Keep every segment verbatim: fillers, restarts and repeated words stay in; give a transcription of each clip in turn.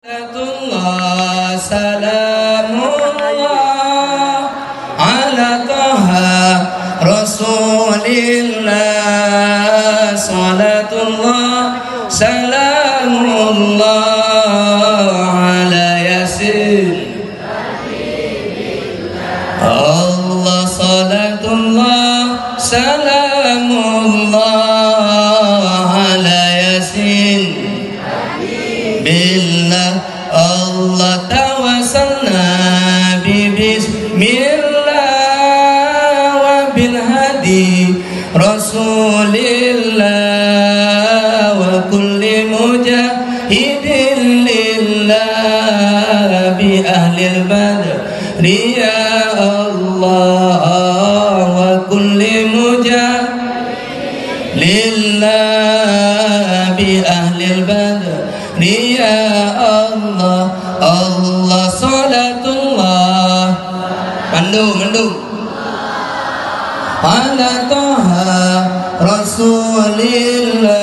Salatullah, salamullah, ala Taha Rasulillah. Salatullah, salamullah, ala Yasin. Allah, salatullah, salamullah, ala Yasin. Billah, Allah, tawassalna bi bismillah wa bil hadi Rasulillah wa kulli mujahidin lillah bi ahlil badri ya Allah wa kulli mujahidin lillah bi ahlil badri ya Allah. Allah, salatullah. Mandum, mandum. Ala Taha Rasulillah,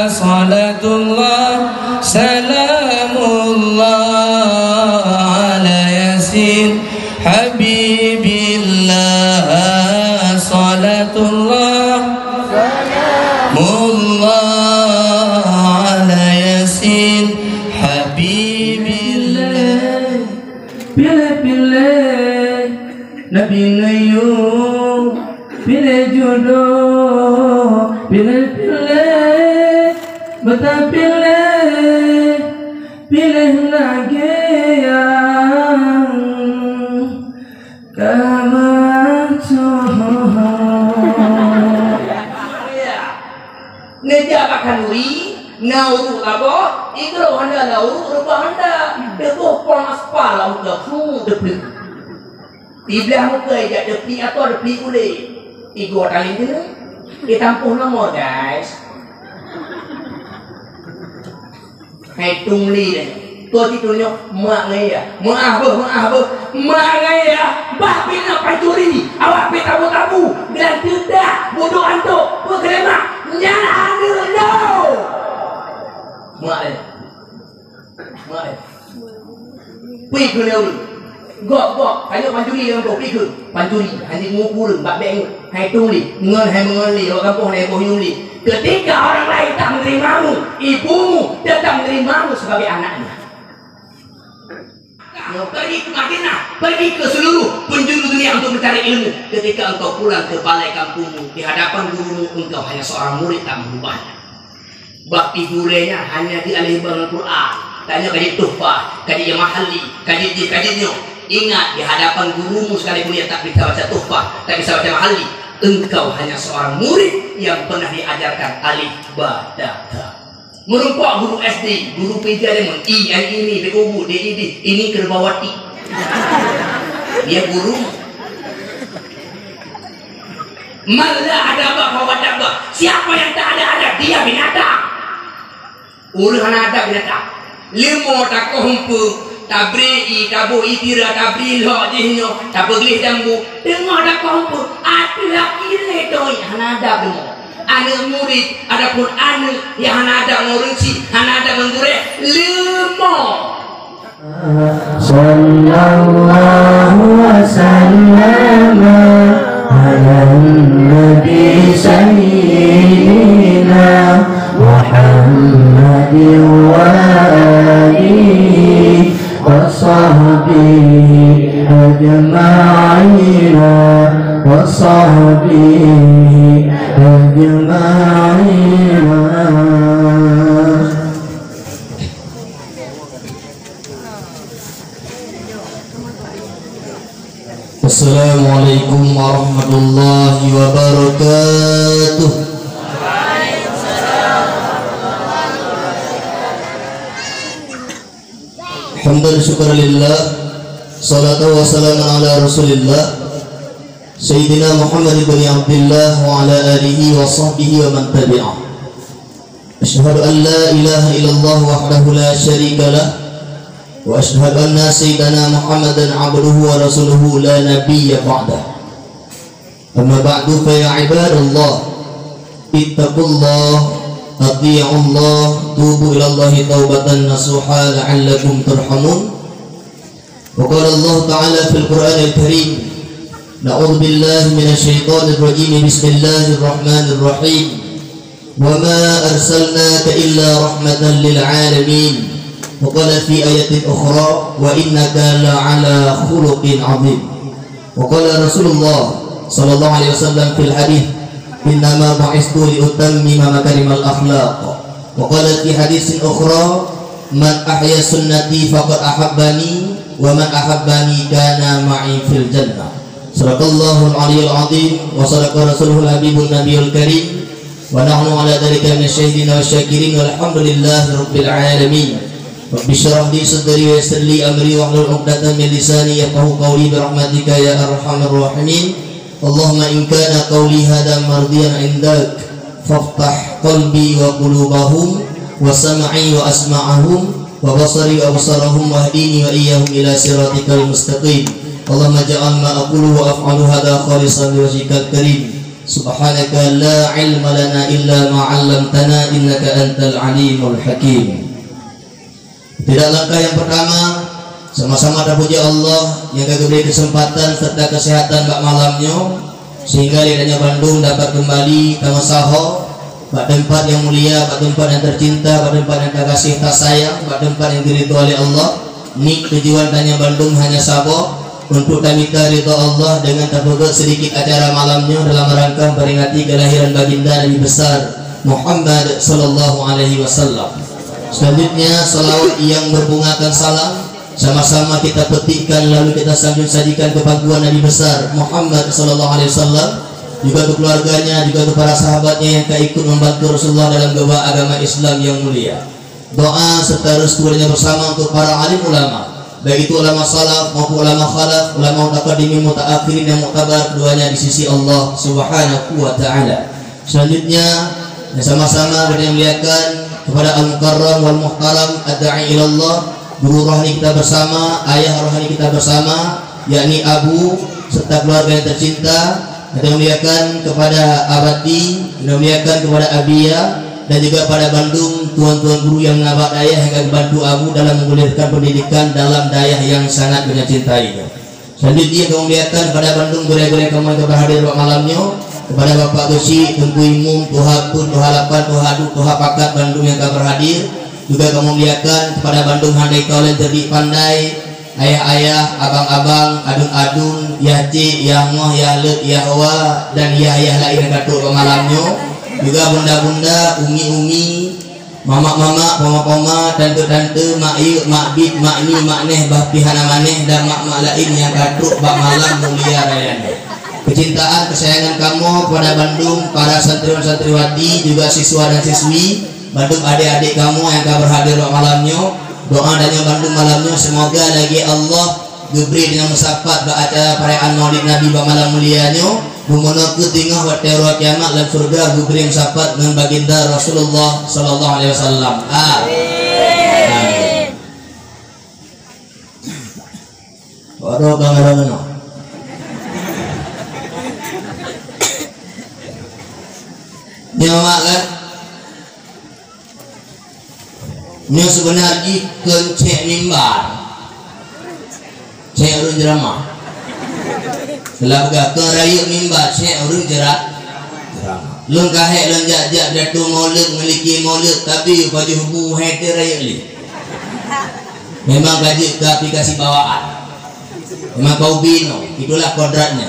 salatullah, salamullah, ala Yasin Habibillah, salatullah, salamullah, ala Yasin Habibillah. Piléh-piléh Nabi neuyue, piléh judoe, piléh-piléh, beutapiléh, piléh lagée nyang ka meucue. Neujak bak khanduri, na ureuëng lagoe, igroe handa na ureuëng reubah handa, teuboh pom aspal lam uteuk, fu, teupleuek. Siblah muka ijak teupi atau teupi ulée, igoe taleng keuneuk, itampôh nomor, guys. Hai tung li deh. Toh situ nyoe mak ngon yah. Meuah beuh, meuah beuh. Mak ngon yah bah pih na pancuri. Awak pih tabu-tabu dan teudak bodoh antok. Peukeuleumah nyan aneuk lôn. Mak deh. Mak deh. Pih keuneuk ureueng. Gok, gok, tanyoe pancuri lam boh, pih keuh. Pancuri, hana mupu ureueng, bak bèk nyoe. Hai tueng lé, ngon hai meungon lé, awak gampông hai boh yuem lé. Ketika orang lain tak menerimamu, ibumu tetap menerimamu sebagai anaknya. Nyoe pergi ke Madinah, pergi ke seluruh penjuru dunia untuk mencari ilmu. Ketika engkau pulang ke balai kampungmu, di hadapan gurumu, engkau hanya seorang murid tak merubahnya. Bak figuranya hanya dialih bangon Quran. Tanyoe ka jeuet Tuhfah, ka jeuet Mahalli, ka jeuet jih, ka jeuet nyoe. Ingat, di hadapan gurumu sekalipun yang tak bisa baca Tuhfah, tak bisa baca Mahalli, engkau hanya seorang murid yang pernah diajarkan alif, ba, ta, tha. Meurumpok guru S D, guru P J deungon i, an, ini, be, ubu, de, idi, ini kerbawati. Dia guru. Man la adaba fahuwa dabba. Siapa yang tak ada adab, dia binatang. Ureueng hana adab binatang. Leumo takoh umpeu, tabri i, taboh i tira, tabri lhok jih nyoe, tabeugleh jambu. Teungoh takoh umpeu, ateueh laki lé toi hana adab leumo. Aneuk murit, adapun aneuk nyang hana adab ngon ureueng chik, hana adab ngon gurèe, leumo. Sallallahu wa sallama ala nabi sayyidina Muhammadin wa alihi wa sahbihi ajma'ina, wa sahbihi ajma'ina. Assalamualaikum warahmatullahi wabarakatuh. Hamdan syukran lillah, salatu wassalamu ala Rasulillah, Sayyidina Muhammad ibn Abdillah wa ala alihi wa sahbihi wa man tabi'ah. Asyhadu an la ilaha illallah wahdahu la syarika lah, wa asyhadu anna sayyidana Muhammadan abduhu wa rasuluhu la nabiyya ba'dah. Amma ba'du, fa ya ibadallah, ittaqullah Ati'ullah, tubu ilallahi taubatan nasuha la'allakum turhamun. Wa qala Allah Ta'ala fil Qur'anil Karim, A'udzu billahi minasy syaithanir rajim. Bismillahirrahmanirrahim. Wa ma arsalnaka illa rahmatan lil alamin. Wa qala fi ayatin ukhra, wa innaka la'ala khuluqin azim. Wa qala Rasulullah sallallahu alaihi wasallam fil hadits, "Innama bu'istu li utammima makarimal akhlaq." Wa qala fi haditsin ukhra, "Man ahya sunnati faqad ahabbani, wa man ahabbani kana ma'i fil jannah." Sadaqallahul aliyyul azim wa sadaqa rasuluhul habibun nabiyul karim. Wa nahnu ala dzalika minasy syahidin wasy syakirin, walhamdulillahi rabbil alamin. Rabbi syrah li sadri wa yassir li amri wahlul 'uqdatam min lisani yafqahu qawli bi rahmatika ya arhamar rahimin. Allahumma in kana qawli hadza mardiyan 'indak, faftah qalbi wa qulubahum wa sam'i wa asma'ahum wa basari wa absarahum wahdini wa iyyahum ila siratikal mustaqim. Allahumma ja'al ma aqulu wa af'alu hadza khalisan liwajhikal karim. Subhanaka la ilma lana illa ma 'allamtana innaka antal alimul hakim. Pada langkah nyang pertama, sama-sama tapuji Allah nyang ka geubri keuseumpatan serta keuseuhatan bak malam nyoe, sehingga lé tanyoe bandum dapat keumbali tameusaho bak teumpat nyang mulia, bak teumpat nyang teucinta, bak teumpat nyang tagaséh tasayang, bak teumpat nyang diridho lé Allah. Nik tujuan tanyoe bandum hanya saboh, untuk tamita ridha Allah dengan tapeugét sedikit acara malam nyoe dalam rangka memperingati kelahiran Baginda Nabi Besar Muhammad sallallahu alaihi wasallam. Selanjutnya, salawat yang berbungakan salam sama-sama kita petikkan lalu kita sanjung sajikan kepada Nabi Besar Muhammad sallallahu alaihi wasallam, juga untuk keluarganya, juga untuk para sahabatnya yang ka ikut membantu Rasulullah dalam geuba agama Islam yang mulia. Doa serta restu doanya bersama untuk para alim ulama, baik itu ulama salaf maupun ulama khalaf, ulama mutaqaddimin, mutaakhirin yang muktabar keduanya di sisi Allah Subhanahu wa taala. Selanjutnya, yang sama-sama kita muliakan kepada Al-Mukarram wal Muhtaram Ad-Da'i Ilallah, guru rohani kita bersama, ayah rohani kita bersama, yakni Abu serta keluarga yang tercinta. Kita muliakan kepada Abati, kita muliakan kepada Abia, dan juga pada bandum tuan-tuan guru yang na bak dayah yang ka geubantu Abu dalam menggulirkan pendidikan dalam dayah yang sangat beunya cintai. Selanjutnya, kami muliakan pada bandum gurée-gurée kamoe yang ka berhadir bak malam nyoe, kepada Bapak Geuchik, Teungku Imum, Tuha Pun, Tuha Lapan, Tuha Duek, Tuha Pakat, bandum yang ka berhadir. Juga kami muliakan kepada bandum handai kawan yang cerdik pandai, ayah-ayah, abang-abang, adun-adun, yah cik, yah moh, yah leuet, yah wa, dan yah-yah laén nyang ka trok bak malam nyoe. Juga bunda-bunda, umi-umi, mamak-mamak, poma-poma, tante-tante, mak yuk, mak bit, mak ni, mak neh, bah pih hana maneh, dan mak-mak laén nyang ka trok bak malam mulia raya nyoe. Kecintaan, kesayangan kamoe kepada bandum para santriwan-santriwati, juga siswa dan siswi, bandum adék-adék kamoe nyang ka berhadir bak malam nyoe. Doa tanyoe bandum malam nyoe, semoga lagée Allah geubri deungon meusapat bak acara perayaan Maulid Nabi bak malam mulia nyoe, beumeunoe keu teungoh watée uroe kiamat lam syeuruga geubri meusapat ngon Baginda Rasulullah sallallahu alaihi wasallam. Amin. Amin. Waduh, bang, bang, bang. Nyoe mak kan? Nyoe seubeuna jih keu cék mimbar. Cék ureueng ceramah. Seulaga keu rayeuk mimbar, cék ureueng cera-, ceramah. Lôn ka hék lôn jak-jak pidato maulud, meuliki maulud, tapi pajoh bu hék teu rayeuk lé. Memang ka jeuet keu aplikasi bawaan. Memang ka ubé nyoe, itulah kodratnya.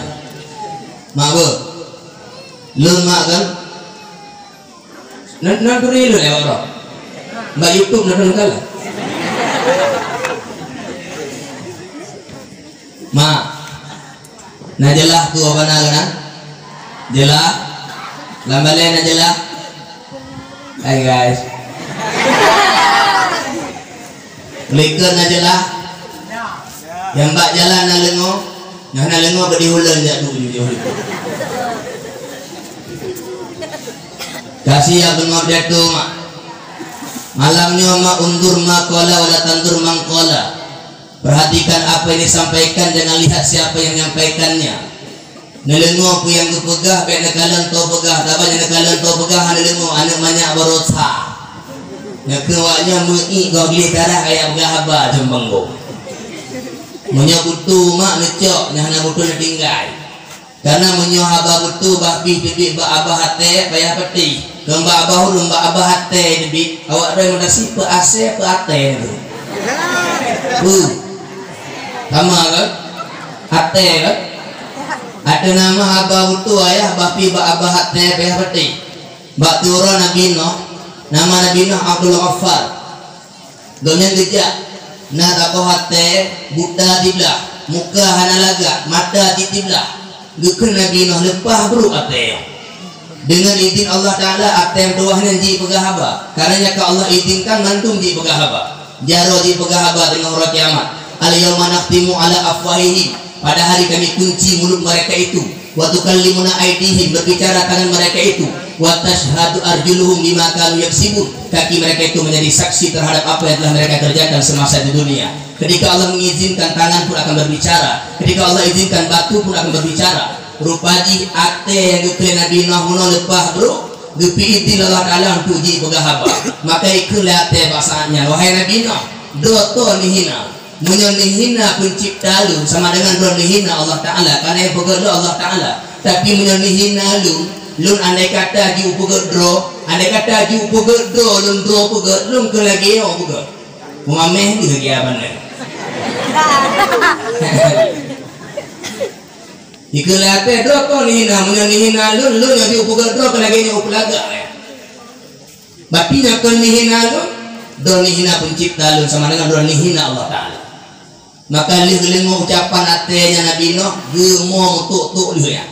Mak beuh. Lôn mak kan? Nan, nan turi lôn lewat roh. Bak YouTube nan turi kalah. Mak. Na jeulaih tu apa na keunan? Jeulaih? Lam balée na jeulaih? Hai guys. Likot na jeulaih? Nyang bak jalan na leungoe? Nyang na leungoe bak di ulôn jak tu, di ulôn. Kasih ya beungop jatuh, Mak. Malam nyoe, Mak, undur ma qala wa la tandur man qala. Perhatikan apa yang disampaikan, jangan lihat siapa yang menyampaikannya. Neudeungoe peue nyang geupeugah, bék neukalon toe peugah, sabab nyang neukalon toe peugah hana neudeungoe, aneuk manyak baroesa. Nyang keu awaknyan meuiek goh gleh tarah kaya peugah haba ceumbang gob. Meunyoe beutôi mak neucok, nyang hana beutôi neutinggai. Karena meunyoe haba beutôi bah pih teubiet bak abah até, payah peuti. Keu bak abah ulôn bak abah até teubiet, awak droe meudasit peu asé peu até tu. Peu. Sama kan? Até kan? Ada nama haba beutôi ayah, bah pih bak abah até, payah peuti. Bak tiep uroe Nabi Nuh, nama Nabi Nuh Abdul Ghaffar. Gobnyan geujak, na saboh até buta siblah, muka hana lagak, mata cit siblah. Geukheun Nabi Nuh, "Leupah brôk até nyoe." Deungon idhin Allah Taala, até meutuwah nyan jipeugah haba. Karena nyang ka Allah idhinkan mandum jipeugah haba. Jaroe jipeugah haba teungoh uroe kiamat. "Al-yauma nakhtimu ala afwahihim." Pada hari Kami kunci mulut mereka itu. "Wa tukallimuna aidihim," berbicara tangan mereka itu. "Wa tasyhadu arjuluhum bima kanu yaksibun," kaki mereka itu menjadi saksi terhadap apa yang telah mereka kerjakan semasa di dunia. Ketika Allah mengizinkan, tangan pun akan berbicara. Ketika Allah izinkan, batu pun akan berbicara. Rupa jih até nyang geukheun Nabi Nuh meunoe leupah brôk, geupeuidhin Allah Taala untuk jipeugah haba. Maka ikheun lé até bak saát nyan, "Wahai Nabi Nuh, droe toh neuhina?" Meunyoe neuhina Pencipta lôn, sama dengan droe neuhina Allah Taala, karena nyang peugét lôn Allah Taala. Tapi meunyoe neuhina lôn, lôn andai kata jipeugét droe, andai kata jipeugét droe, lôn droe peugét, lôn keu lagée nyoe peugét. Peumaméh lagée abang nyan. Ikheun lé até, "Droe kon neuhina, meunyoe neuhina lôn, lôn nyang jipeugét droe keu lagée nyoe peulagak." Berarti nyang kon neuhina lôn, droe neuhina Pencipta lôn sama dengan droe neuhina Allah Taala. Maka lheueh geudeungoe ucapan até nyan Nabi Nuh, geumo meutuk-tuk lheueh nyan.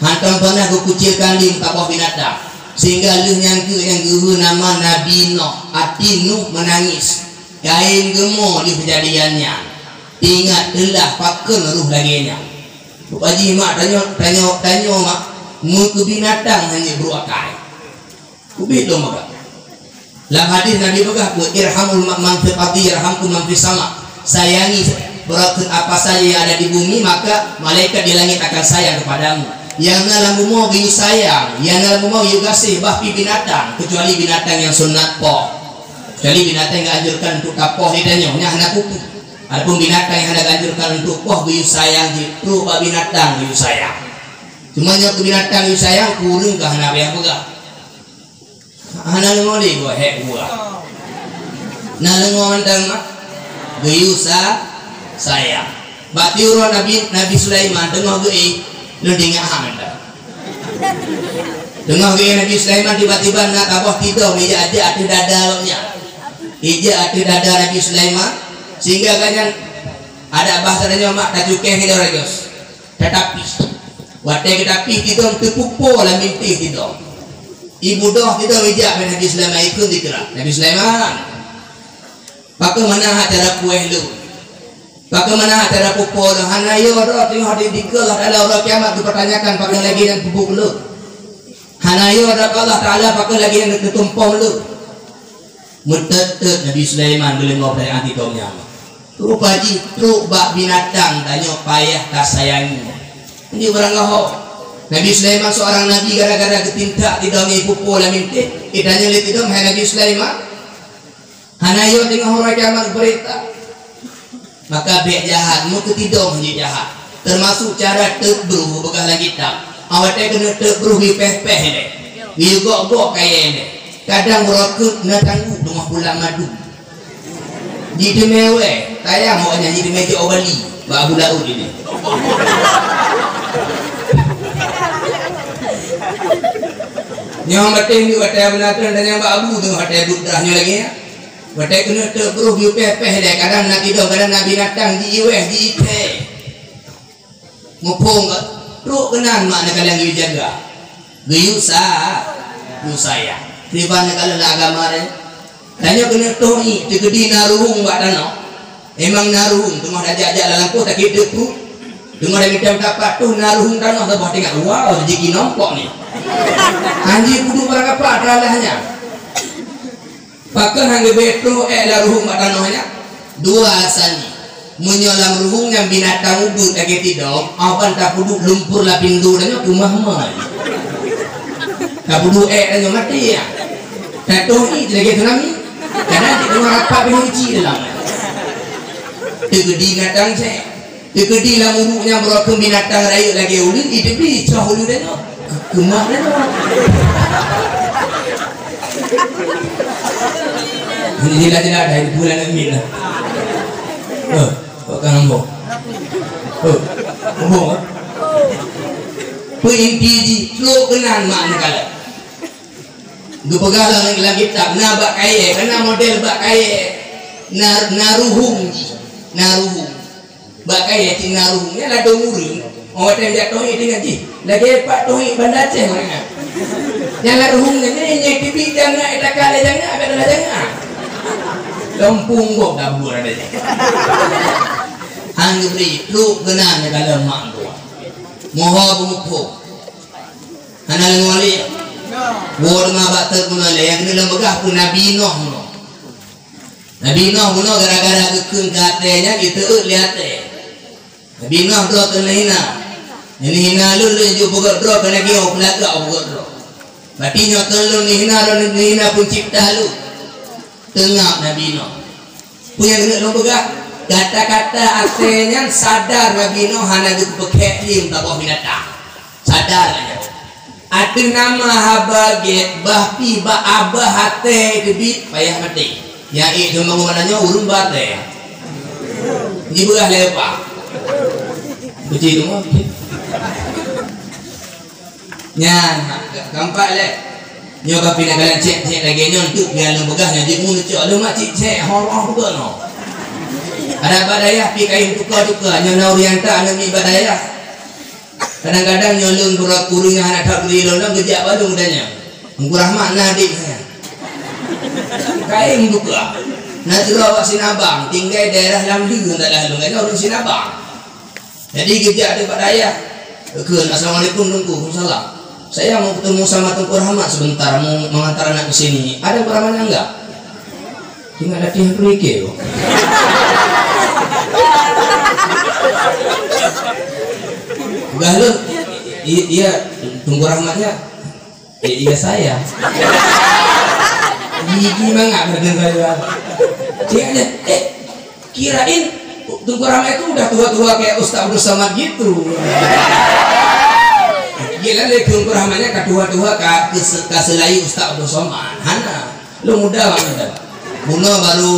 Hantom peunah geukucilkan lé meusaboh binatang. Sehingga lheueh nyan keuh nyang geuheu nama Nabi Nuh, arti Nuh menangis. Kayém geumo di keujadian nyan. Ingat teulah pakon roh lagée nyan. Rupa jih mak tanyoe, tanyoe, tanyoe mak, meukeu binatang hana brôk akai. Ubit lom maka. Lam hadis Nabi peugah, "Irhamul ma-, man fil ardi yarhamkum man fis sama." Sayangi berarti apa saja yang ada di bumi, maka malaikat di langit akan sayang kepadamu. Nyang na lam bumoe geuyue sayang, nyang na lam bumoe geuyue gaséh, bah pih binatang, kecuali binatang nyang sunat poh. Kecuali binatang nyang anjurkan untuk tapoh di tanyoe, nyan hana kupeue. Adapun binatang nyang hana anjurkan untuk poh, geuyue sayang jih, trok bak binatang geuyue sayang. Cuma nyoe keu binatang geuyue sayang, kureueng ka hana payah peugah. Hana leungoe lé goe hék buah. Na leungoe mantong mah. Geuyue sa-, sayang. Bak tiep uroe Nabi, Nabi Sulaiman teungoh geuéh, lôn ingat ha mantong. Teungoh geuéh Nabi Sulaiman, tiba-tiba na saboh tidong ijak-jak ateueh dada gobnyan. Ijak ateueh dada Nabi Sulaiman, sehingga gobnyan adak bahasa tanyoe mak tacukeh keudroe rajos. Tatapih. Watée geutapih tidong, teupeupo lam bintéh tidong. Ibu doh tidong ijak bak Nabi Sulaiman, ikheun dikeue, "Nabi Sulaiman, pakon meunan cara puéh lôn? Pakon meunan cara peupo lôn? Hana yo droe teungoh di, dikeue Allah Taala uroe kiamat geupertanyakan pakon lagée nyan peubuet lôn. Hana yo droe Allah Taala pakon lagée nyan geutumpom lôn." Meuteut-teut Nabi Sulaiman geudeungoe peurtanyaan tidong nyan. Rupa jih trok bak binatang tanyoe payah tasayangi. Nyoe barang gaho. Nabi Sulaiman seorang nabi, gara-gara geutintak tidong nyan peupo lam bintéh, itanyoe lé tidong, "Hai Nabi Sulaiman, hana yo teungoh uroe kiamat geupeurintah." Maka bék jahat, meukeu tidong jih jahat. Teumasuk cara teuk bruh peugah lam kitab. Awai watée keuneuk teuk bruh geupéh-péh lé. Geugok-gok kayée lé. Kadang uroe keuk na tangguk teungoh pulang madu. Jiteumé wée, tayang awaknyan jiteumé jak u Bali, bak Abu Laôt ini. Nyoe bateh ni watée beuna treun tanyang bak Abu tu watée buet dah nyoe lagée nyan. Watée keuneuk teuk bruh geupéh-péh lé, kadang na kidong, kadang na binatang jiiwéh, jiithée. Muphom ka, trok keunan mak neukalon geuyue jaga. Geuyue sa-, geuyue sayang. Kiban neukalon lam agama nyoe. Tanyoe keuneuk toh ié, teukeudi na ruhueng bak tanoh. Emang na ruhueng, teungoh tajak-jak lam lampôh takheun teuk pruet. Teungoh tamita tapak toh na ruhueng tanoh saboh teuingat, "Wow, rezeki nompok ni." Hanjeuet peuduek barang apa teulah nyan. Pakon han geubri troh ék lam ruhueng bak tanoh nyan? Dua alasan jih. Meunyoe lam ruhueng nyan binatang udeb lagèe tidong, aban tapeuduek lumpur lam pintoe tanyoe keumah-mah. Tapeuduek èk tanyoe maté ya. Tatoh ié lagèe tsunami. Kadang cit teungoh rapat keuneuk cit dalam. Teukeudi binatang sèk. Teukeudi lam uruek nyan beurokon binatang rayeuk lagèe ulèe, iteubi cah ulèe tanyoe. Keumah tanyoe. Ini jelas-jelas dah, itu bulan amin lah. Oh. Kok ka ngambok? Oh, ngambok, eh? Peue inti jih, trok keunan mak neukalon. Geupeugah lam, lam kitab, na bak kayèe, ka na model bak kayèe, na, na ruhueng jih, na ruhueng. Bak kayèe cit na ruhueng, nyan ladôm ureueng, watèe jak toh ié deungon jih. Lagèe pat toh ié Banda Aceh meunan. Nyang lam ruhueng nyan, nyan, nyan teubiet jangak, eh, takalon jangak, bèk takalon jangak. Lom punggok dah buet ada nyan. Han geubri, trok keunan neukalon mak tuan. Moho beumuphom. Hana lé ngon lé. Woe teuma bak teuk bunoe lé, nyang keuneuk lôn peugah peue Nabi Noh bunoe. Nabi Noh bunoe gara-gara geukheun keu até nyan, jiteuôt lé até. Nabi Noh droe keuneuk hina. Neuneuhina lôn, lôn jeuet peugöt droe, keuneuk jeuet peulagak peugöt droe. Berarti nyoe keu lôn neuhina, lôn neuhina Pencipta lôn. Teungab Nabi Noh. Peue nyang keuneuk lôn peugah? Gata-gata até nyan sadar Nabi Noh hana geupeukhèk lé saboh binatang. Sadar nyan. Ateueh nama Haba Gét, bah pih bak abah até teubiet payah maté. Nyang ék teuma geuh nyoe ureueng bak até. Jibeurah lé apa? Beuci teuma. Nyan, keumpat lé. Nyoe ka pinah kalian cék-cék lagèe nyoe, untuk biar lôn peugah nyoe, jimu neucok lôn mak cit cék, horoh bukan no. Ada bak dayah pi kayém tuka-tuka, nyoe na orienta aneuk miet bak dayah. Kadang-kadang nyoe lôn beurok ureueng nyang hana that bri lôn, lôn geujak bak lôn dan nyan. Teungku Rahmat na adék nyan. Kayém tuka. Na sidroe awak Sinabang, tinggai daerah Lamdeu, entah lah lôn, ureueng Sinabang. Jadi geujak di bak dayah. Kheun, "Assalamualaikum Teungku." "Waalaikumsalam. Saya mau ketemu sama Teungku Rahmat sebentar, mau mengantar anak ke sini. Ada Teungku Rahmatnya enggak?" Tinggal latihan perikir tu. Peugah lôn, "I-, iya, Teungku Rahmatnya." "Eh, iya saya." Gigi mangat badan saya. Cik aja, "Eh, kirain Teungku Rahmat itu udah tua-tua kayak Ustaz Abdul Somad gitu." Gila lé Teungku Rahmatnya ka tua-tua ka, ka se-, ka seulai Ustaz Abdul Somad. Hana. Lôn muda banget dah. Bunoe baru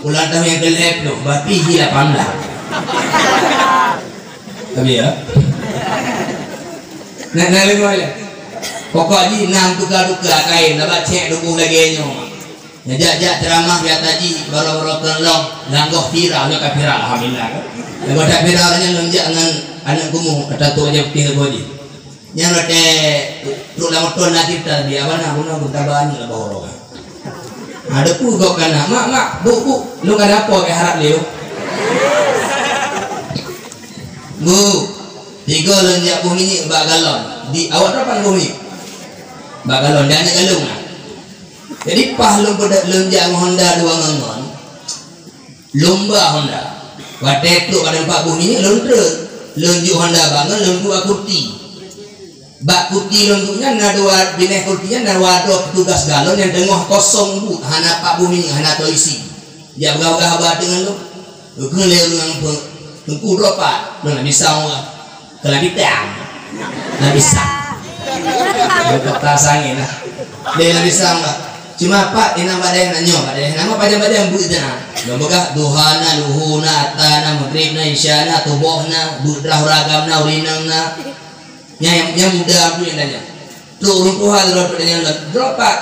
ulang tahun nyang keulhèe ploh, berarti hi lapan blah. Tapi ya. Nah, nah, lima ya. Pokok jih na tuka-tuka kayém, na bak cék tuboh lagèe nyoe. Nyang jak-jak ceramah di atas jih, baroe-baroe keu lom, langgoh viral, nyoe ka viral, alhamdulillah kan. Langgoh that viral nyan lôn jak ngon aneuk kumu, ata tu aja putih lagoe jih. Nyan watèe trok lam moto na cerita, di awak na guna geuntaba aneuk lam baroe. Ada pu gok kana, "Mak, mak, bu, bu, lôn kana po keu harap lé." "Bu, tiga lôn jak boh minyeuk bak galon." Di awak tu pan boh minyeuk. Bak galon, dan aneuk galon lah. Jadi paih lôn peuda-, lôn jak ngon Honda dua ngon ngon. Lôn ba Honda. Watèe trok bak teumpat boh minyeuk lôn treuk. Lôn jok Honda bak ngon, lôn duek kurti. Bak kurti lôn duek nyan na dua, binéh kurti nyan na dua droe petugas galon nyang teungoh kosong buet, hana pat boh minyeuk, hana teuisi. Jak peugah-peugah haba teuh ngon lôn. Geukheun lé ureueng nyang peuet, "Teungku, droe pat?" "Lôn Lam Pisang, Pak." "Keu Lam Pisang?" "Lam Pisang." Lôn kota sangén lah. "Lé Lam Pisang, Pak." "Cuma pat inong bak dayah na?" "Nyoe bak dayah na." "Ngon pajan-pajan beuet na?" Lôn peugah, duha na, luhu na, ata na, maghrib na, isya na, suboh na, beuet rhah ureueng agam na, ureueng inong na. Nyang, nyang muda tu nyang tanya. Trok ureueng tuha lôn tanya lôn, "Droe pat?"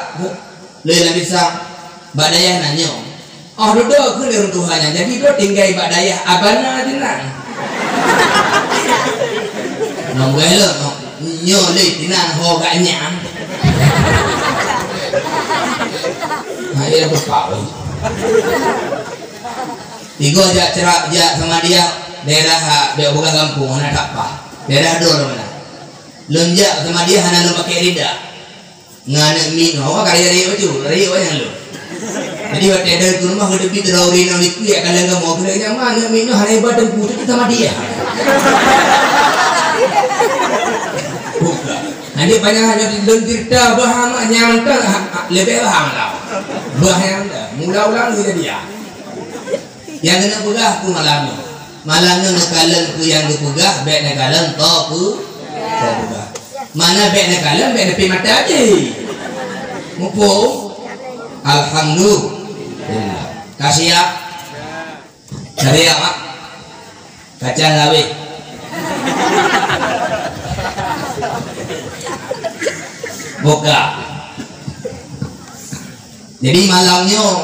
"Lé Lam Pisang." "Bak dayah na?" "Nyoe." "Oh, dudoe keuh lé ureueng tuha nyan. Jadi droe tinggai bak dayah abana sinan." Nong gai lôn, nong, "Nyoe lé sinan ho gak nyan." Nah, iya beupah. Tiga jak cerak, jak sama dia, daerah, ha, dia bukan kampung, hana tak pah. Daerah dua mana? Lôn jak sama dia hana lôn pakai rida. Ngon aneuk miet nyoe, awak ka rayeuk-rayeuk baju, rayeuk wayang lôn. Jadi watèe dong keu rumoh, geuteubiet droe ureueng inong likot, ya, kalon kamoe, keuneuk nyan ma, aneuk miet nyoe hana iba teungku, teuk sama dia. Hana panyang, hana lôn cerita bah amat nyan mantong, ha, ha, leubeh bah amat tau. Bah nyan mantong. Mula ulang lagi jadi ya. Nyang keuneuk peugah keu malam nyoe. Malam nyoe neukalon peue nyang geupeugah, bèk neukalon toh peu-, toh peugah. Mana bèk neukalon, bèk neupie mata jih. Muphom? Alhamdulillah. Ka siap? Ka siap, Mak? Kacang laweh. Buka. Jadi malam nyoe,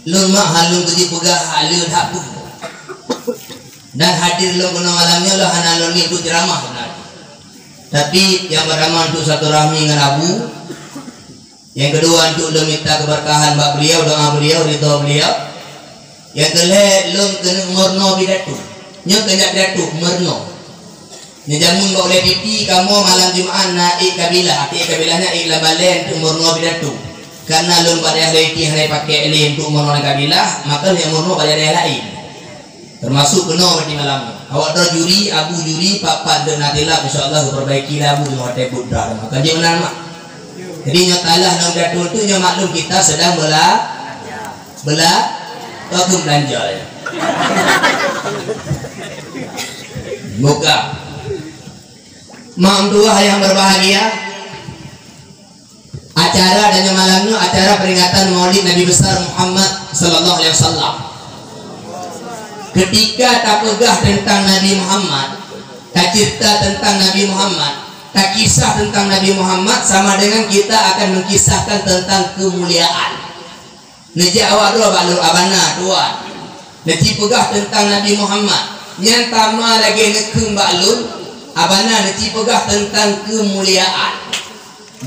lôn mak hana lôn keuneuk peugah hal lôn hak peue. Dan hadir lôn keunoe malam nyoe lôn hana lôn ngieng keu ceramah sebenarnya. Tapi nyang pertama untuk silaturahmi ngon Abu, nyang kedua untuk lôn minta keberkahan bak beliau, doa beliau, ridha beliau. Nyang keulhèe lôn keuneuk meurunoe pidato. Nyoe keuneuk pidato meurunoe. Neujameun bak ulèe piti kamoe malam Jumat na ék kabilah, até ék kabilah nyan ék lam balèe untuk meurunoe pidato. Karena lôn bak dayah Leiti hana pakék lé untuk meurunoe kabilah, maka lôn meurunoe bak dayah laén. Termasuk keunoe berarti malam nyoe. Awak droe juri, Abu juri, pat-pat deuek na tilap, insya Allah geupeurbaiki lé Abu nyoe watèe buet droe. Maka jeuet meunan mak. Jadi nyoe talah nang pidato tu nyoe maklum kita sedang bela-, bela-, waktu belanja ya. Buka. Mak meutuah yang berbahagia, acara dan malam nyoe acara peringatan Maulid Nabi Besar Muhammad sallallahu alaihi wasallam. Ketika tapeugah tentang Nabi Muhammad, tacerita tentang Nabi Muhammad, takisah tentang Nabi Muhammad, sama dengan kita akan mengkisahkan tentang kemuliaan. Neujak awak droe bak lôn, "Abana, tuan, neuci peugah teuntang Nabi Muhammad." Nyan tama lagèe neukheun bak lôn, "Abana, neuci peugah teuntang keumuliaan."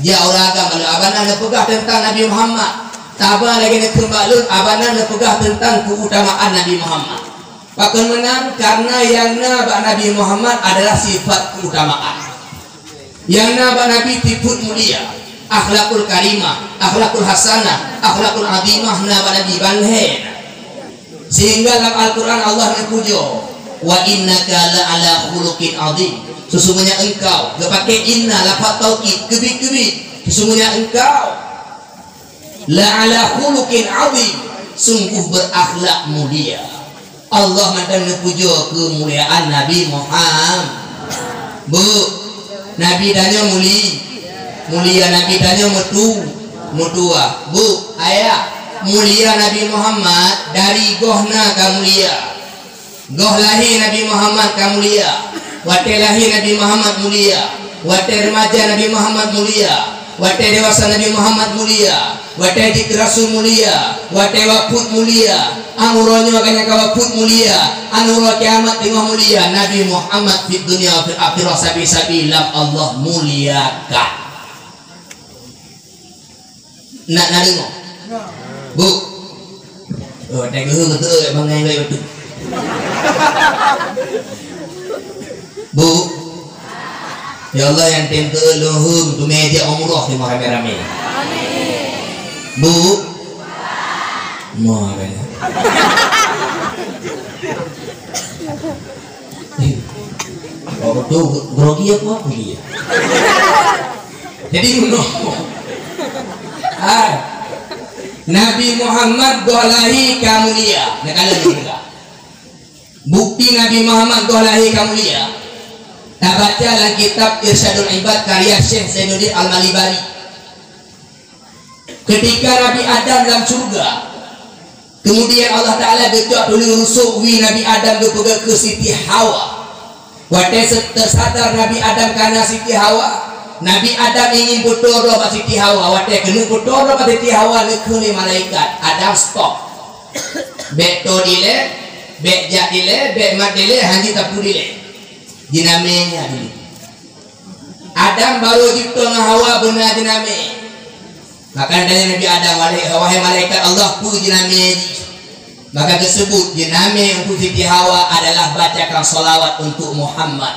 Jak ureueng agam bak lôn, "Abana, neupeugah teuntang Nabi Muhammad." Tama lagèe neukheun bak lôn, "Abana, neupeugah teuntang keutamaan Nabi Muhammad." Pakon meunan? Karena nyang na bak Nabi Muhammad adalah sifat keutamaan. Nyang na bak Nabi tipeue mulia, akhlakul karimah, akhlakul hasanah, akhlakul azimah na bak Nabi ban lhèe na. Sehingga lam Al-Quran Allah neupujoe, "Wa innaka la'ala khuluqin azim." Sesungguhnya engkau, geupaké inna lafaz taukid, keubiet-keubiet. Sesungguhnya engkau "La'ala khuluqin azim", sungguh berakhlak mulia. Allah mantong neupujoe keumuliaan Nabi Muhammad. Bu, Nabi tanyoe muli-, mulia, Nabi tanyoe meutu-, meutuah. Bu, ayah, mulia Nabi Muhammad dari goh na ka mulia. Goh lahé Nabi Muhammad ka mulia. Watèe lahé Nabi Muhammad mulia. Watèe remaja Nabi Muhammad mulia. Watèe dewasa Nabi Muhammad mulia. Watèe jeuet keu rasul mulia. Watèe wafeuet mulia. An uroe nyoe ka nyang ka wafeuet mulia. An uroe kiamat teungoh mulia. Nabi Muhammad fid dunya wa fil akhirah sabe-sabe lam Allah mulia ka. Nak na deungö? Bu. Oh, tengok betul bangai baik betul. Bu. Ya Allah, nyang tem keu lôn hum tu meja umrah di ramé-ramé. Bu. Mau apa ya? Oh, betul, grogi aku apa dia? Jadi, meunoe. Ah, Nabi Muhammad goh lahé ka mulia. Nah, kalau gitu, Kak. Bukti Nabi Muhammad goh lahé ka mulia, tabaca lam kitab Irsyadul Ibad karya Syekh Zainuddin Al-Malibari. Ketika Nabi Adam lam syurga, kemudian Allah Ta'ala geucok tuleueng rusok wie Nabi Adam geupeugah keu Siti Hawa. Watèe se-, teusadar Nabi Adam kana Siti Hawa, Nabi Adam ingin peutoe droe bak Siti Hawa. Watèe keuneuk peutoe droe bak Siti Hawa, neukheun lé malaikat, "Adam, stop! Bèk toe dilèe, bèk jak dilèe, bèk mat dilèe, hana jeuet tapue dilèe. Jinamé nyan dulu." Adam barô jitong ngon Hawa beuna jinamé. Maka tanya Nabi Adam, "Wahai, wahai malaikat Allah, peue jinamé jih?" Maka geuseubut, jinamé untuk Siti Hawa adalah bacakan salawat untuk Muhammad.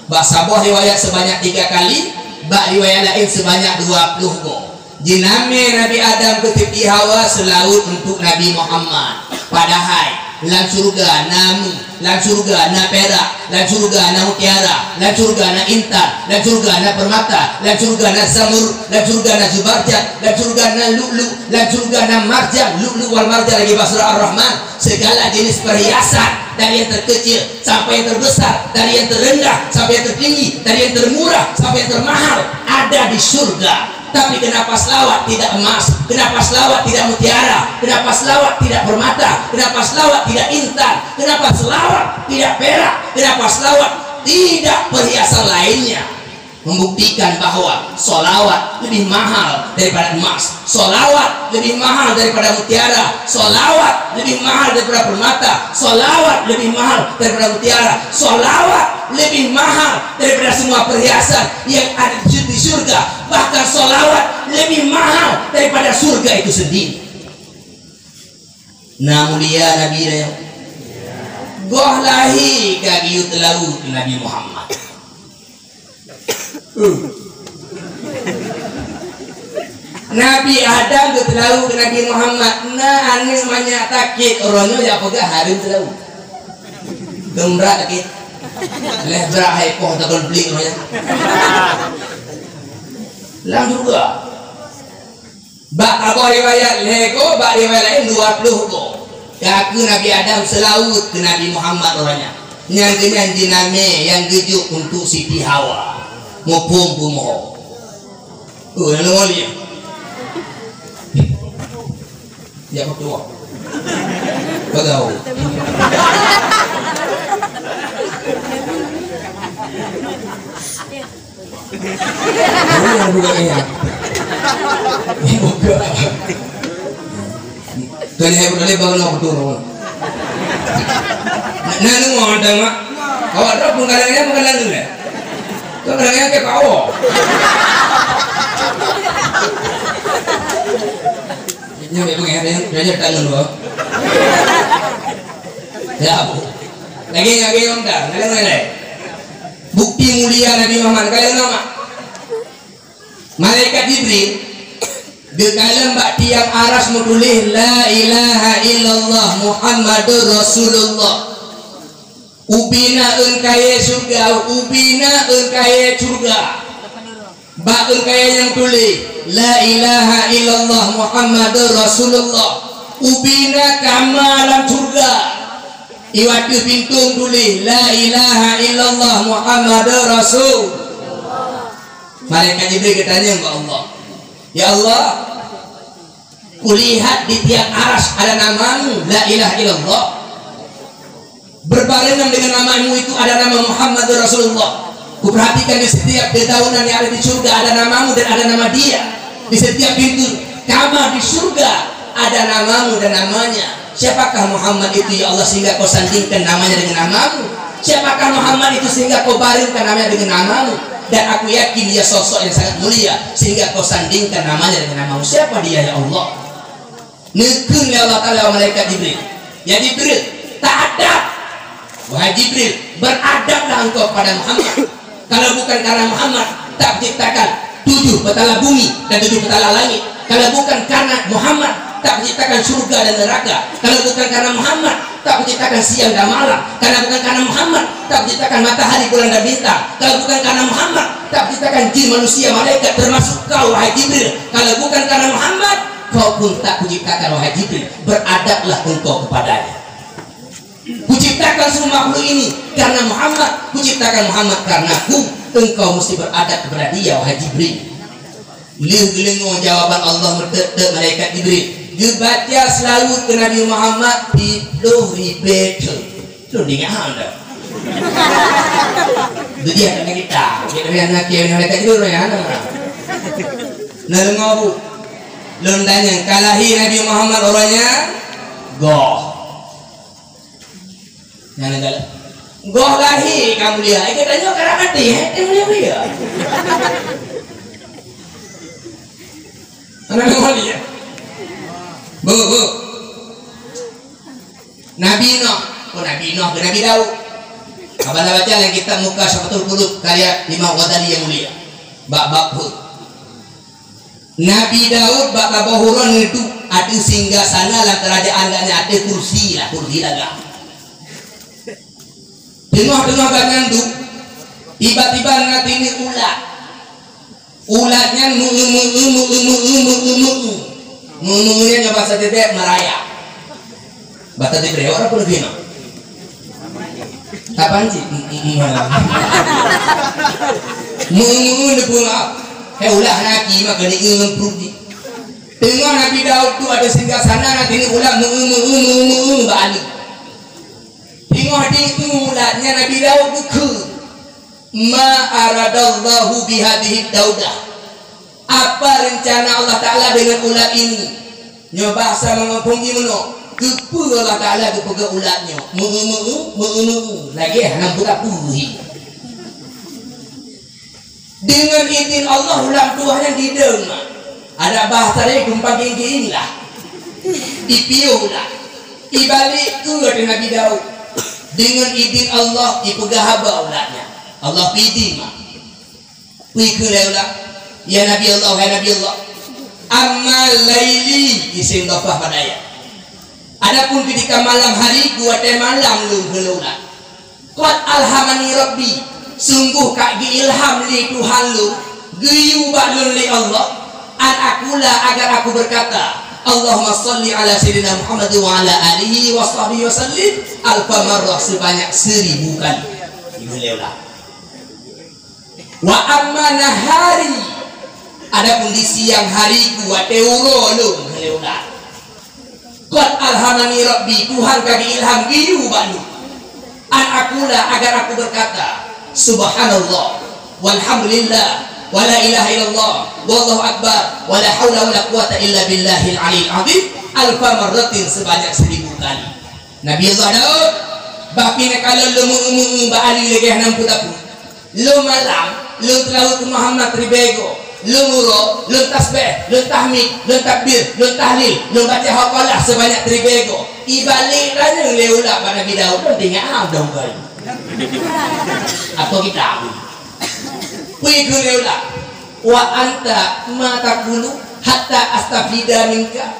Bak saboh riwayat sebanyak tiga kali, bak riwayat laén sebanyak dua puluh go. Jinamé Nabi Adam keu Siti Hawa seulaweuet untuk Nabi Muhammad. Padahai lam syeuruga na meuh, lam syeuruga na pirak, lam syeuruga na mutiara, lam syeuruga na intan, lam syeuruga na peurmata, lam syeuruga na zamrud, lam syeuruga na zubarjad, lam syeuruga na lu'lu', lam syeuruga na marjan, lu'lu' wal marjan lagèe bak surah Ar-Rahman. Segala jenis perhiasan, dari yang terkecil sampai yang terbesar, dari yang terendah sampai yang tertinggi, dari yang termurah sampai yang termahal, ada di surga. Tapi kenapa selawat tidak emas? Kenapa selawat tidak mutiara? Kenapa selawat tidak permata? Kenapa selawat tidak intan? Kenapa selawat tidak perak? Kenapa selawat tidak perhiasan lainnya? Membuktikan bahwa solawat lebih mahal daripada emas, solawat lebih mahal daripada mutiara, solawat lebih mahal daripada permata, solawat lebih mahal daripada mutiara, solawat lebih mahal daripada semua perhiasan yang ada di syur-, di syurga. Bahkan solawat lebih mahal daripada surga itu sendiri. Na mulia Nabi nyoe. Goh lahé ka geuyue teulaweuet keu Nabi Muhammad. Nabi Adam geuteulaweuet keu Nabi Muhammad, na aneuk manyak sakét, uroe nyoe jak peugah hareuem teulaweuet. Keu brat sakét. Lhèe brat hai poh takon plik uroe nyoe. Lam syeuruga. Bak saboh riwayat lhèe go, bak riwayat laén dua ploh go. Ka keu Nabi Adam seulaweuet keu Nabi Muhammad uroe nyan. Nyan keuh nyan jinamé nyang geujok untuk Siti Hawa. Muphom peue moho? Oh, nyang lôn liek. Ya, beutôi. Bagau. Ini yang bukan ini. Ini bukan. Kan saya boleh bangun aku turun. Nah, nunggu ada mak. Awak dah pengkalangan, pengkalangan dulu. Pengkalangan ke bawah. Ini yang pengen ada yang belajar tangan dua. Ya, Bu. Lagi, lagi, Om, dah. Lagi, lagi. Bukti mulia Nabi Muhammad. Kalian nama? Malaikat Jibril geukalon bak tiang aras meutuléh, "La ilaha illallah Muhammadur Rasulullah." Ubina eun kayèe syeuruga, ubina eun kayèe syeuruga. Bak eun kayèe nyang tuléh, "La ilaha illallah Muhammadur Rasulullah." Ubina kama lam syeuruga. Iwat pintoe tuléh, "La ilaha illallah Muhammadur Rasul." Malaikat Jibril geutanyong bak Allah, "Ya Allah, kulihat di tiang aras ada nama-Mu, la ilaha illallah. Berbarengan dengan nama-Mu itu ada nama Muhammadur Rasulullah. Kuperhatikan di setiap dedaunan yang ada di surga ada nama-Mu dan ada nama dia. Di setiap pintu kamar di surga ada nama-Mu dan namanya." Siapakah Muhammad itu, ya Allah, sehingga Kau sandingkan namanya dengan nama-Mu? Siapakah Muhammad itu sehingga Kau barengkan namanya dengan nama-Mu? Dan aku yakin dia sosok yang sangat mulia sehingga Kau sandingkan namanya dengan nama-Mu. Siapa dia, ya Allah? Neukheun lé Allah Taala bak malaikat Jibril, "Ya Jibril, ta'adab." Wahai Jibril, beradablah engkau kepada Muhammad. Kalau bukan karena Muhammad, tak diciptakan tujuh petala bumi dan tujuh petala langit. Kalau bukan karena Muhammad, tak diciptakan surga dan neraka. Kalau bukan karena Muhammad, tak diciptakan siang dan malam. Kalau bukan karena Muhammad, tak diciptakan matahari, bulan dan bintang. Kalau bukan karena Muhammad, tak diciptakan jin, manusia, malaikat, termasuk kau, wahai Jibril. Kalau bukan karena Muhammad, kau pun tak kuciptakan, wahai Jibril. Beradablah engkau kepadanya. Kuciptakan semua makhluk ini karena Muhammad, kuciptakan Muhammad karenaku, engkau mesti beradab kepada dia, wahai Jibril. Lheueh geudeungoe jawaban Allah, meuteuk-teuk malaikat Jibril geubaca seulaweuet keu Nabi Muhammad siplôh ribèe teuk. Lôn ingat hana. Jadi ada kita, kita yang nak kira malaikat Jibril, ya, hana. Nah, deungoe, Bu. Lôn tanyong, ka lahé Nabi Muhammad uroe nyan? Goh. Nyan galak. Goh lahé ka mulia. Eh, geutanyoe ka rhot maté, eh, teuh mulia-mulia. Aneuk mulia. Bu, bu. Nabi Nuh. Oh, Nabi Nuh keu Nabi Daud. Abang dah baca dalam kitab Mukasyafatul Qulub karya Imam Ghazali yang mulia. Bab-bab hud. Nabi Daud bak babah uroe neuduek ateueh singgasana lam keurajeuen gobnyan, ateueh kursi lah, kursi lagak. Teungoh-teungoh gobnyan duek, tiba-tiba na teuneuk ulat. Ulat nyan meu-eu, meu-eu, meu-eu, meu-eu, meu-eu, meu-eu. Meu-eu nyan nyoe basa Tibet meurayap. Basa Tibet, awak peue lagèe nyan? Kapan cit? Meu-eu, meu-eu, meu-eu, neupeue maaf. Hai ulat naki mah keuneuk eu ngon pruet jih. Teungoh Nabi Daud duek ateueh singgasana, na teuneuk ulat meu-eu, meu-eu, meu-eu, meu-eu bak aneuk. Teungoh di ulat nyan Nabi Daud geukheun, "Ma aradallahu bihadhihi daudah." Apa rencana Allah Taala dengan ulat ini? Nyoe basa mangampông jimeunoe, keupeue Allah Taala geupeugah ulat nyoe? Meu-eu, meu-eu, meu-eu, meu-eu. Lagèe hana peue-peue hi. Deungon idhin Allah, ulat tuha nyan didong. Ada bahasa laén, tumpang gingging lah. Ipiôh ulat. Ibalek keu ateueh Nabi Daud. Deungon idhin Allah, ipeugah haba ulat nyan. Allah pidin mah. Peue kheun lé ulat, "Ya Nabi Allah, hai Nabi Allah." Amma laili, isim idhafah bak ayat. Adapun keutika malam hari, watèe malam lôn, kheun lé ulat. Qad alhamani Rabbi, sunggoh ka geuilham lé Tuhan lôn, geuyue bak lôn lé Allah, an aqula, agar aku berkata, Allahumma shalli ala sayyidina Muhammad wa ala alihi wa sahbihi wa sallim, alfa marrah, sebanyak seribu kali. Ibu Leula. Wa amma nahari, adapun di siang hari ku, watèe uroe lôn, kheun lé ulat. Qad alhamani Rabbi, Tuhan ka geuilham geuyue bak lôn. An aqula, agar aku berkata, subhanallah, walhamdulillah, wala ilaha illallah, wallahu akbar, wala haula wala quwata illa billahil aliyil azim, alfa marratin, sebanyak seribu kali. Nabi Allah Daud, bah pih neukalon lôn meu-eu, meu-eu bak aneuk lagèe hana peue-peue. Lôn malam, lôn seulaweuet keu Muhammad ribèe goe. Lôn uroe, lôn tasbeh, lôn tahmid, lôn takbir, lôn tahlil, lôn baca hafallah sebanyak ribèe goe. Ibalek tanyong lé ulat bak Nabi Daud, lôn tinggai dong kai. Atau kita. Peue kheun lé ulat? Wa anta ma taqulu hatta astafida minka.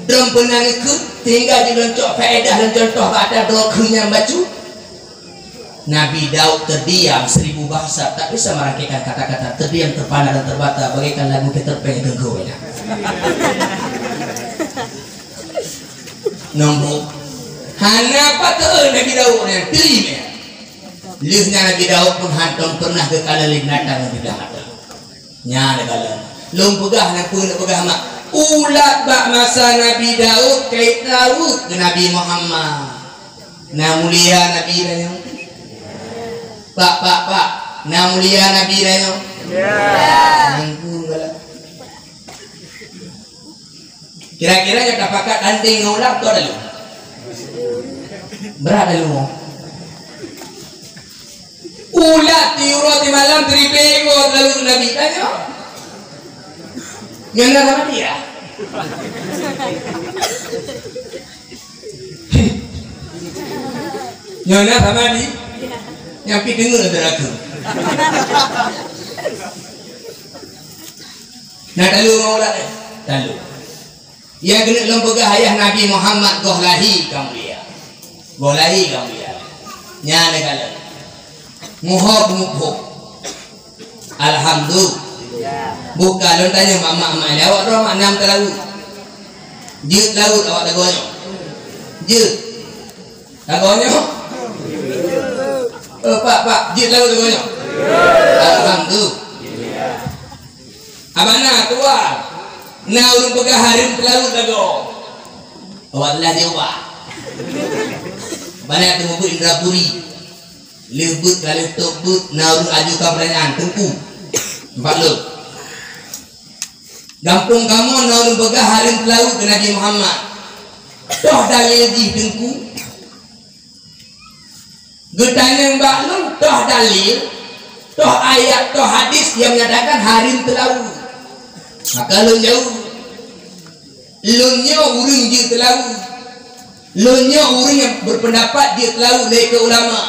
Droe peue na neukheun sehingga jeuet lôn cok faedah lôn cuntoh bak droe kheun nyang bacut. Nabi Daud terdiam, seribu bahasa, tak bisa merangkaikan kata-kata, terdiam, terpana dan terbata bagaikan lagu Peter Pan yang genggaw. Nombor. Hana pateu Nabi Daud nyan, teurimong. Lheueh nyan Nabi Daud pun hantom pernah geukalon lé binatang nyang teuga mata. Nyan geukalon. Lôn peugah na peue lôn peugah mak. Ulat bak masa Nabi Daud ka italaweuet keu Nabi Muhammad. Na mulia Nabi tanyoe? Pak, pak, pak. Na mulia Nabi tanyoe? Ya. Nanggung galak. Kira-kira nyang tapakat tandeng ngon ulat, beutôi dak lôn? Brat dak lôn? Ulat tiep uroe tiep malam, teurimong goe seulaweuet Nabi. Tanyoe? Nyan na sama dia. Nyoe na sama di, nyang pih deungoe lé ragu. Na talu ngon ulat, eh? Talu. Nyang keuneuk lôn peugah, ayah Nabi Muhammad goh lahé ka mulia. Goh lahé ka mulia. Nyan lé kalon. Muhô peumuphom. Alhamdulillah. Buka lôn tanyong mak-mak nyan, awak droe mak nam teulaweuet? Jeuet laweuet awak lagoe nyoe? Jeuet. Lagoe nyoe? Eh, pak, pak, jeuet laweuet lagoe nyoe? Alhamdulillah. Abana tuan, na ureueng peugah hareuem teulaweuet lagoe. Awak teulaweuet. Bana teumeubuet Indrapuri. Lheueh beuet ka lheueh tôb beuet, na ureueng ajukan peurtanyaan, Teungku. Bak lôn. Gampông kamoe na ureueng peugah hareuem teulaweuet keu Nabi Muhammad. Toh dalil jih, Teungku? Geutanyong bak lôn, toh dalil, toh ayat, toh hadis nyang menyatakan hareuem teulaweuet? Maka lôn jaweueb. Lôn nyoe ureueng jeuet teulaweuet. Lôn nyoe ureueng nyang beupeundapat jeuet teulaweuet lé keu ulama.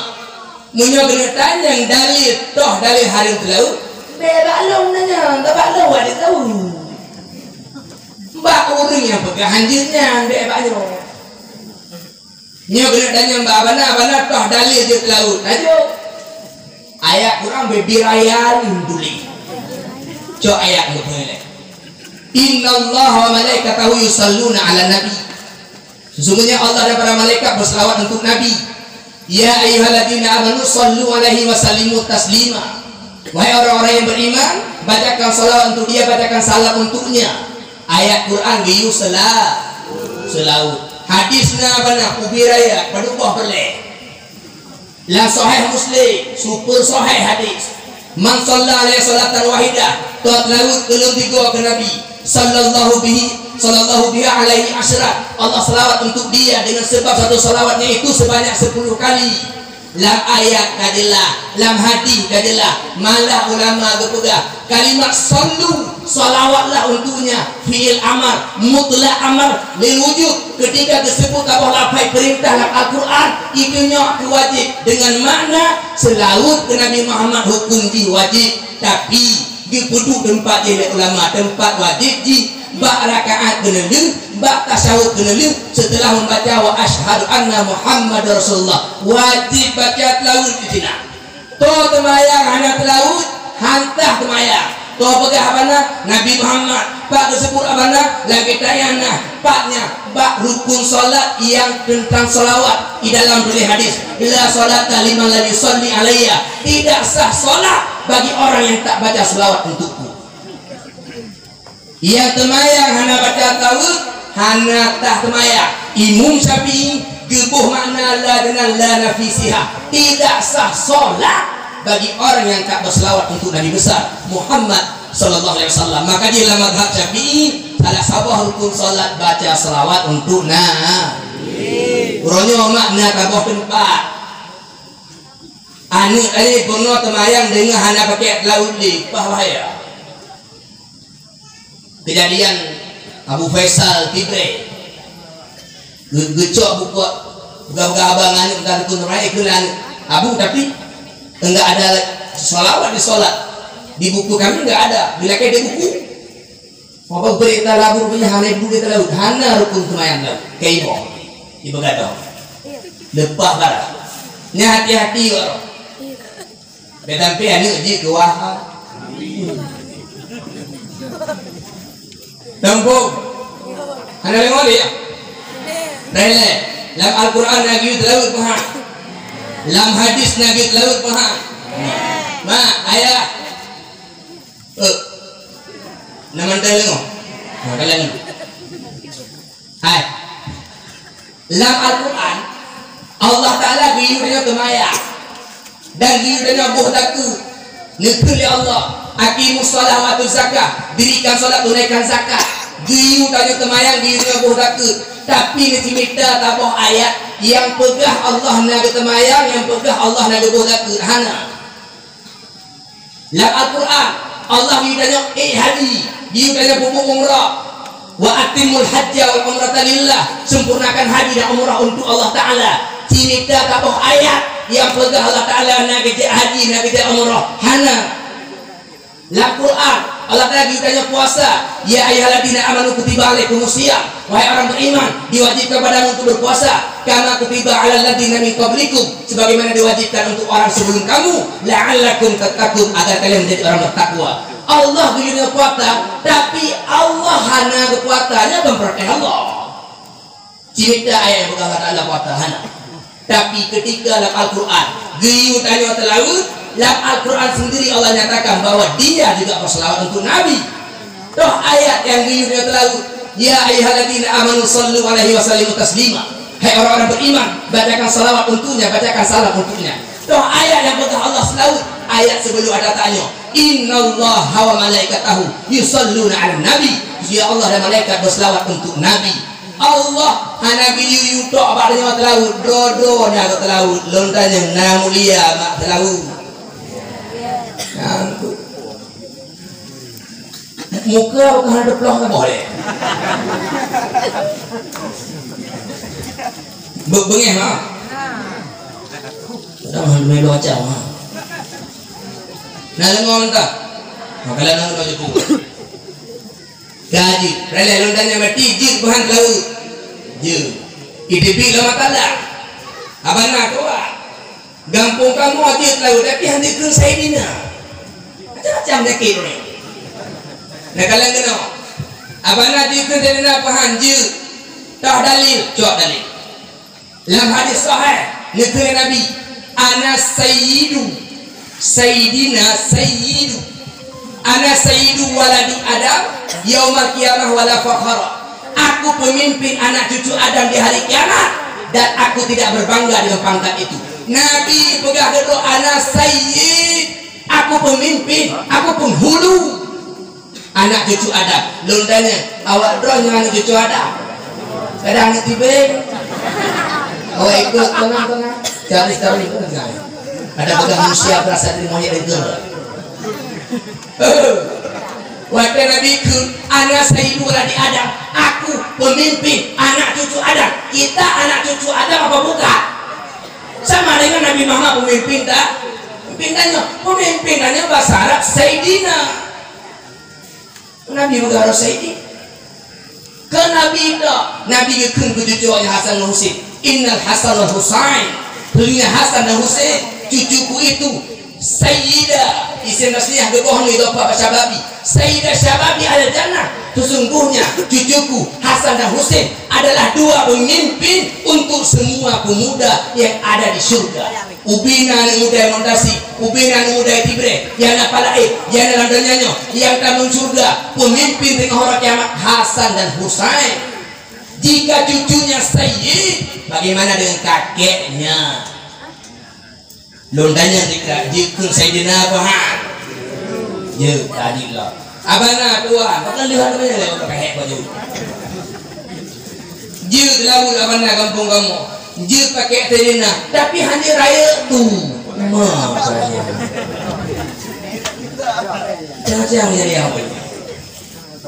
Meunyoe keuneuk tanyong dalil, toh dalil hareuem teulaweuet, bèk bak lôn nanya, bak lôn wajéb teulaweuet. Bak ureuëng nyang peugah hanjeuet nyan, bèk bak nyoe. Nyoe keuneuk tanyong bak abana, abana toh dalil jeuet laôt. Tajok. Ayat Quran bebirayal induli. Cok ayat meupeulé. Innallaha wa malaikatahu yusalluna 'alan nabi. Sesungguhnya Allah dan para malaikat berselawat untuk Nabi. Ya ayyuhalladzina amanu sallu alaihi wa sallimu taslima. Wahai orang-orang yang beriman, bacakan salawat untuk dia, bacakan salam untuknya. Ayat Quran geuyue sela-, selawat. Hadis na bana ubiraya padubah berleh. Lam Sahih Muslim, super sahih hadis. Man shalla alaihi salatan wahidah, toh laweuet keu lôn tiga keu Nabi, sallallahu bihi, sallallahu biha alaihi asyra. Allah selawat untuk dia dengan sebab satu salawatnya itu sebanyak sepuluh kali. Lam ayat ka jeulaih, lam hadis ka jeulaih, malah ulama geupeugah, kalimat sallu, salawatlah untuknya, fi'il amar, mutlak amar, lil wujub. Ketika geusebut saboh lafai peurintah lam Al-Quran, itu nyoe wajib dengan makna seulaweuet keu Nabi Muhammad hukum jih wajib, tapi geupeuduek teumpat jih lé ulama, teumpat wajib jih bak rakaat keuneulheueh, bak tasyahud keuneulheueh seuteulah membaca wa asyhadu anna Muhammadar Rasulullah. Wajib baca seulaweuet di sinan. Toh teumayang hana seulaweuet, hantah teumayang. Toh peugah abana Nabi Muhammad, pat geusebut abana lagèe tanyan na, patnya bak rukun salat nyang teuntang salawat di dalam tuléh hadis, la salata liman lam yusalli alayya, tidak sah salat bagi orang yang tak baca salawat untukku. Nyang teumayang hana baca seulaweuet, hana sah teumayang. Imam Syafi'i geuboh makna la dengan la nafi sihah. Tidak sah salat bagi orang yang tak berselawat untuk Nabi besar Muhammad sallallahu alaihi wasallam. Maka di dalam mazhab Syafi'i, salah saboh rukun salat baca selawat untuk Nabi. Uroe nyoe makna saboh teumpat. Aneuk tadi peunoh teumayang deungon hana pakai seulaweuet lé, bah bahaya. Kejadian Abu Faisal Tibre. Ge-, geucok buku, peugah-peugah abang aneuk, peugah dukun ramai, eh, keunan aneuk. Abu, tapi enggak ada salawat di salat. Di buku kami enggak ada. Bila ke di buku, apa berita labur punya hana ibu kita laut. Hana rukun semayang laut. Kayak ibu. Ibu gadoh. Lepas barang. Nya hati-hati, wak. Bèk sampai aneuk jih keu wah. Tampông. Hana deungoe lé, ya? Rele. Lam Al-Quran na geuyue teulaweuet paham. Lam hadis na geuyue teulaweuet paham. Ma, ayah. Eh. Na mantong deungoe. Na kaleng. Hai. Lam Al-Quran, Allah Taala geuyue tanyoe teumayang dan geuyue tanyoe boh takue. Neukheun lé Allah, "Aqimus shalah wa atuz zakah," dirikan salat, tunaikan zakat. Geuyue tanyoe teumayang, geuyue tanyoe boh takue. Tapi neucimita saboh ayat nyang peugah Allah na geuteumayang, nyang peugah Allah na geuboh takue. Hana. Lam Al-Quran, Allah geuyue tanyoe ék haji, geuyue tanyoe peubuet umrah. "Wa atimmul hajja wal umrata lillah," sempurnakan haji dan umrah untuk Allah Taala. Cimita saboh ayat nyang peugah Allah Taala na geujak haji, na geujak umrah. Hana. Lam Quran, Allah Taala geuyue tanyoe puasa, "Ya ayyuhalladzina amanu kutiba alaikumus shiyam." Wahai orang beriman, diwajibkan padamu untuk berpuasa, "kama kutiba alal ladzina min qablikum," sebagaimana diwajibkan untuk orang sebelum kamu, "la'allakum tattaqun," agar kalian menjadi orang bertakwa. Allah geuyue puasa, tapi Allah hana geupuasa, nyan bukan peurintah Allah. Cimita ayat nyang peugah Allah Taala puasa hana. Tapi ketika lam Al-Quran, geuyue tanyoe teulaweuet, lam Al-Quran sendiri Allah nyatakan bahwa Dia juga berselawat untuk Nabi. Toh ayat nyang geuyue tanyoe teulaweuet, "Ya ayyuhalladzina amanu sallu alaihi wa sallimu taslima." Hai orang-orang beriman, bacakan salawat untuknya, bacakan salam untuknya. Toh ayat nyang peugah Allah selaweuet, ayat sebelum ada tanyoe, "Innallaha wa malaikatahu yusalluna 'alan nabi." Ya, Allah dan malaikat berselawat untuk Nabi. Allah hana geuyue tok bak tanyoe teulaweuet, droe-droe nyan teulaweuet. Lôn tanyong, na mulia mak teulaweuet? Nyan tu. Muka bukan ada peluang ke boleh. Be-, bengeh, ha? Dah mah demi dua jam, ha? Nah, lengon entah. Maka lengon dua jam. Ka jeuet, raya lôn tanya mati, jeuet beuhan laôt. Jeuet. Idéh pih lama talak. Abana tuan. Gampông kamoe jeuet laôt, tapi han jeuet keu Saidina. Macam-macam penyakit ni. Nah, kalau kena. Abana jeuet keu Saidina beuhan jeuet. Tah dalil, cok dalil. Lam hadis sahih, neukheun Nabi, "Ana sayyidu, sayyidina sayyidu. Ana sayyidu waladi Adam, yaumal qiyamah wala fakhara." Aku pemimpin anak cucu Adam di hari kiamat, dan aku tidak berbangga dengan pangkat itu. Nabi peugah keudroe, "Ana sayyid, aku pemimpin, aku penghulu." Anak cucu Adam. Lôn tanya, awak droe nyoe anak cucu Adam? Kadang aneuk tibeng. Awak ikut tengah-tengah. Cari-cari tengah. Ada pegang manusia berasa diri monyet itu. Watèe Nabi kheun, "Ana sayyidu waladi Adam." Aku pemimpin anak cucu Adam. Kita anak cucu Adam apa bukan? Sama dengan Nabi Muhammad pemimpin ta-, pemimpin tanyoe. Pemimpin tanyoe bahasa Arab Sayyidina. Nabi peugah droe Sayyidi. Keu Nabi tok, Nabi geukheun keu cucu awaknyan Hasan dan Husein. "Innal Hasan wal Husain." Sesungguhnya Hasan dan Husein, cucuku itu, Sayyida, isim tasniyah geuboh nyoe idhofah bak syababi. Sayyida syababi ahlil jannah. Sesungguhnya cucuku Hasan dan Husein adalah dua pemimpin untuk semua pemuda yang ada di syurga. Ubé na aneuk muda nyang meuntasi, ubé na aneuk muda nyang tibreh, nyang na palaéh, nyang na lam donya nyoe, nyang tamong syurga, pemimpin teungoh uroe kiamat, Hasan dan Husain. Jika cucunya sayyid, bagaimana dengan kakeknya? Lôn tanya tika, jeuet keu Saidina Tuhan? Jeuet, tadi lah. Abana tuan, bukan lihat namanya lewat pakai hek baju. Jeuet laôt abana gampông kamoe. Jeuet pakai Saidina, tapi hana rayeuk tu. Ma, saya. Jangan-jangan jadi apa ni?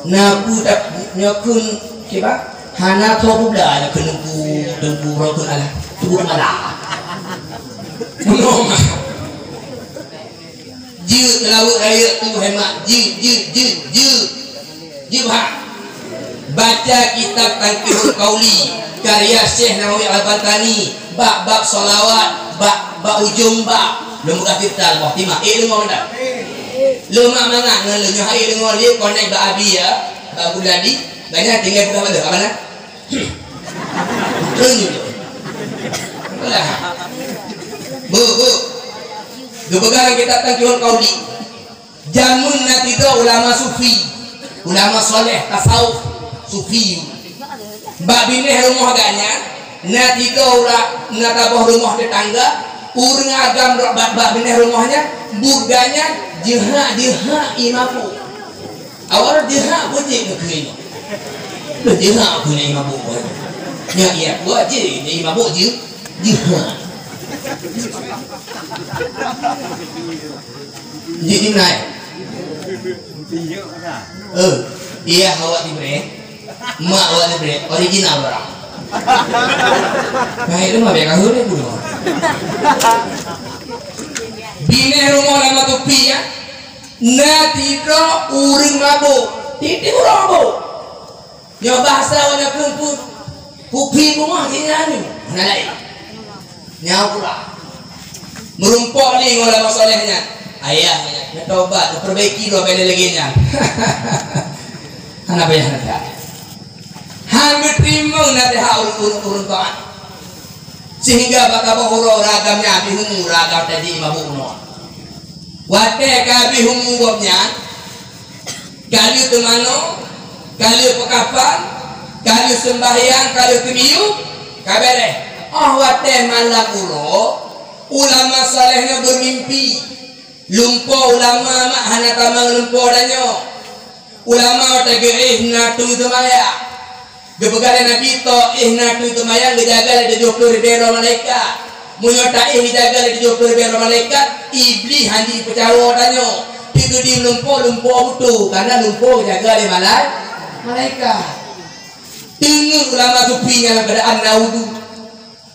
Naku tak nyokun kiba? Hana tho buda nyokun nunggu, nunggu rokun Allah. Tunggu malah. Bunoe mah. Jeuet laôt rayeuk tu hemat. Jeuet, jeuet, jeuet, jeuet. Jeuet, ha. Baca kitab Tanqihul Qauli karya Syekh Nawawi Al-Bantani bab, bab shalawat, bab, bab ujong bab. Lôn peugah cerita boh timah. Eh, deungoe mantap. Lôn mak mangat ngon lôn nyoe hai deungoe lé konek bak abi ya. Bak Abu Ladi. Ganya tinggai peugah bak lôn. Apa na? Keu nyoe. Alah. Bu, bu. Geupeugah lam kitab Tanqihul Qauli. Jameun na sidroe ulama sufi, ulama soleh, tasawuf, sufi. Bak binéh rumoh gobnyan, na sidroe ura-, na saboh rumoh teutangga, ureuëng agam rot bak, bak binéh rumoh nyan, buet gobnyan jeuhak-jeuhak ié mabök. Awak jeuhak buet jih meukeue nyoe. Lôn jeuhak keu ié mabök. Nyan iya kuat jih, ié mabök jeuh, jeuhak. Jih jih nai. Eh, iya awak tibreh. Mak awak tibreh, original barang. Nah, itu mah biar kahur deh, Bu. Binéh rumoh lama tupi ya. Na sidroe ureuëng mabök. Tieb-tieb ureuëng mabök. Nyoe bahasa awak nyoe keumpun. Kupi bungoh sinyan nyoe. Hana laén. Nyoe pula. Meurumpok lé ngon ulama soleh nyan. Ayah nyan, neutobat, neupeurbaiki dua kali lagée nyan. Hana payah neuka. Han geuteurimong naseuhat ureuëng-ureuëng taát. Sehingga bak saboh uroe ragam nyan habéh umu ragam tadi mabök unoe. Watée ka habéh umu gobnyan, ka lheueh teumanoe, ka lheueh peukapan, ka lheueh seumbahyang, ka lheueh teumiyueb, ka béréh. Óh watée malam uroe, ulama saleh nyoe beumimpi. Lumpoe ulama mak hana tamong lumpoe tanyoe. Ulama watée geuéh na teuh teumayang. Geupeugah lé Nabi, toh éh na teuh teumayang geujaga lé tujoh ploh ribée droe malaikat. Meunyoe taéh geujaga lé tujoh ploh ribée droe malaikat, Iblih hana jipeucawö tanyoe. Teukeudi lumpoe, lumpoe beutôi, karena lumpoe geujaga lé malai-, malaikat. Teungeut ulama sufi nyan lam keuadaan na udhu.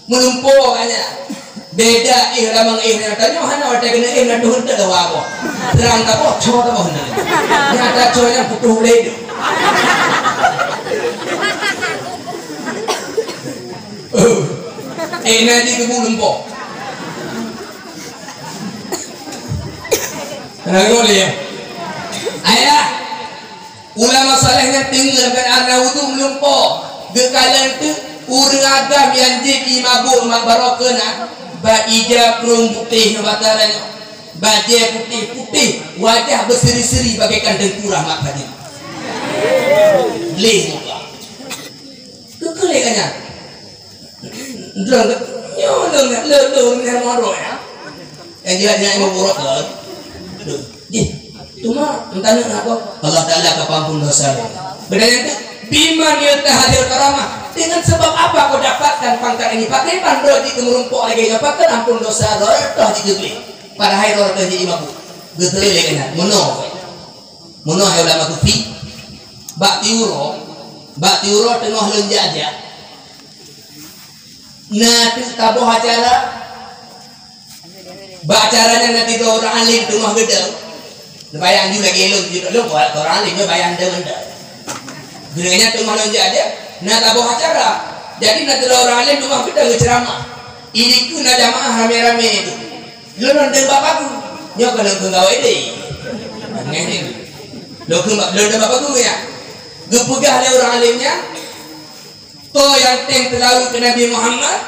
Meulumpoe ka nyan. Beda éh lamang éh nyan tanyoe hana watée keuneuk éh na teuh eunteuk dawa boh. Terang taboh, co taboh na. Nyata co nyan putôh ulée. Eh, na di kubu lumpoe. Kenapa dia? Ayah, ulama saleh nyan teungeut lam keuadaan na udhu lumpoe. Geukalon teuk ureueng agam nyang jeuet jimabök mak barokeuh na, bak ija krông putéh nyoe bak taran nyoe. Bajée putéh-putéh, wajah beuseri-seri bagaikan teungku rahmat saja. Leh muka. Keukeuleh ka nyan. Droe nyoe lôn, lôn, lôn, lôn, lôn, ya. Eh, dia, dia yang memburuk, lôn. Jih, cuma entah nak apa. Allah Taala ka peuampun dosa. Bedanya tu, bima yutahadil karamah. Dengan sebab apa kau dapatkan pangkat ini? Pakriban droe jih keu meurumpok lagée nyoe, pakon ampun dosa droe, toh jih keugleh. Padahai droe teuh jimabök. Geuteupeue lé keunan. Meunoe. Meunoe hai ulama sufi. Bak tiuroe, bak tiuroe teungoh lôn jak-jak. Na teuk taboh acara. Bak acara nyan na sidroe ureueng alim teungoh geudong. Neubayang ju lagée lôn, ju lôn, ureueng alim neubayang deungon. Geureunyan teungoh lôn jak-jak, na taboh acara. Jadi na sidroe ureueng alim teungoh geudong geuceuramah. Idikeue na jamaah ramé-ramé tu. Lôn lôn deueng bak pageue. Nyoe keuneuk keu gawai deh. Nyan nyan. Lôn keu lôn deueng bak pageue ya. Geupeugah lé ureueng alim nyan, toh nyang tem teulalu keu Nabi Muhammad,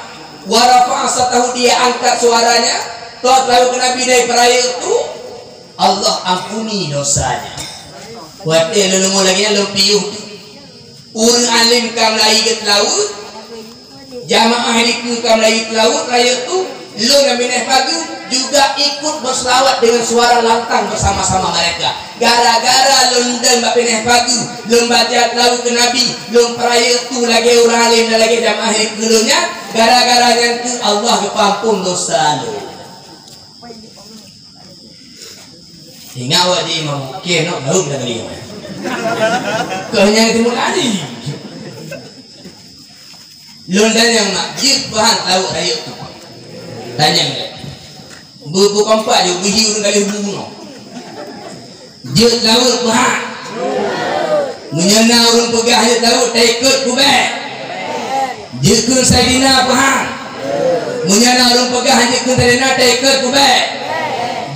wa rafa'a sautahu, dia angkat suaranya, toh teulalu keu Nabi dari peuraya tu, Allah ampuni dosanya. Watée lôn deungoe lagée nyan lôn piôh tu. Ureueng alim ka meulayeue teulalu, jamaah dikeue ka meulayeue teulalu, rayeuk tu, lôn nyang binéh pageue juga ikut berselawat dengan suara lantang bersama-sama mereka. Gara-gara lôn dong bak binéh pageue, lôn baca teulalu keu Nabi, lôn peurayeuk tu lagée ureueng alim dan lagée jamaah dikeue lôn nyan, gara-gara nyan tu Allah geupeuampon dosa lôn. Ingat awak di imam, oke, nak tahu kita kali. Kau hanya itu lagi. Lôn tanyong mak, jeuet peuhan laweuek rayeuk tu. Tanyong lé. Bu-, bu kompak je, bu hiu ureueng galeh bu bunoe. Jeuet laweuek peuhan. Meunyoe na ureueng peugah jeuet laweuek, taikot kubée. Jeuet keu Saidina peuhan. Meunyoe na ureueng peugah jeuet keu Saidina, taikot kubée.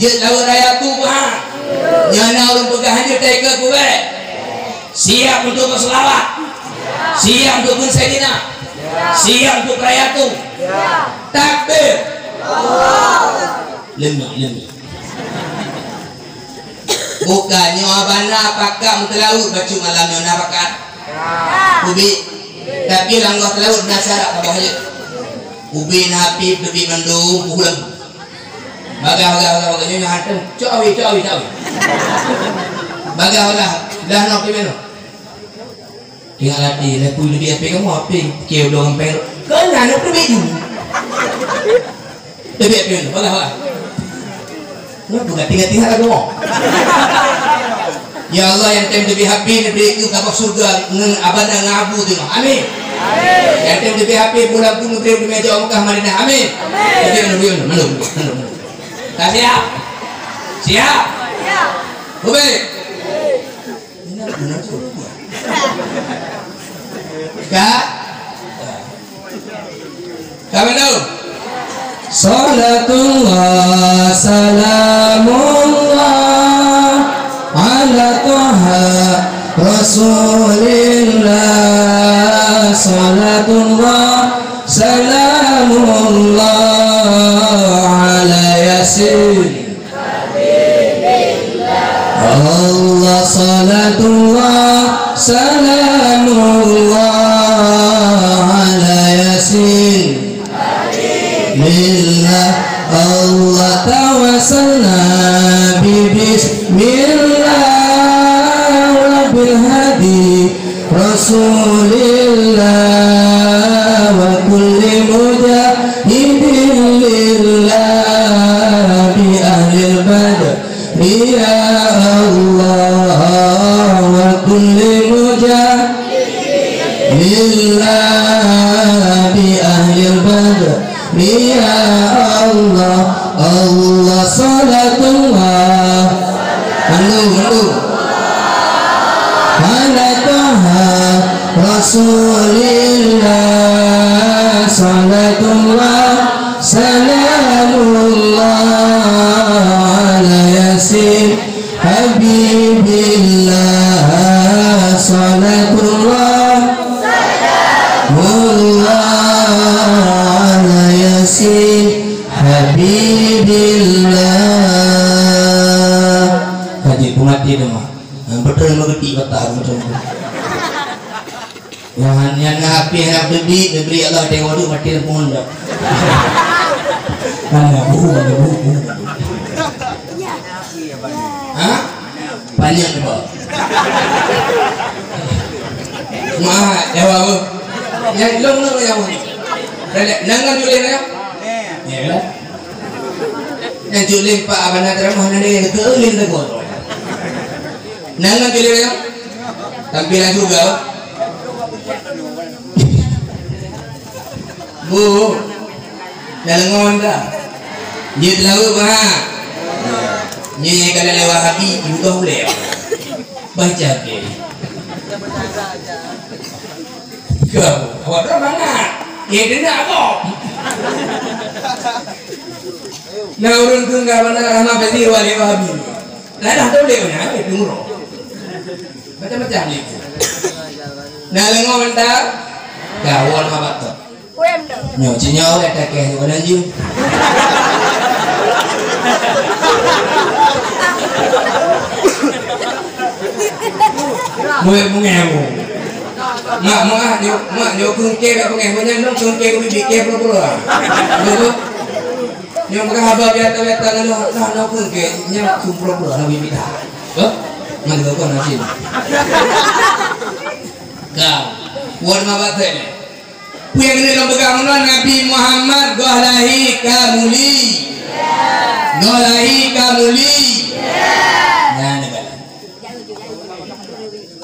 Jeuet laweuek raya tu peuhan. Nyoe na ureueng peugah jeuet, taikot kubée. Siap untuk berselawat. Siap untuk keu Saidina. Siap untuk raya tu. Takbir. Leumah, leumah. Bukan nyoe bana pakat meuteulaweuek bacut malam nyoe na pakat. Ubit. Tapi lam goh teulaweuek na syarat saboh je. Ubit na api teubiet mandum pulang. Bagah, bagah, bagah, bagah nyoe hantom. Cok awi, cok awi, cok awi. Bagah, bagah. Dah noh teubiet noh. Tinggai lati, lé kui leubeh api kamoe, api kieu dong ampé. Keu nyan teubiet ju. Teubiet pion, balah, balah. Nyoe bukan tinggai-tinggai lagoe. Ya Allah, nyang tem teubiet api, neubri keu kamoe syeuruga ngon abana ngon abu tu. Amin. Nyang tem teubiet api, bulan pun neubri keu meujok Mekah Madinah. Amin. Amin. Jadi, meunurun, meunurun, meunurun. Ka siap? Siap? Ubé. Ka? Ka bandum? Salatullah, salamullah, ala Taha Rasulillah. Salatullah, salamullah, ala Yasin. Allah, salatullah, salamullah ala Yasin. Lillah, Allah tawassalna bi bismillah wa bil hadi Rasulillah wa kulli mujahidin lillah bi ahlil badri ya Allah wa kulli mujahidin lillah bi ahlil badri ya Allah. Allah salatullah. Malu, malu. Ala Taha Rasulillah, salatullah, salamullah, ala Yasin Habibillah, salatullah, salamullah, ala Yasin Habibillah. Kaji pengati dong. Beutôi meugeudi bak tahu macam tu. Wah, nyan na api hana beudi, diberi Allah tengok tu mati lampu honda. Mana bu, mana bu, mana bu. Ha? Banyak ni, Pak. Mah, jawab apa? Yang long long yang mana? Dah lihat, nangan julin ya? Ya lah. Yang julin Pak Abang Nadra mah nanti yang keuling tu. Nangan julin ya? Tampilan juga. Bu, dah lengon dah. Jeuet lauk, ha. Nyoe kalau lewat hati, ibu dah boleh. Baca ke. Kau, awak dah mangat. Ya, dia nak kau. Nah, urun tu enggak mana Rahman Fazil wali Wahabi. Dah dah tu boleh mana? Eh, umroh. Macam-macam ni. Nah, lengon mantap. Dah, wan apa tu? Nyoe, ci nyoe, eh, takeh nyoe, nyoe, nyoe. Muet bungeh aku. Mak, mak, nyoe, mak, nyoe kungke bak bungeh, banyak nong kungke ku bibi ke pura-pura. Betul? Nyoe bukan haba biata-biata nyoe, nah, nong kungke, nyoe ku pura-pura, nong bibi dah. Hah? Mana kau nak sini? Dah. Buat apa tu ni? Peue nyang keuneuk lôn peugah meunoe, Nabi Muhammad goh lahé ka muli. Goh lahé ka muli. Nyan neukalon.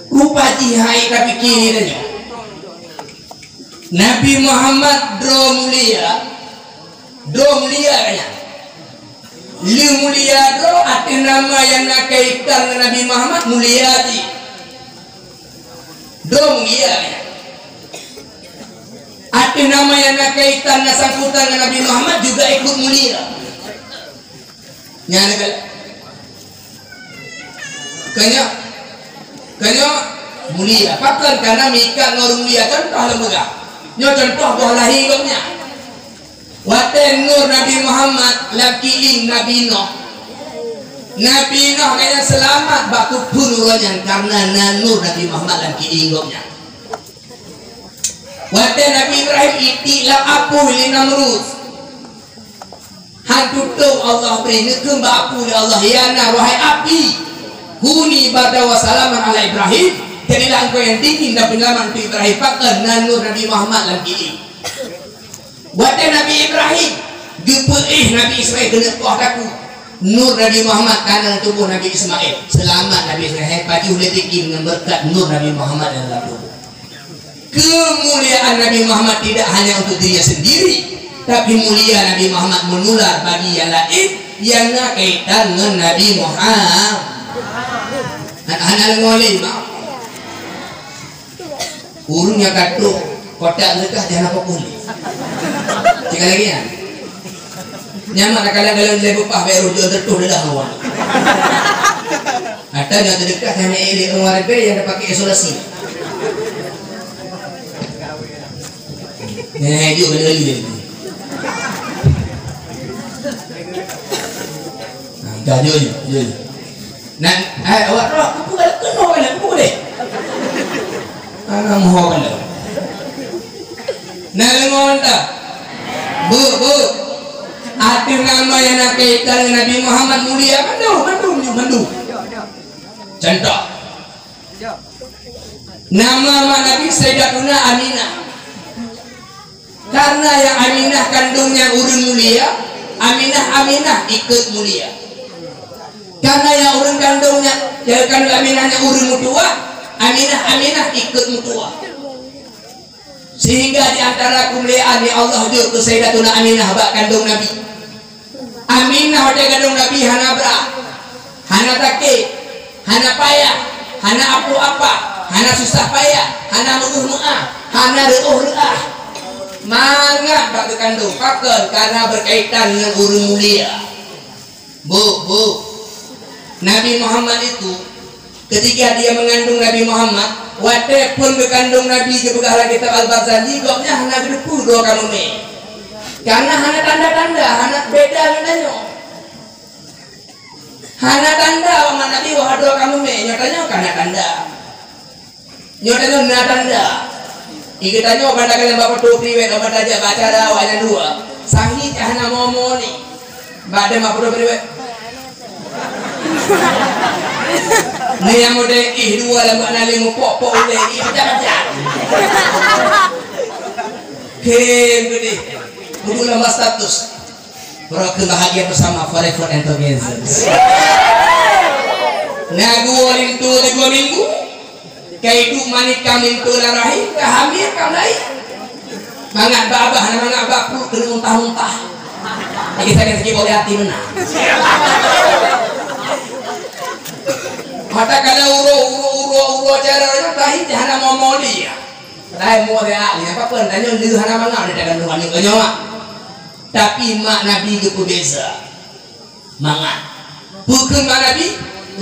Rupa jih hai tapike lé tanyoe. Nabi Muhammad droe mulia, droe mulia ka nyan. Lheueh mulia droe, ateueh nama nyang na kaitan ngon Nabi Muhammad mulia jih. Droe mulia ka nyan. Ateueh nama nyang na kaitan, na sangkutan ngon Nabi Muhammad juga ikut mulia. Nyan kan? Kanya, kanya mulia. Pakon? Karena meuikat ngon ureueng mulia. Contoh lôn peugah. Nyoe contoh goh lahé gobnyan. Watèe nur Nabi Muhammad lam kiéng Nabi Nuh. Nabi Nuh ka nyang seulamat bak keuphon uroe nyan karena na nur Nabi Muhammad lam kiéng gobnyan. Watèe Nabi Ibrahim itiek lam apui lé Namrud. Han tutong Allah bri, neukheun bak apui lé Allah, "Ya nar, wahai api, kuni bardan wa salaman ala Ibrahim, jadilah engkau yang dingin dan penyelamat untuk Ibrahim." Pakon? Na nur Nabi Muhammad lam kiéng. Watèe Nabi Ibrahim geupeuéh Nabi Ismail keuneuk poh takue, nur Nabi Muhammad ka na lam tuboh Nabi Ismail. Seulamat Nabi Ismail, pajoh lé dikeue ngon beureukat nur Nabi Muhammad nyang lam tuboh. Keumuliaan Nabi Muhammad tidak hanya untuk dirinya sendiri, tapi mulia Nabi Muhammad menular bagi nyang laén nyang na kaitan ngon Nabi Muhammad. Hana, hana lengkap lé, maaf. Ureueng nyang ka trok kotak seudeukah, jan na fokus lé. Cit lagèe nyan. Nyan mak na kadang-kadang lé beupah bèk roh jeuet teutoh dalam awak. Ata nyang seudeukah, jan na ék lé ureueng ribèe nyang tapakè isolasi. Nyan jeuet kali-kali lé. Nah, dah jeuet, jeuet. Nan, hai, awak droe, kupeue ka keunoe ka lheueh, kupeue deh? Hana meuho ka lheueh. Nan deungon teuh. Bu, bu. Ateueh nama nyang na kaitan ngon Nabi Muhammad mulia mandum, mandum, mandum. Contoh. Nama mak Nabi Sayyidatuna Aminah. Karena nyang Aminah kandông nyan ureueng mulia, Aminah, Aminah ikot mulia. Karena nyang ureueng kandông nyan, nyang kandông Aminah nyan ureueng meutuwah, Aminah, Aminah ikot meutuwah. Sehingga di antara keumuliaan nyang Allah jok keu Sayyidatuna Aminah bak kandông Nabi. Aminah watèe kandông Nabi hana brat, hana sakét, hana payah, hana apoh apa. Hana susah payah, hana meu'ah-meu'ah, hana reu'oh-reu'ah. Mangat bak geukandong, pakon? Karena berkaitan dengan ureuëng mulia. Bu, bu. Nabi Muhammad itu, ketika dia mengandung Nabi Muhammad, watée phon geukandong Nabi, geupeugah lam kitab Al-Barzanji, gobnyan hana geuteupeue droe ka meumé. Karena hana tanda-tanda, hana beda ngon tanyoe. Hana tanda awak mak Nabi wah droe ka meumé, nyoe tanyoe ka na tanda. Nyoe tanyoe na tanda. Ié tanyoe banda kalian bak foto priwet, banda jak bak acara awak nyang dua. Sahih cah hana momo ni. Bak dem bak foto priwet. Ni yang mode ih dua lam bak nali mupok-pok uleh ih pecah-pecah. Hem gede. Kudu nambah status. Bro, keu bahagia bersama forever and together. Nah, gua linto di dua minggu. Ka idup manik ka linto lam rahim, ka hamil ka lain. Mangat bak abah, na mangat bak pruet keuneuk muntah-muntah. Lagi sakit-sakit boleh hati beuna. Mata kada uroe, uroe, uroe, uroe cara nyan tahi hana momoli ya. Padahai mo dia ahli, apa pun tanyoe leu hana mangat di dalam rumah ni nyoe. Tapi mak Nabi geupeubeza. Mangat. Peue kheun mak Nabi,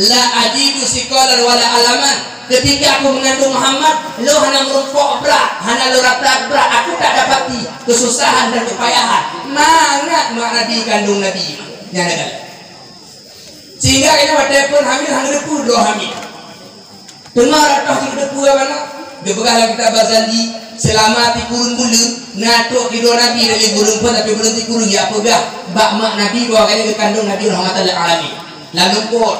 "La ajidu siqalan wala alaman." Ketika aku mengandung Muhammad, lôn hana meurumpok brat, hana lôn rata brat, aku tak dapati kesusahan dan kepayahan. Mangat mak Nabi kandung Nabi. Nyan adalah. Sehingga kena watée phon hamil, hana geuteupeue droe hamil. Teuma ratoh cit teupeue bana, geupeugah lam kitab Barzanji, seulama tikureueng buleuen, na trok sidroe nabi dari buleuen phon, tapi buleuen tikureueng, ya peugah bak mak Nabi bahwa gobnyan geukandong Nabi rahmatan lil alamin. Lam lumpur,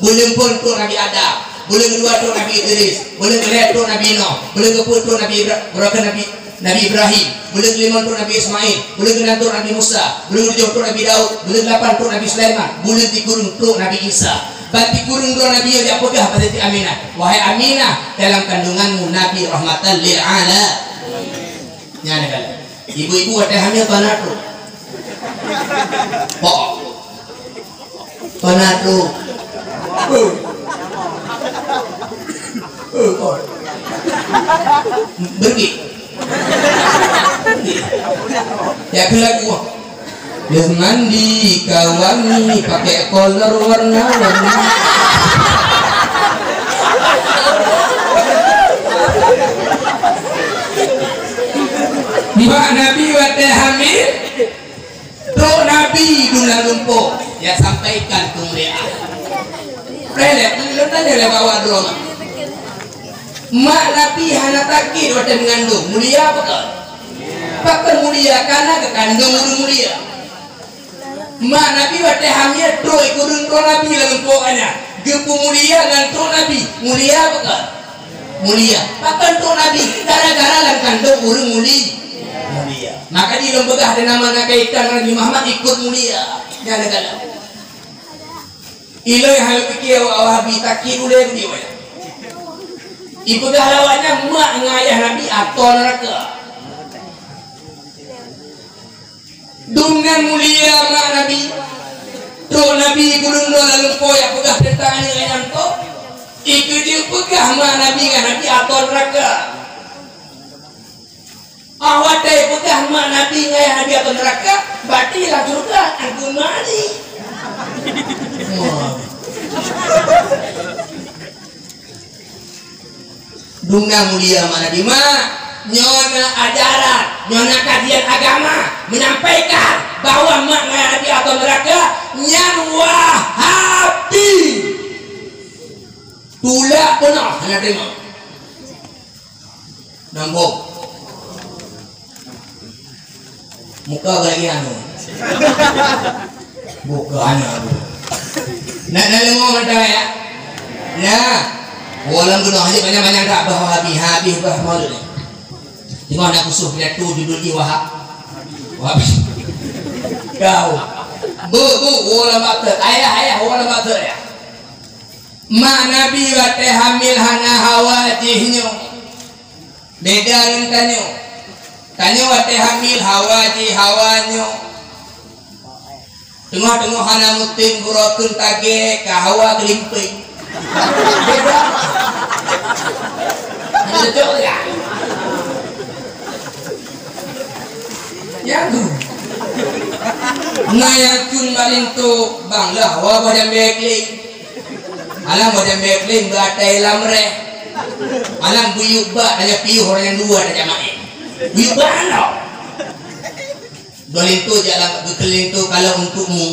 buleuen phon trok Nabi Adam, buleuen keudua trok Nabi Idris, buleuen keulhèe trok Nabi Nuh, buleuen keupeuet trok Nabi Ibra-, Nabi Nabi Ibrahim, buleuen keulimong trok Nabi Ismail, buleuen keunan trok Nabi Musa, buleuen keutujoh trok Nabi Daud, buleuen keulapan trok Nabi Sulaiman, buleuen tikureueng trok Nabi Isa. Ban tikureueng droe nabi nyang jak peugah bak Siti Aminah, "Wahai Aminah, dalam kandunganmu Nabi rahmatan lil ala." Nyan kan. Ibu-ibu watée hamil tuan na trok. Pok. Panado. Eh. Eh, kon. Bergi. Ya, ke lagu. Dia mandi kawan ni pakai kolor warna-warni. Mak Nabi watée hamil, Trok Nabi dum lam lumpoe, ya sampaikan keumuliaan. Preh lé, lôn tanyong lé bak awak droe. Mak Nabi hana sakét watée meungandong, mulia apa kon? Pakon mulia? Karena geukandong ureuëng mulia. Mak Nabi watée hamil trok ikureueng trok Nabi lam lumpoe nyan, geupeumulia ngon trok Nabi, mulia apa kon? Mulia. Pakon trok Nabi? Gara-gara lam kandong ureuëng muli-, mulia. Maka di lôn peugah teuma na kaitan Nabi Muhammad ikot mulia. Nyan lagée nyan. Ilée hana piké awak Wahabi, sakét ulée beudiwai. Ipeugah lawak nyan mak ngon ayah Nabi atô neuraka. Dum nyan mulia mak Nabi. Trok Nabi gureueng droe lam lumpoe jak peugah teuntang aneuëk nyan kok. Ikeu jeuet peugah mak Nabi ngon Nabi atô neuraka. Ah watée peugah mak Nabi ngon ayah Nabi atô neuraka, berarti lam syeuruga angkeu mak Nabi. Wah. Dum na mulia mak Nabi. Mak, nyoe na ajaran, nyoe na kajian agama menyampaikan bahwa mak ngon ayah Nabi atô neuraka nyan Wahabi. Tulak peunoh hana teurimong. Nambong. Muka lagi anu. Bukan anu. Nak, nak lengok mata ya? Nah. Walau guna aja banyak-banyak tak bah Wahabi, habis bah malu ni. Tengok nak khusus dia tu judul ni Wahab. Wahabi. Kau. Bu, bu, walau mata. Ayah, ayah, walau mata ya. Mak Nabi watée hamil hana hawa jih nyoe. Beda ngon tanyoe. Tanyoe watée hamil hawa jih hawa nyoe. Teungoh-teungoh hana mutem geuroe kheun tagée ka hawa geulimpeng. Beda. Hana cocok ya. Nyang tu. Na nyang cun bak linto bang lah, wa boh jambé kling. Alang boh jambé kling beuatai lam reh. Alang buyuk bak tanya piôh orang nyang dua tanya main. Buyuk bak anak. Dua linto jalan geukeuleng tu kalau untukmu.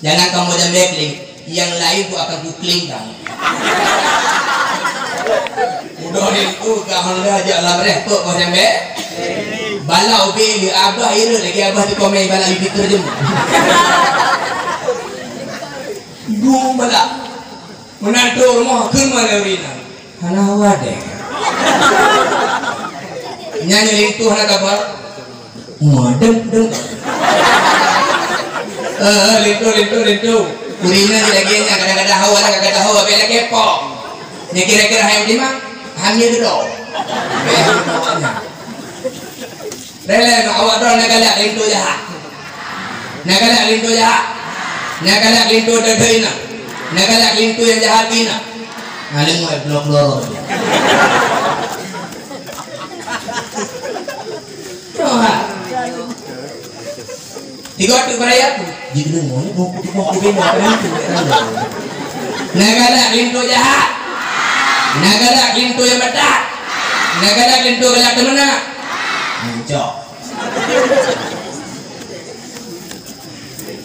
Jangan kamu jambé kling, yang lain pun akan kukling kamu. Udah itu, kak Honda jak lam reh, pok kau jambé. Bala ubi, abah ira lagi, abah di komen, bala ubi terjem. Ibu bala. Menantu rumah, kena lewina. Hana hawa deh. Nyanyi lintuh hana kabar. Madem, dem. Eh, linto, linto, linto. Urina di lagi nya, kadang-kadang hawa lah, kadang-kadang hawa, bela kepo. Ni kira-kira hayam di mang, hamil dulu. Bela kepo nya. Rela mak awak droe na galak linto jahat. Na galak linto jahat. Na galak linto dada ina. Na galak linto yang jahat ina. Ngalim mai blok loro. Roh. Tiga tu baraya tu. Jadi mau ni mau putih mau putih mau kena tu. Na galak linto jahat. Na galak linto yang betak. Na galak linto galak teumena. Muncok.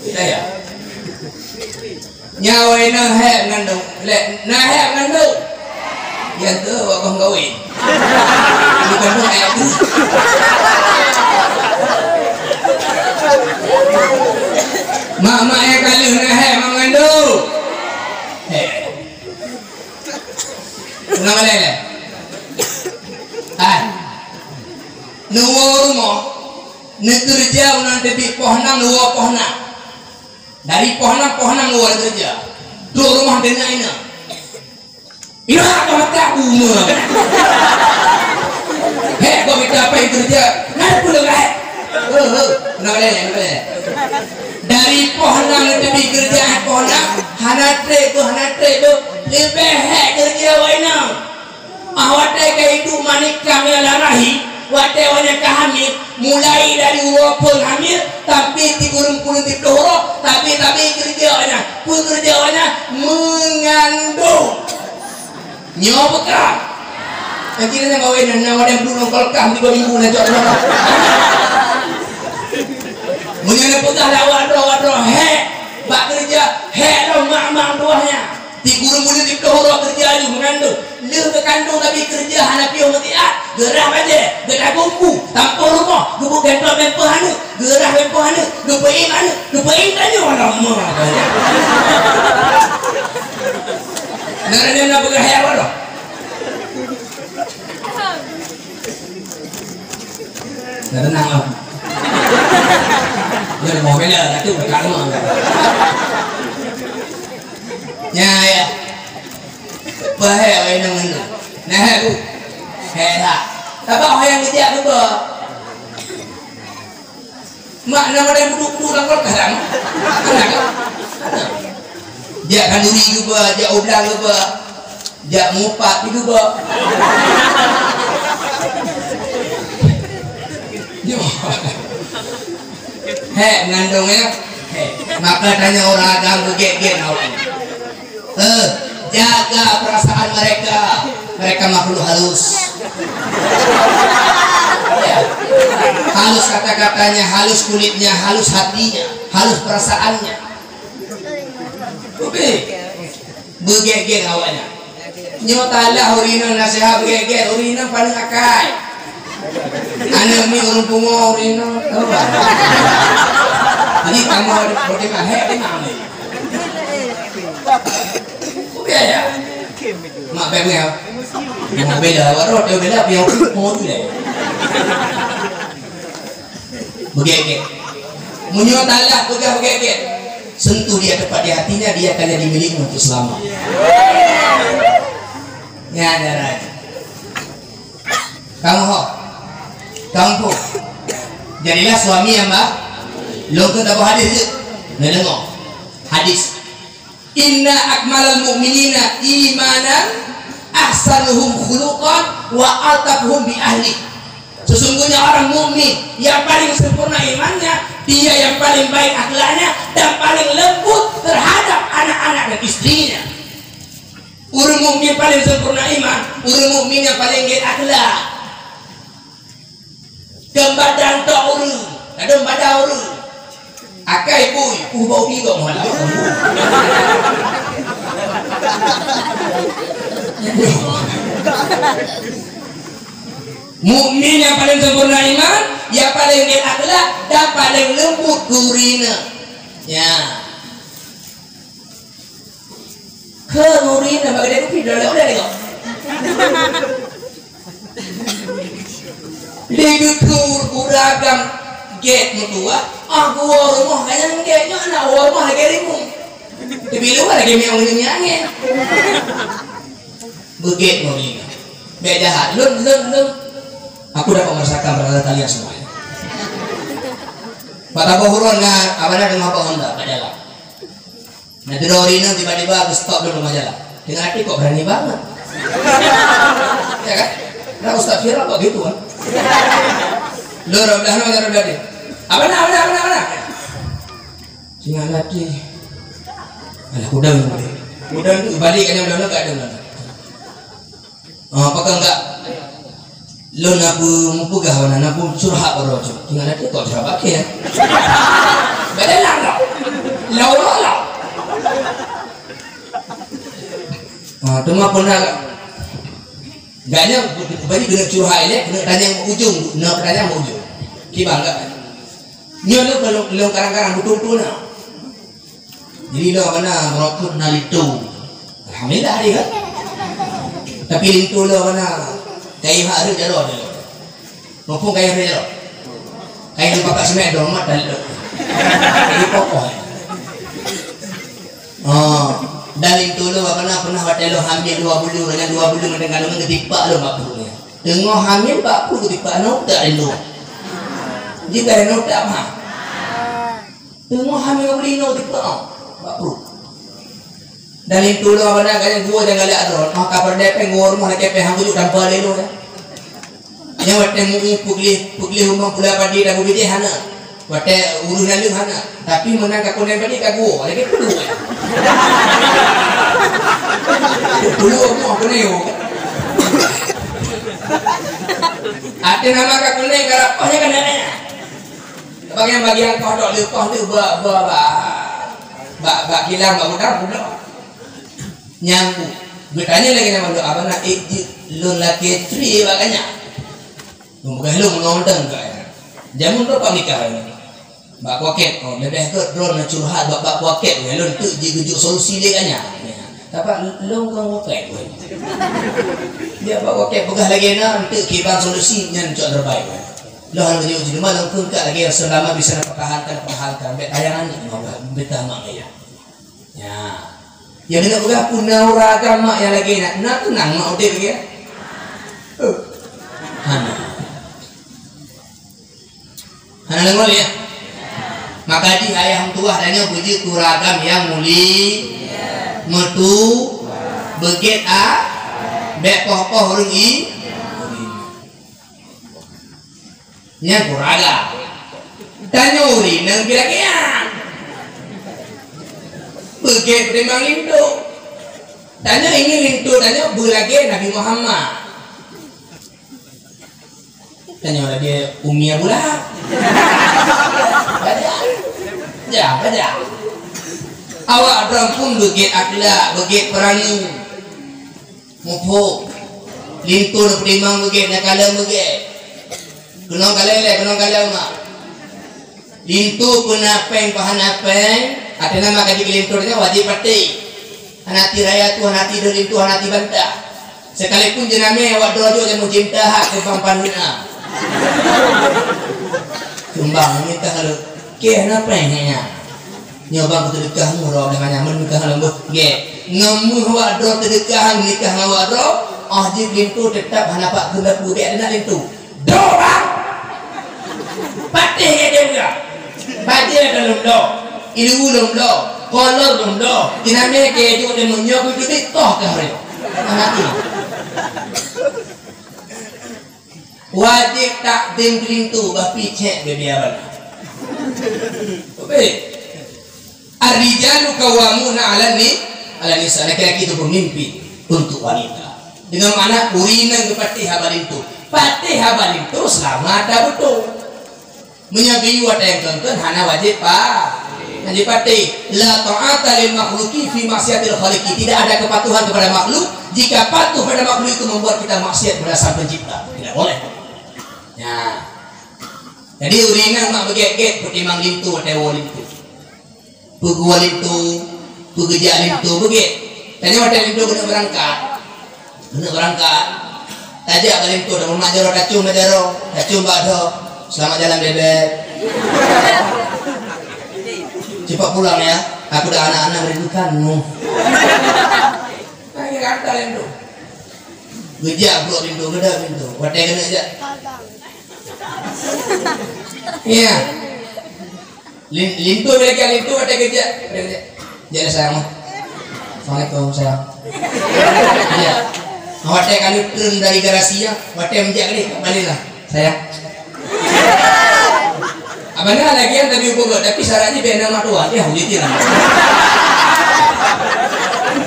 Kita ya. Nyawa ina hek mengandung. Lek na hek mengandung. Yang tu awak kong kawin. Bukan tu hek tu. Mak-mak yang kalah na hek mengandung. Hek. Kenapa lele? Hai. Nuwo rumoh. Neukeureuja unan teubiet poh nam, nuwo poh nam. Dari poh nam, poh nam luwa keureuja. Duek rumoh deungon inong. Inong, apa mata bume? Hek, kau minta apa yang kerja? Nah, pulang, eh. Eh, eh, nak boleh, nak boleh. Dari poh nam teubiet keureuja, eh, poh nam, hana trép tu, hana trép tu. Leubeh hek keureuja awak inong. Ah, watèe ka iduek manéh ka meulalah rahim, watèe awak nyan ka hamil, mulai dari uroe phon hamil, sampai sikureueng puluh siplôh uroe, sabe-sabe keureuja awak nyan. Peue keureuja awak nyan? Meungandong. Nyoe bukon. Kira nyang kawin na, na wadang burung kolkah tiga minggu na cok. Meunyoe na peugah lé awak droe, awak droe, hek, bak keureuja, hek lom mak-mak tuah nyan. Di gurèe buleuen di ploh uroe keureuja laju meungandong. Lheueh geukandong tapi keureuja hana piôh meutiat, geurah bajèe, geutagong bu, tampôh rumoh, geubuet gantoe pampers aneuk, geurah pampers aneuk, geupeuék aneuk, geupeuék tanyoe lom. Nah, nyan na peugah hai awak lom. Dah tenang lah. Dia mau bela, tu berkarma. Ya, ya. Bahaya orang yang mana? Nah, bu. Hei, tak. Tapi orang yang kejak tu, bah. Mak nama dia buduk-buduk dalam kulkas, kan? Ada, kan? Ada. Jak kanduri juga, jak oblang juga. Jak mupat juga. Yo. Hek, mengandung ya. Hek. Maka tanya orang agam beugét-gét awak. Eh, jaga perasaan mereka. Mereka makhluk halus. Ya. Halus kata-katanya, halus kulitnya, halus hatinya, halus perasaannya. Oke. Beugét-gét awaknyan. Nyoe talah ureueng inong nasihat beugét-gét, ureueng inong paneuk akai. Aneuk miet ureueng pungo ureueng inong. Jadi kamoe berterima hek dengan ni. Oke ya. Mak bèk ya. Mak beda, baru dia beda, dia mau tu deh. Beugét-gét. Meunyoe talah peugah beugét-gét, sentuh dia tepat di hatinya, dia akan jadi milikmu untuk selama. Nyan, nyan, nyan. Kamu ho. Kamu pun. Jadilah suami yang baik. Lôn keu tabah hadis je. Nah, dengar. Hadis. Inna akmalal mu'minina imanan Ahsanuhum khuluqan wa altafuhum bi ahli. Sesungguhnya orang mukmin yang paling sempurna imannya, dia yang paling baik akhlaknya dan paling lembut terhadap anak-anak dan istrinya. Ureuëng mukmin paling sempurna iman, ureuëng mukmin yang paling gét akhlak. Keumbadang tok ureuëng, kadang badang ureuëng. Akai bui, uh, bau tigong malam. Mukmin yang paling sempurna iman, yang paling gét akhlak dan paling lembut gurina. Ya. Keu gurina bagi dia kupi dah lewat dah tengok. Di geukeu uragam gét meutuah, ah, gua rumoh kanyang gét nyoe anak gua rumoh lagèe rimueng. Tapi luar lagèe miong ngieng angén. Beugét ngon lé. Bèk jahat. Lôn, lôn, lôn. Aku dapat merasakan perkataan kalian semuanya. Pak Taboh Huron ngon Abang Adam Abang Honda kat jalan. Nah, droe rineng tiba-tiba geustop lôn lam jalan. Dengan hati kok berani banget. Ya kan? Nah, Ustaz Fira kok gitu kan? Lôn udah, lôn udah, lôn udah. Apa nak, apa nak, apa nak, apa nak? Singa lati. Alah, kudang tadi. Kudang tu balik kan yang dalam tak ada dalam. Ah, pakon ka lôn na peue meupeugah, na peue curhat baroe cok. Singa lati kok curhat bakeh. Badan lang kau. Lau, lau, lau. Ah, teuma pernah gaknyan bari keuneuk curhat ilèe, keuneuk tanyong ujong, na tanyong ujong. Kiban gak. Nyoe lôn, lôn, lôn karang-karang beutôi-beutôi na. Jadi lôn mana meurokok na linto. Alhamdulillah hari kan. Tapi linto lôn mana kayu hak reuet jaroe lôn. Muphom kayu reuet jaroe. Kayu pakai semen dong mat dan lôn. Jadi kokoh. Oh, dan linto lôn mana pernah watèe lôn hamil dua buleuen, dengan dua buleuen dengan kandungan keutipak lôn bak pruet. Teungoh hamil bak pruet keutipak na utak linto. Jika na utak mah. Teungoh hamil ubri inoe tipe, oh, bak pruet. Dan linto lôn abana gaya gua jangan galak droe. Oh, ka peureulèe péng gua rumoh lakèe péng han geujuk tanpa lé lôn, ya. Nyan watèe meu-eu peugleh, peugleh rumoh pula padi dan bubideh hana. Watèe ureueng naleueng hana. Tapi meunan ka kunèng padi ka gua, lagèe puluh, ya. Puluh rumoh kunèng. Até nama ka kunèng ka rapah nyan ka nanya. Bagian-bagian koh dok leupah tu ba, ba, ba, ba, ba kilang, ba udang, ba udang. Nyang ku, geutanyoe lagèe nyan mandum, abana, eh, jeuet lôn lakèe tri bak gata nyan. Lôn peugah lôn ngon dang ka nyan. Jameun droe pat nikah nyan. Bak kuakèt, oh, leubeh gèt droe na curhat bak, bak kuakèt nyan, lôn teuk jigeujok solusi lé gata nyan. Tapi lôn kon kuakèt, weh. Dia bak kuakèt peugah lagèe na, teuk kiban solusi nyan cok terbaik, weh. Loh, hana geujok jeuet, cuma lôn kheun ka lagèe selama bisa neupertahankan, pertahankan. Bèk tayang aneuk, meubeutah mak ayah. Ya. Ya, keuneuk peugah pun na ureueng agam mak nyang lagèe nyan. Na teunang mak udép lagèe nyan? Eh. Hana. Hana deungö, ya? Maka di ayah meutuwah tanyoe beujeuet keu ureueng agam nyang muli, meutu, beugèt a, bèk poh-poh ureueng i. Nyan kuraga. Tanyoe ureueng inong beulagèe nyan. Beugèt timang linto. Tanyoe ingin linto tanyoe beulagèe Nabi Muhammad. Tanyoe lagèe Umi Abu Lahab. Bajang. Ya, bajang. Awak droe pun beugèt akhlak, beugèt peurani. Muphom. Linto neupeutimang beugèt, neukalon beugèt. Keunong kalon ilèe, keunong kalon mak. Linto peue na pèng, peue hana pèng, ateueh nama ka jikeu linto nyan wajéb patéh. Hana ti raya tu, hana ti deuh linto, hana ti bantah. Sekalipun jeunamé awak droe jok nyang meucinta hak keu bang paneuk na. Sumbang, mita lôn. Kèe hana pèng nyan. Nyoe bang teudeukah mu droe dengan nyaman nikah lom beuh. Nggih. Ngon meuh awak droe teudeukah nikah ngon awak droe, oh jih linto teutap hana pat keuneuk peubèk aneuk linto. Droe bang! Patéh ya dia udah. Bajèe dah lom do. Ilu lom do. Kolor lom do. Tinamé ke jok dia meunyoe keu keutik toh kah dia. Mati. Wajéb takzim keu linto, bah picék bebe abang. Oke. Ar-rijalu qawwamuna 'alan ni-, 'alan nisa. Laki-laki itu pemimpin untuk wanita. Dengan makna ureueng inong geupatéh haba linto. Patéh haba linto seulama ata beutôi. Meunyoe geuyue watée kheun-kheun hana wajéb pa-, wajéb patéh. La ta'ata lil makhluqi fi ma'siyatil khaliqi. Tidak ada kepatuhan kepada makhluk jika patuh pada makhluk itu membuat kita maksiat kepada Sang Pencipta. Tidak boleh. Ya. Jadi ureueng inong mak beugét-gét peutimang linto watée woe linto. Peuguwa linto, peugeujak linto, beugét. Tanyoe watée linto keuneuk beurangkat. Keuneuk beurangkat. Tajak bak linto, dan mak jaroe tacôm bak jaroe, tacôm bak dhoe. Selamat jalan, Bebek. Cepat pulang ya, aku dan anak-anak merindukanmu. Nah, ini kata linto. Geujak brok linto, geuda linto. Watée keuneuk jak. Iya. Lin-, linto lagi, linto ada kerja. Ada kerja. Jadi sayang. Assalamualaikum, sayang. Iya. Awak teh kalau turun dari garasi ya, awak teh menjak ni, balik lah. Sayang. Abang ni lagi yang tadi ukur, tapi syaratnya biar nama tuan. Ya, uji tiang.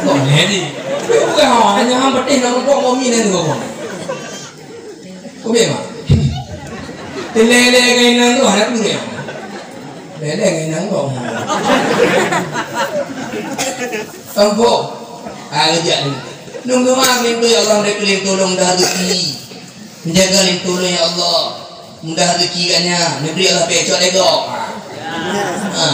Boleh ni. Bukan hanya hang betul nama kau mau minum kau. Ubé mak. Teulélé ngon inong tu hana peue. Lélé ngon inong tu. Tumpôk. Ah, geujak ni. Nunggu mak linto, ya Allah, beri linto lôn mudah rezeki. Menjaga linto lôn, ya Allah. Mudah rezeki ganya. Negeri Allah pecok lego. Ha.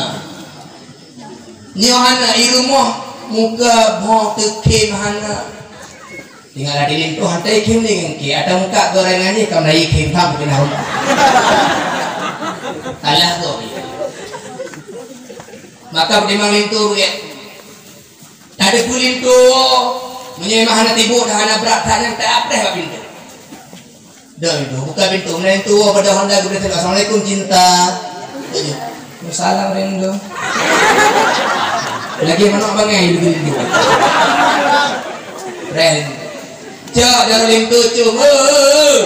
Nyoe hana i rumoh muka boh teukem hana. Tinggai di linto hantai khem ni ngon khem. Atau muka gorengan ni kam lagi khem tham kena rumah. Alah tu. Maka beutimang linto buet. Tadi pun linto meunyoe mah hana tibu dah hana brat that nyang tak apreh bak pintu. Dah itu, buka pintu. Meunan itu, oh, pada Honda, kemudian, "Assalamualaikum, cinta." Salam rindu. Lagi manok bangai, rindu. Ren. Cok, jaroe linto, cum. Eh, eh.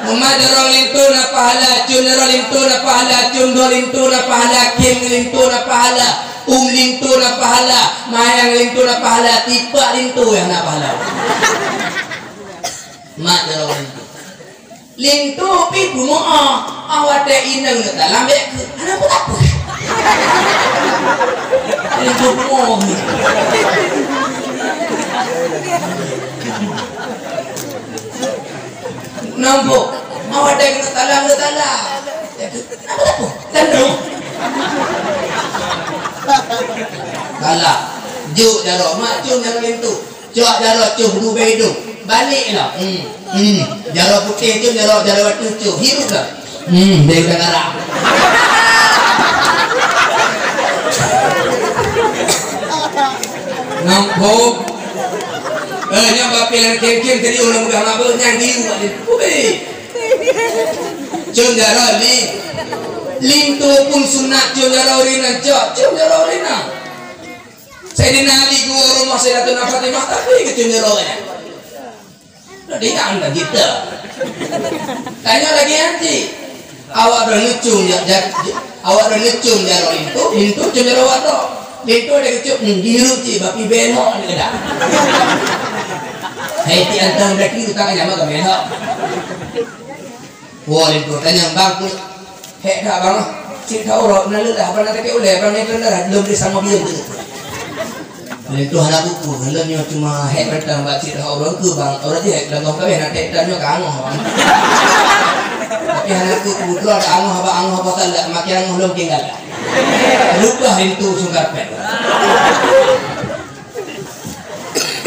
Mumat jaroe linto na pahala, cum jaroe linto na pahala, cum dua linto na pahala, kim linto na pahala, um linto na pahala, mayang linto na pahala, tipak linto nyang na pahala. Mat jaroe linto. Linto pih peumoh, ah, watée inong geutalambek keu, hana peue-peue. Linto peumoh. Nampak, ah, watée geutalambek geutalambek. Hana peue-peue. Tandong. Salah. Juk jaroe mak, cum jaroe linto. Cok jaroe cum, rubah idong. Balek lah. Hmm. Hmm. Jaroe putéh cum, jaroe, jaroe batu cum. Hirup lah. Hmm, dia udah ngarang. Nampak. Eh, nyang bapéh kem-kem tadi orang mudah mabuk, nyang hirup bak dia. Ubé. Cum jaroe li. Linto pun sunat cum jaroe ureueng inong, cok. Cum jaroe ureueng inong. Saidina Ali geuwoe rumoh Sayyidatuna Fatimah, tapi keu cum jaroe nyan. Udah ingat anda kita. Tanya lagi nanti. Awak dah ngecung ya, ya, ya, awak dah ngecung jaroe linto, linto cum jaroe awak tu. Linto ada kecuk, hmm, dihirup cik, tapi belok ada kedak. Hai, ti antang daki utang aja mah belok. Wah, linto tanyong, "Bang, keuneuk hék that, Bang? Cit that uroe, na leulah, Bang, na sakét ulèe, Bang, na leulah, lôn bri sama bileung tu." Linto hana kuku, lôn nyoe cuma hék mantong bak cit that uroe keu, Bang. Uroe jih hék lam kawé, na hék that nyoe ka angoh, Bang. Tapi hana kuku, droe angoh, bak angoh, bak salah, makin angoh lôn tinggal. Rubah linto sungkar pèng.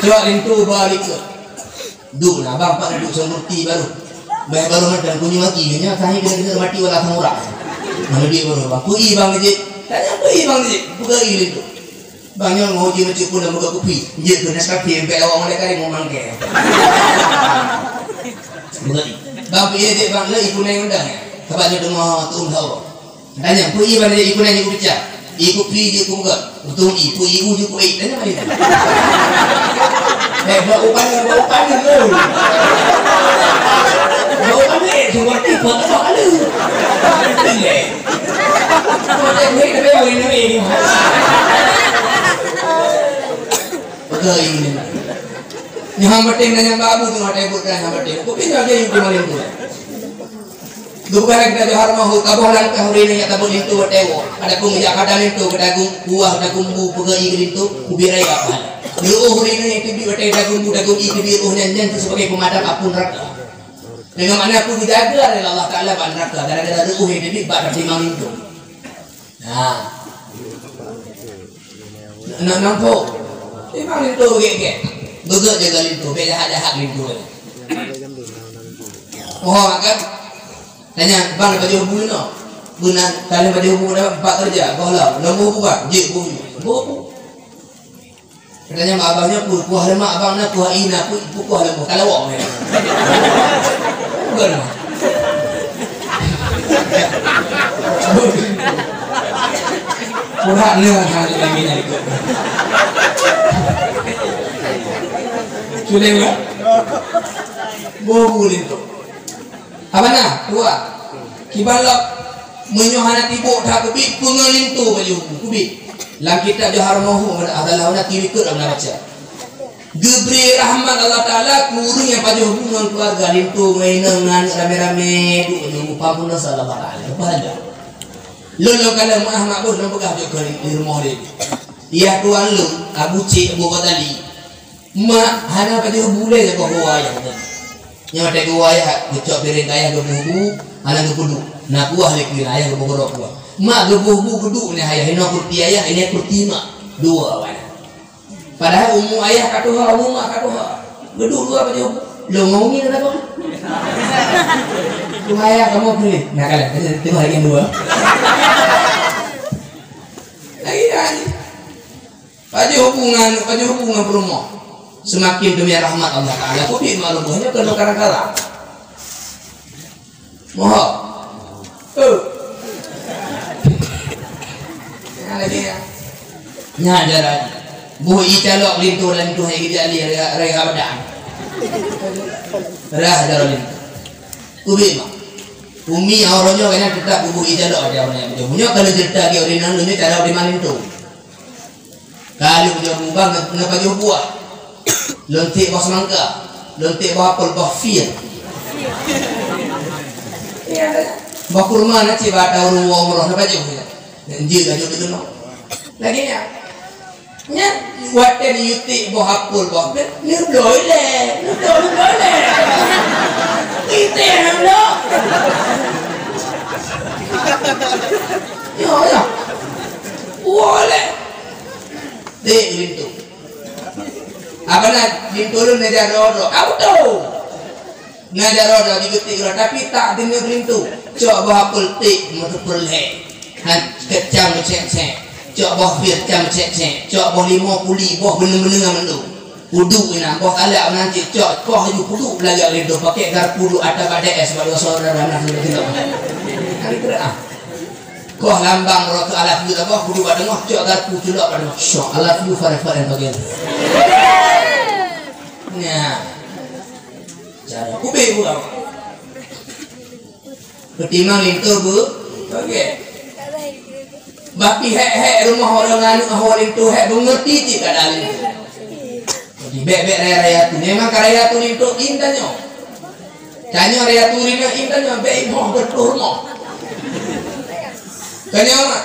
Cuba linto balik ke. Duek na, Bang, pat duek seumurti baru. Bah baru mantong kunyoe aki, nyoe sahi keuneuk mati wala samura. Mana duek baru, Bang? Kui, Bang, jih. Tanya kui, Bang, jih. Buka i linto. Bang, nyoe mau uji macam pun dah buka kupi. Jih tu Nescafe, sampai awak mulai kali mau mangke. Buka i. Bang, pi jih, Bang, le iku neng undang. Sebab dia tengah tu tahu. Tanya, peue ié ban lé iku nyan iku peucah? Iku pi jeuet ku buka. Beutôi i, peue ié u jeuet ku ék. Tanya balik. Eh, bak upan, bak upan ni, oi. Bak upan ni, eh, sungguh tipe, tak ada. Iya. Macam ni, tapi awak ni, eh. Betul ini. Nyoe hana maté, nyan babu tu, hana buet, nyan hana maté. Kok pindah jadi cuma itu? Geupeugah lé geutanyoe, "Hai Roh, taboh langkah ureueng inong nyang tabeuet linto watèe woe. Adapun meujak keu linto, geutanyoe kuah, geutanyoe bu, peugöt ié keu linto, kubiet raya pahala." Geutanyoe ureueng inong nyang teubiet watèe geutanyoe bu, geutanyoe ié keubiet roh nyan, nyan sebagai pemadam apui neuraka. Deungon makna peue, geujaga lé Allah Taala bak neuraka gara-gara roh nyang teubiet bak tatimang linto. Nah. Nak nampak. Memang linto gèt-gèt. Beugöt jaga linto, bèk jahat-jahat linto. Oh, kan? Tanya, "Bang, pajoh bu inoe?" "Beunan, kalian pajoh bu dah empat kerja, goh lah, nombor bukan, jek bu." Bu. Katanya mak abangnya pun, "Kuah lemak abang na, kuah ina, ku, ku kuah lemak." Kalau awak main. Bukan mah. Kurang ni, ha, ni lagi nak ikut. Sudah, ya? Boh boleh tu. Apa na? Dua. Kiban lom, meunyoe hana tibok that keubiet, peungon linto pajoh bu, keubiet. Lam kitab Jauhar Mauhud, adalah hana tibok ikot lam baca. Geubri rahmat Allah Taala keu ureueng nyang pajoh bu ngon keuluwarga, linto ngon inong ngon aneuk ramé-ramé, duek ngon mupa pun sallallahu alaihi wasallam. Lôn lôn kalon meuah mak boh lôn peugah jok keu di rumoh lé. Yah tuan lôn, Abu Cik Abu Ghazali. Mak hana pajoh bu lé jagoe geuwoe ayah nyan. Nyoe watèe geuwoe ayah, geucok piréng keu ayah geuboh bu, hana geupeuduek. Na kuah lé keu ayah geuboh gurok kuah. Mak geuboh bu geuduek nyan ayah, inoe kurti ayah, inoe kurti mak. Dua awak nyan. Padahai umu ayah ka tuha, umu mak ka tuha. Geuduek dua pajoh bu. Lôn ngon umi na dua. Tuha ayah kamoe pilih. Nah, kalon, teuka lagi dua. Lagi dah ni. Pajoh bu ngon, pajoh bu ngon peurumoh. Seumaken teumé rahmat Allah Taala. Keubiet mak lôn boh nyoe keuneuk kara-kara. Moho. Oh. Nah, lagi ya. Nyan cara. Boh ié calok linto, linto hai geujak lé raya, raya Ramadan. Rah cara linto. Keubiet mak. Umi awak nyoe kena tetap boh ié calok aja orang yang betul. Nyoe kalau cerita lagi orang nan nyoe cara di mana linto. Ka lheueh pajoh bu bang, na, na pajoh buah. Lôn tiek boh seumangka, lôn tiek boh apel, boh fir. Boh kurma na cit bak ureueng umroh na pajoh. Nyan jeuet laju leunoe. Lagèe nyan. Nyan watèe neuyue tiek boh apel, boh fir, neubloe ilèe, neubloe, neubloe ilèe. Itèe neubloe. Yo, yo. Woe lé. Tiek linto. Apa na linto lôn na jaroe droe? Apa tu? Na jaroe droe jigeutik droe, tapi tak deungoe linto. Cok boh apel tiek meuteupeu lhèe. Han keucang meucèk-cèk. Cok boh fir cang meucèk-cèk. Cok boh limau puli, boh beuneu-beuneu mandum. Peuduek inan, boh talak meunan cit, cok, koh laju peuduek lagèe linto, pakèk garpu duek ata bak D S bak dua saudara na sudah tengok. Kali kira ah. Koh lambang rot alat tu apa, peuduek bak teungoh, cok garpu culok bak teungoh. Syok, alat tu fare-fare bagian. Nya. Cara kubé pulang. Peutimang linto bu, oke. Bah pi hék-hék rumoh ureueng aneuk hawa linto hék, beungeurti cit keuadaan linto. Jadi bèk-bèk raya-raya tu. Memang ka raya tu linto in tanyoe. Tanyoe raya tu rinah in tanyoe bèk imoh beutôi rumoh. Tanyoe mak.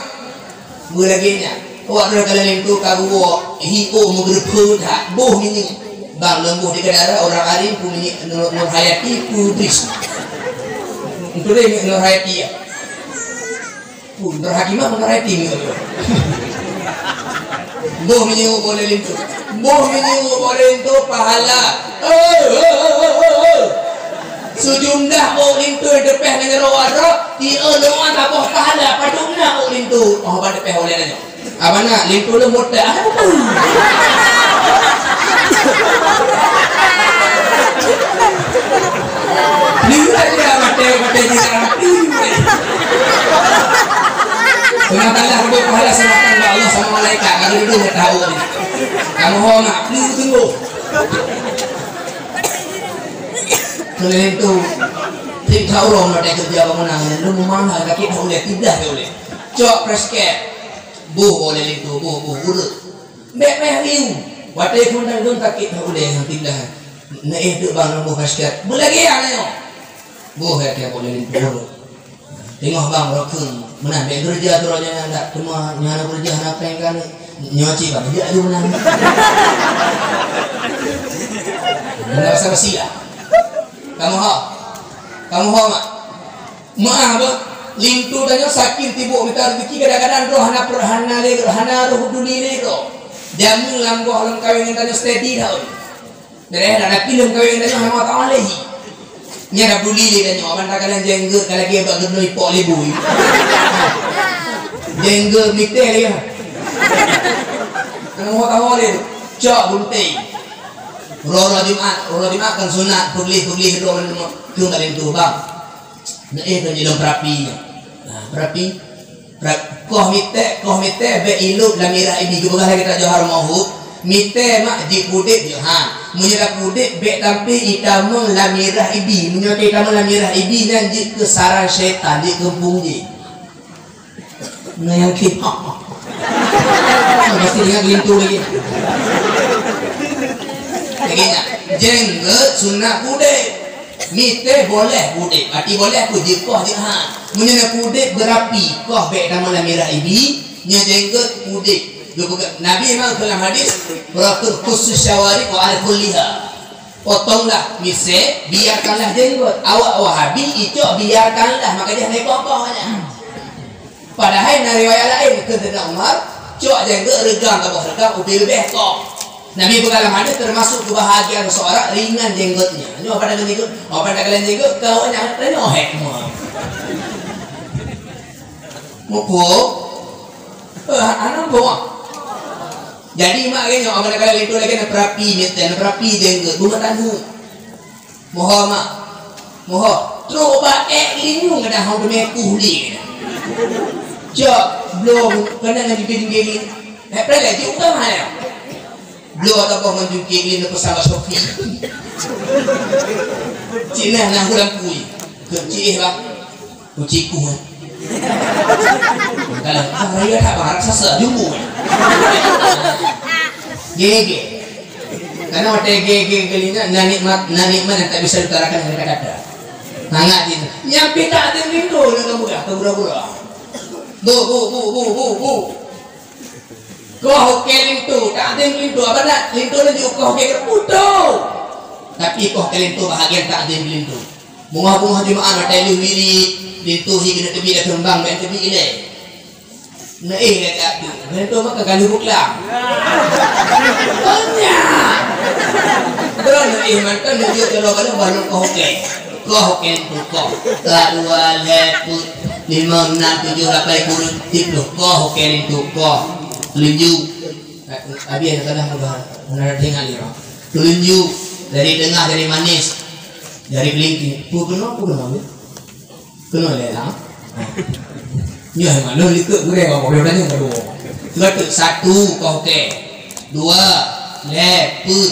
Meulagèe nyan, awak droe ka lheueh linto ka geuwoe, hi oh meugeureupeue that, boh minyeuk. Bang lôn boh di Keudara, ureueng alim, peue minyeuk Nur, Nur Hayati, peue Idris. Peue minyeuk Nur Hayati ya? Peue Nur Hakimah, Nur Hayati minyeuk. Boh minyeuk boh lé linto. Boh minyeuk boh lé linto pahala. Eh, eh, eh, eh, eh. Sijumlah ôk linto teupèh ngon jaroe droe, di ôk lôn taboh pahala padum na ôk linto. Oh, ban teupèh oleh nyoe. Abang nak linto lôn meuteuk. Ni raja mate, mate jiran. Sementara untuk pahala serahkan bak Allah sama malaikat, kalau itu nggak tahu ni. Kamu hormat, ni tunggu. Keuneuk tu, trép that uroe meunyoe keureuja bangunan, nyan lôn meumahai, sakét that ulèe, tiblah that ulèe. Cok press kit, boh ulèe linto, boh, boh, ureueng. Bèk meuh riu. Watèe phôn dan lôn sakét that ulèe nyang tiblah. Neuéh teuk bang, boh press kit. Beulagèe nyoe. Boh, hai, hai, ulèe linto. Teungoh bang, rokon. Meunan, bèk keureuja tu, roh nyan, nyan, teuma nyan keureuja hana péng kan. Nyoe cit bang, jak aju meunan. Meunan basa-basi lah. Kamoe ho? Kamoe ho mak? Meu'ah beuh, linto tanyoe saking sibok mita rezeki, kadang-kadang droe hana per-, hana lé, hana roh duli lé droe. Jameun lam goh lom kawén ngon tanyoe steady that. Beureh dak, tapi lom kawén ngon tanyoe hana mata lé hi. Nyan dak duli lé tanyoe, ban takalon jenggot ka lagèe bak geunoe ipok lé bui. Jenggot mité lé. Hana mata lé. Cok bunté. Uroe-uroe Jumat, uroe Jumat kan sunat, peugléh-peugléh droe ngon keu bak linto bang. Neuéh keu jilom perapi nyoe. Nah, perapi. Pra-, koh miték, koh miték, bèk ilop lam mirah ibi. Geupeugah lagèe ta Johar Mahut, miték mak jipudép jeuet han. Meunyoe tapudép, bèk tampé itamong lam mirah ibi. Meunyoe itamong lam mirah ibi, nyan jeuet keu saran syaitan, jeuet keu eumpung jih. Ngon nyang keu. Mesti ingat linto lagi. Lagi nyan, jenggot sunat pudép. Miték boleh pudép. Arti boleh pun jeuet koh jeuet han. Meunyoe na pudép beurapi, koh bèk tamong lam mirah ibi, nyoe jenggot pudép. Geupeugah, Nabi memang dalam hadis, "Rasul khusus syawari wa arful liha." Potonglah misé, biarkanlah jenggot. Awak Wahabi icok biarkanlah, maka jih hana ikoh-koh nyan. Padahai na riwayat laén keu Saidina Umar, cok jenggot reugang, saboh reugang ubé leubeh koh. Nabi peugah lam hadis termasuk kebahagiaan seseorang ringan jenggotnya. Nyoe pada jenggot, oh pada kalian jenggot, kau nyan tanyoe hek semua. Muphom? Eh, aneuk buah. Jadi mak geuh nyoe, amanah kala linto lagèe na perapi, meuteun na perapi jenggot, bumoe tanu. Moho mak. Moho. Trok bak ék linyueng dah hong teumé puh li. Cok, bloe keunan ngon jungkir-jungkir li. Hek preh lé, cik utama ya. Bloe atawa ngon jungkir li na peusama sopi. Cina na hulam kui. Keu cik eh bang. Kuci kuat. Kalau raya tak raksasa jumbo. Gege. Karena ada gege gelinya, na nikmat, na nikmat yang tak bisa diutarakan dengan kata-kata. Sangat itu. Nyampe tak ada linto dengan mudah, ke pura-pura. Bu, bu, bu, bu, bu, bu. Koh oke linto, tak ada linto, apa nak? Linto laju koh oke ke puto. Tapi koh ke linto bahagian tak ada linto. Bunga-bunga jemaah na telu wirit, linto hi kena tebi dah kembang, bèk tebi ilèe. Na eh, dah tak tu. Linto maka galuh buklang. Banyak. Bro, na eh, mantan na jok jalo galuh, baru koh oke. Koh oke linto koh. Satu, dua, lhèe, peuet, limong, nam, tujoh, lapan, kureueng, siplôh. Koh oke linto koh. Laju. Abi ada salah mudah. Mudah tinggal dia. Tulunju dari tengah, dari manis. Dari kelingking. Pu kena, pu kena, ya? Kena lé lah. Nyoe mah lôn likot gurèe bak mobil tanya kedua. Betul, satu koh oke. Dua, lhèe, peuet,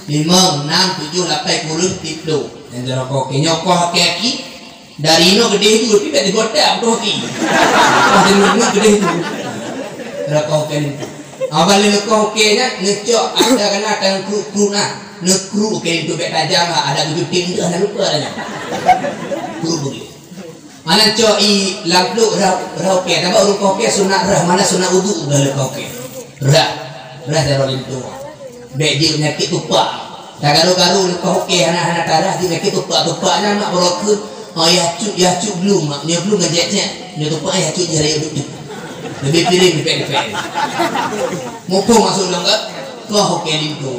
limong, nam, tujoh, lapan, kureueng, siplôh. Yang dalam koh oke. Nyoe koh oke aki. Dari inoe keudeh tu, tapi tak digoda beutôi hati. Pas di rumah keudeh tu. Rokok kan. Abang lé rokok okey nyan, ngecok ada kena tang kru-kru nah. Nekru okey tu bèk tajam lah, ada tujuh tim tu, ada lupa dah nyan. Kru boleh. Mana cok i lam peluk rah, rah okey. Nampak rokok okey sunat rah, mana sunat uduk dah rokok okey. Rah. Rah darah linto. Bèk jeuet peunyakét tupak. Tagaru-garu leupah ukèe hana-hana tarah jeuet peunyakét tupak-tupak nyan mak beurokeuet. Oh, yah cut, yah cut glue mak. Nyoe glue ngejek-jek. Nyoe tupak yah cut jari uduk tu. Leubeh piléh dipèk-dipèk. Muphom maksud lôn ka? Koh ukèe linto.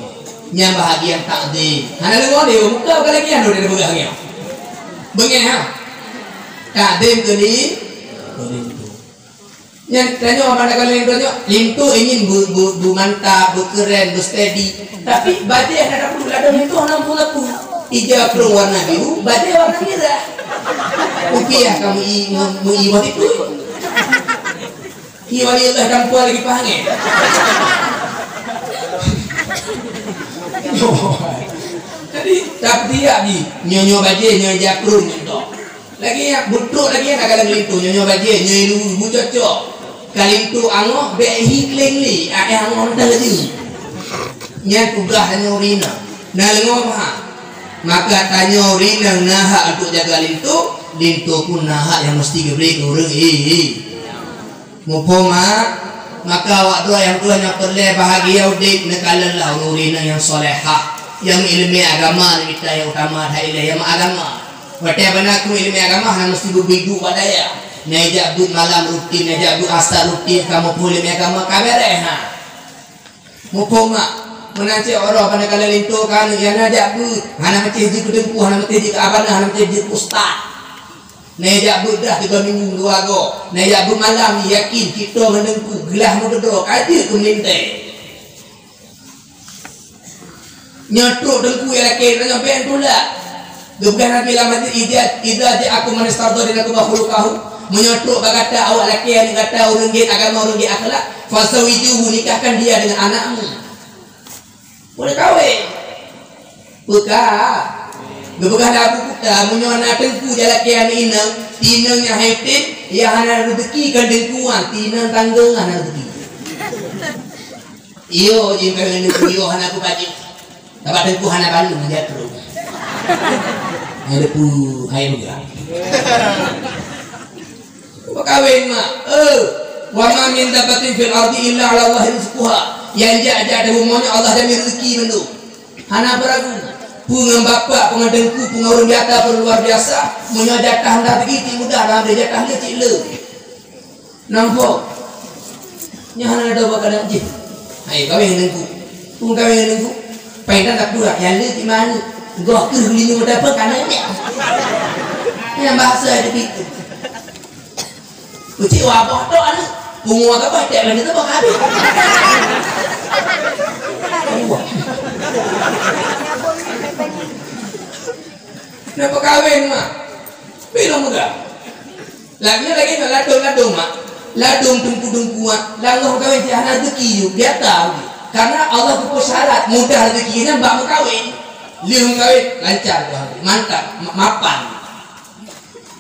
Nyan bahagian takzim. Hana deungö deh, muka bukan lagi anu dia peugah lagi. Beungèh ha? Takzim keu li-, keu linto. Nyan tanyoe mandang linto nyoe, linto ingin bu-, bu-, bu mantap, bu keren, bu steady. Tapi bajèe hana dapeuduek ladôm linto hana mampu-mampu. Ija plueng warna biru, bajèe warna mirah. Rupiah ka meu-i, meu-, meu-i wah tipu. Ki wali Allah gampông lagi pahang eh. Jadi, tapi dia di nyoe-nyoe bajée, nyoe jakrong nyoe. Lagi nyang beutôi lagi nyang ka lagée linto, nyoe-nyoe bajée, nyoe lu mucocok. Ka linto angoh, bék hi kleng lé, aéh angoh dah laju. Nyan tugaih tanyoe ureueng inong. Na leungoe meuha. Maka tanyoe ureueng inong na hak untuk jaga linto, linto pun na hak nyang meusti geubri keu ureueng i. Muphom, ha? Maka awak droe nyang tuha nyang peureulée bahagia udeb neukalon lah ureueng inong nyang salehah, nyang meuileumé agama, nyang mita nyang utama that ilée nyang meuagama. Watée bana keu meuileumé agama hana meusti beubidu bak dayah. Nyang jak beuet malam rutin, nyang jak beuet asa rutin, ka muphom ileumé agama ka beureh, ha. Muphom mak, meunan cit oroh bana kalon linto ka aneuk nyang na jak beuet, hana meusti jeuet keu teungku, hana meusti jeuet keu abana, hana meusti jeuet keu ustaz. Nyan jak beuet dah tiga minggu dua go. Nyan jak beuet malam, yakin kita ngon teungku glah meukeudroe ka jeuet keu meulintée. Nyoe trok teungku nyang lakée nyoe bèk tulak. Geupeugah Nabi lam hadis, "Idza, idza ja'akum man istardha dinakum wa khuluqahu." Meunyoe trok bak gata awak lakée aneuk gata ureueng gét agama, ureueng gét akhlak, "Fazawijuhu, nikahkan dia dengan anakmu." Boleh kawin. Peugah. Geupeugah lé Abu Kuta, meunyoe na teungku jalakée aneuk inong, inong nyang hai tem, nyang hana reuzeki kon teungku nyan, inong tanggung hana reuzeki. Iyo, jih kawin teungku, iyo hana kupajoh. Sabab teungku hana balu meujak terus. Hai depu, hai peugah. Meukawen mak. Eh, wa ma min dabbatin fil ardi illa 'ala Allahi rizquha. Nyang jak-jak di bumoe nyoe Allah jamin rezeki mandum. Hana peue ragu. Peue ngon bapak, peue ngon teungku, peue ngon ureueng biasa, peue luar biasa. Meunyoe jatah hana teugiti mudah, dah ambil jatah le cit le. Nampak? Nyan hana ada bak kadang jih. Hai, kawin ngon teungku. Peue kawin ngon teungku? Pai dan tak pura, ya le di mana? Goh keuh lini muda pun kana nyak. Nyan bahasa di situ. Ucit wabah tok aneuk. Pungo ka bah, cek lagi tu bah habis. Wah. Nak peukawen mak. Bilong muda. Lagi lagi nak ladong-ladong mak. Ladong teungku-teungku mak. Ladong kawin cit hana rezeki ju. Biasa. Karena Allah geupeu syarat mudah rezeki nyan bak meukawen. Lheuh meukawen lancar tu. Mantap. Ma-, mapan.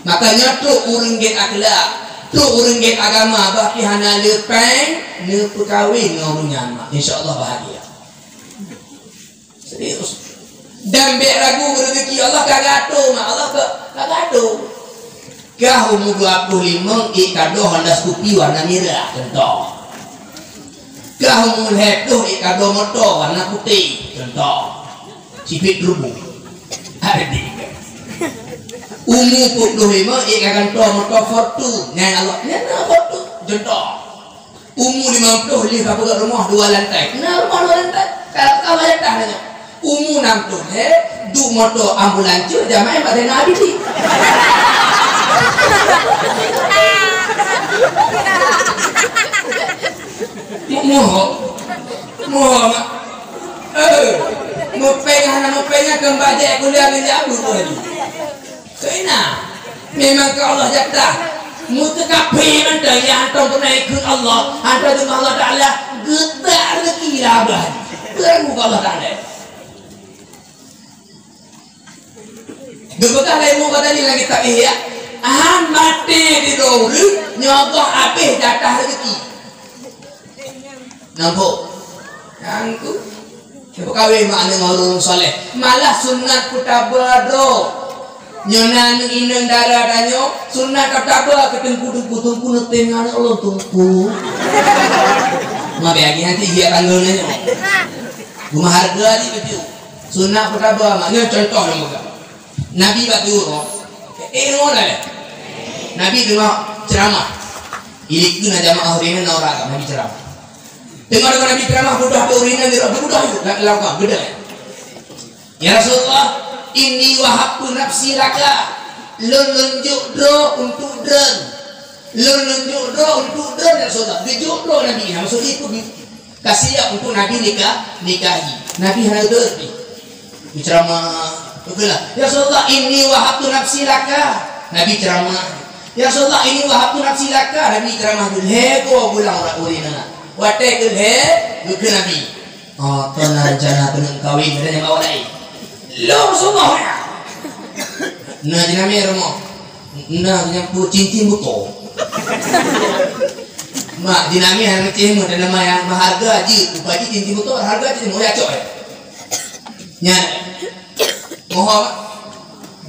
Makanya trok ureueng gét akhlak, trok ureueng gét agama, bah pih hana le péng, neupeukawen ngon ureueng nyan mak. Insya Allah bahagia. Serius. Dan bèk ragu, rezeki Allah ka geuato mak, Allah ka, ka geuato. Kah umu dua ploh limong, ék kado Honda Scoopy warna mirah, contoh. Kah umu lhèe ploh, ék kado moto warna putéh, contoh. Cipit rubuh. Ada di. Umu peuet ploh lima, ék ka gantoe moto Fortuner. Nyan Allah, nyan na Fortuner. Contoh. Umu lima ploh lheuh ka peugöt rumoh dua lantai. Na rumoh dua lantai. Kalau ka bayar dah nyan. Umu enam ploh lhèe, duek moto ambulans jamaah bak Zainal Abidin. Moh. Moh, mak. Eh, mupeng hana mupeng nyan keu bajèe kuliah ngon jak bu laju. Keuina, memang keu Allah jatah. Meuteukafé mantong nyang hantom peureunah ikheun Allah, hantom teuma Allah Taala geutak rezeki lah abah. Peue ragu keu Allah Taala. Geupeugah lé Imam Ghazali lam kitab Ihya, "Han maté di droe ureueng, nyoe goh abéh jatah rezeki." Nampak? Nyang tu, siapa kawin mak aneuk ngon ureueng saleh? Malah sunat peutaba droe. Nyoe na aneuk inong dara tanyoe, sunat peutaba keu teungku, teungku, teungku, neutem ngon Allah teungku. Mabe lagi nanti dia tanggung nyoe. Cuma harga di betul. Sunat peutaba mak nyoe contoh lom buka. Nabi bak tiwoe, eh, deungoe dah lé. Nabi teungoh ceuramah. Ilikeu na jamaah ureueng na ora Nabi ceuramah. Teungoh deungoe Nabi ceuramah, beudôh ureueng nyan, beudôh ju, lam, lam, beudôh. "Ya Rasulullah, inni wahabtu nafsi laka." Lôn, lôn jok droe untuk droen. Lôn, lôn jok droe untuk droen, ya Rasulullah. Geujok droe Nabi, maksud jih peue? Ka siap untuk Nabi nikah, nikahi. Nabi hana geuteubiet. Geuceuramah, beutôi lah. "Ya Rasulullah, inni wahabtu nafsi laka." Nabi ceuramah. "Ya Rasulullah, inni wahabtu nafsi laka." Nabi ceuramah lhèe go bulan urat ureueng nyan. Watèe keu lhèe, geukheun Nabi. Oh, toh na rencana keuneuk kawin, ada nyang bawa laén. Lôn Rasulullah ya. Na jinamiet rumoh. Na nyang peuet cincin beuko. Mak jinamiet hana céh meuh dan nama nyang meuharga jeuet, upah jih cincin beuko harga jih meuh ya cok ya. Nyan. Moho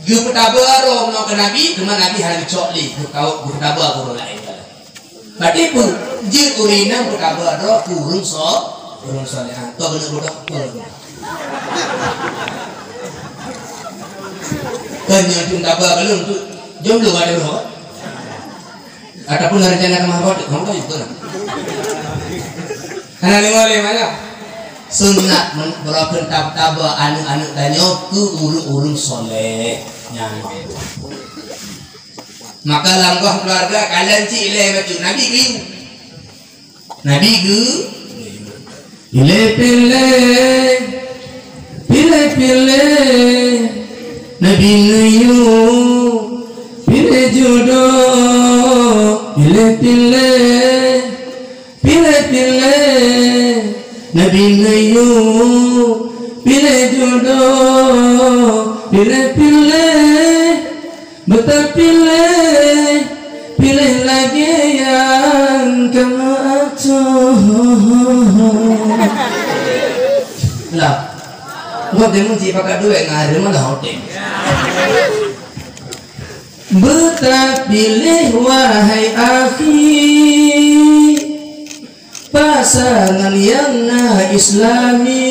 geupeutaba droe meunoe keu Nabi, teuma Nabi hana geucok lé, geukawöm geupeutaba keu ureueng laén. Berarti peue? Jeuet ureueng inong peutaba droe keu ureueng so-, ureueng soleha. Toh keuneuk bodoh, toh keuneuk bodoh. Kan nyoe tu taba keu lôn tu, jomblo ada droe. Ataupun rencana keu meuhabah tu, kamu tahu betul lah. Hana deungoe lé manyang. Sunat men-, beurokon tab-, taba aneuk-aneuk tanyoe keu ureueng-ureueng soleh. Nyan. Maka lam goh keuluwarga kalon cit ilèe bacut Nabi geuyue. Nabi geu-, Piléh-piléh, piléh-piléh, Nabi neuyue, piléh jodoh, piléh-piléh, piléh-piléh, Nabi neuyue, piléh jodoh, piléh-piléh, beutapiléh, piléh lagèe nyang ka meuasoe. Lah, gobnyan meucit pakat duek ngon hareuem lah hotel. Beutapiléh, wahai akhi, pasangan nyang na Islami,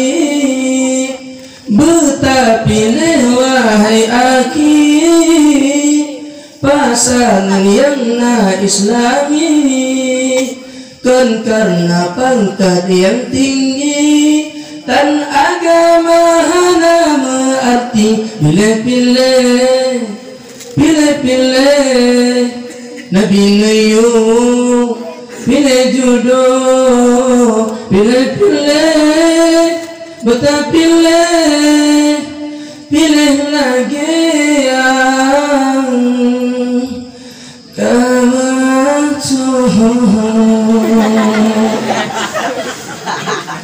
beutapiléh, wahai akhi, pasangan nyang na Islami. Kon kareuna pangkat nyang tinggi, tan agama hana meuarti. Piléh-piléh, piléh-piléh, Nabi neuyue, piléh jodoh, piléh-piléh, beutapiléh, piléh lagèe nyang ka meuasoe.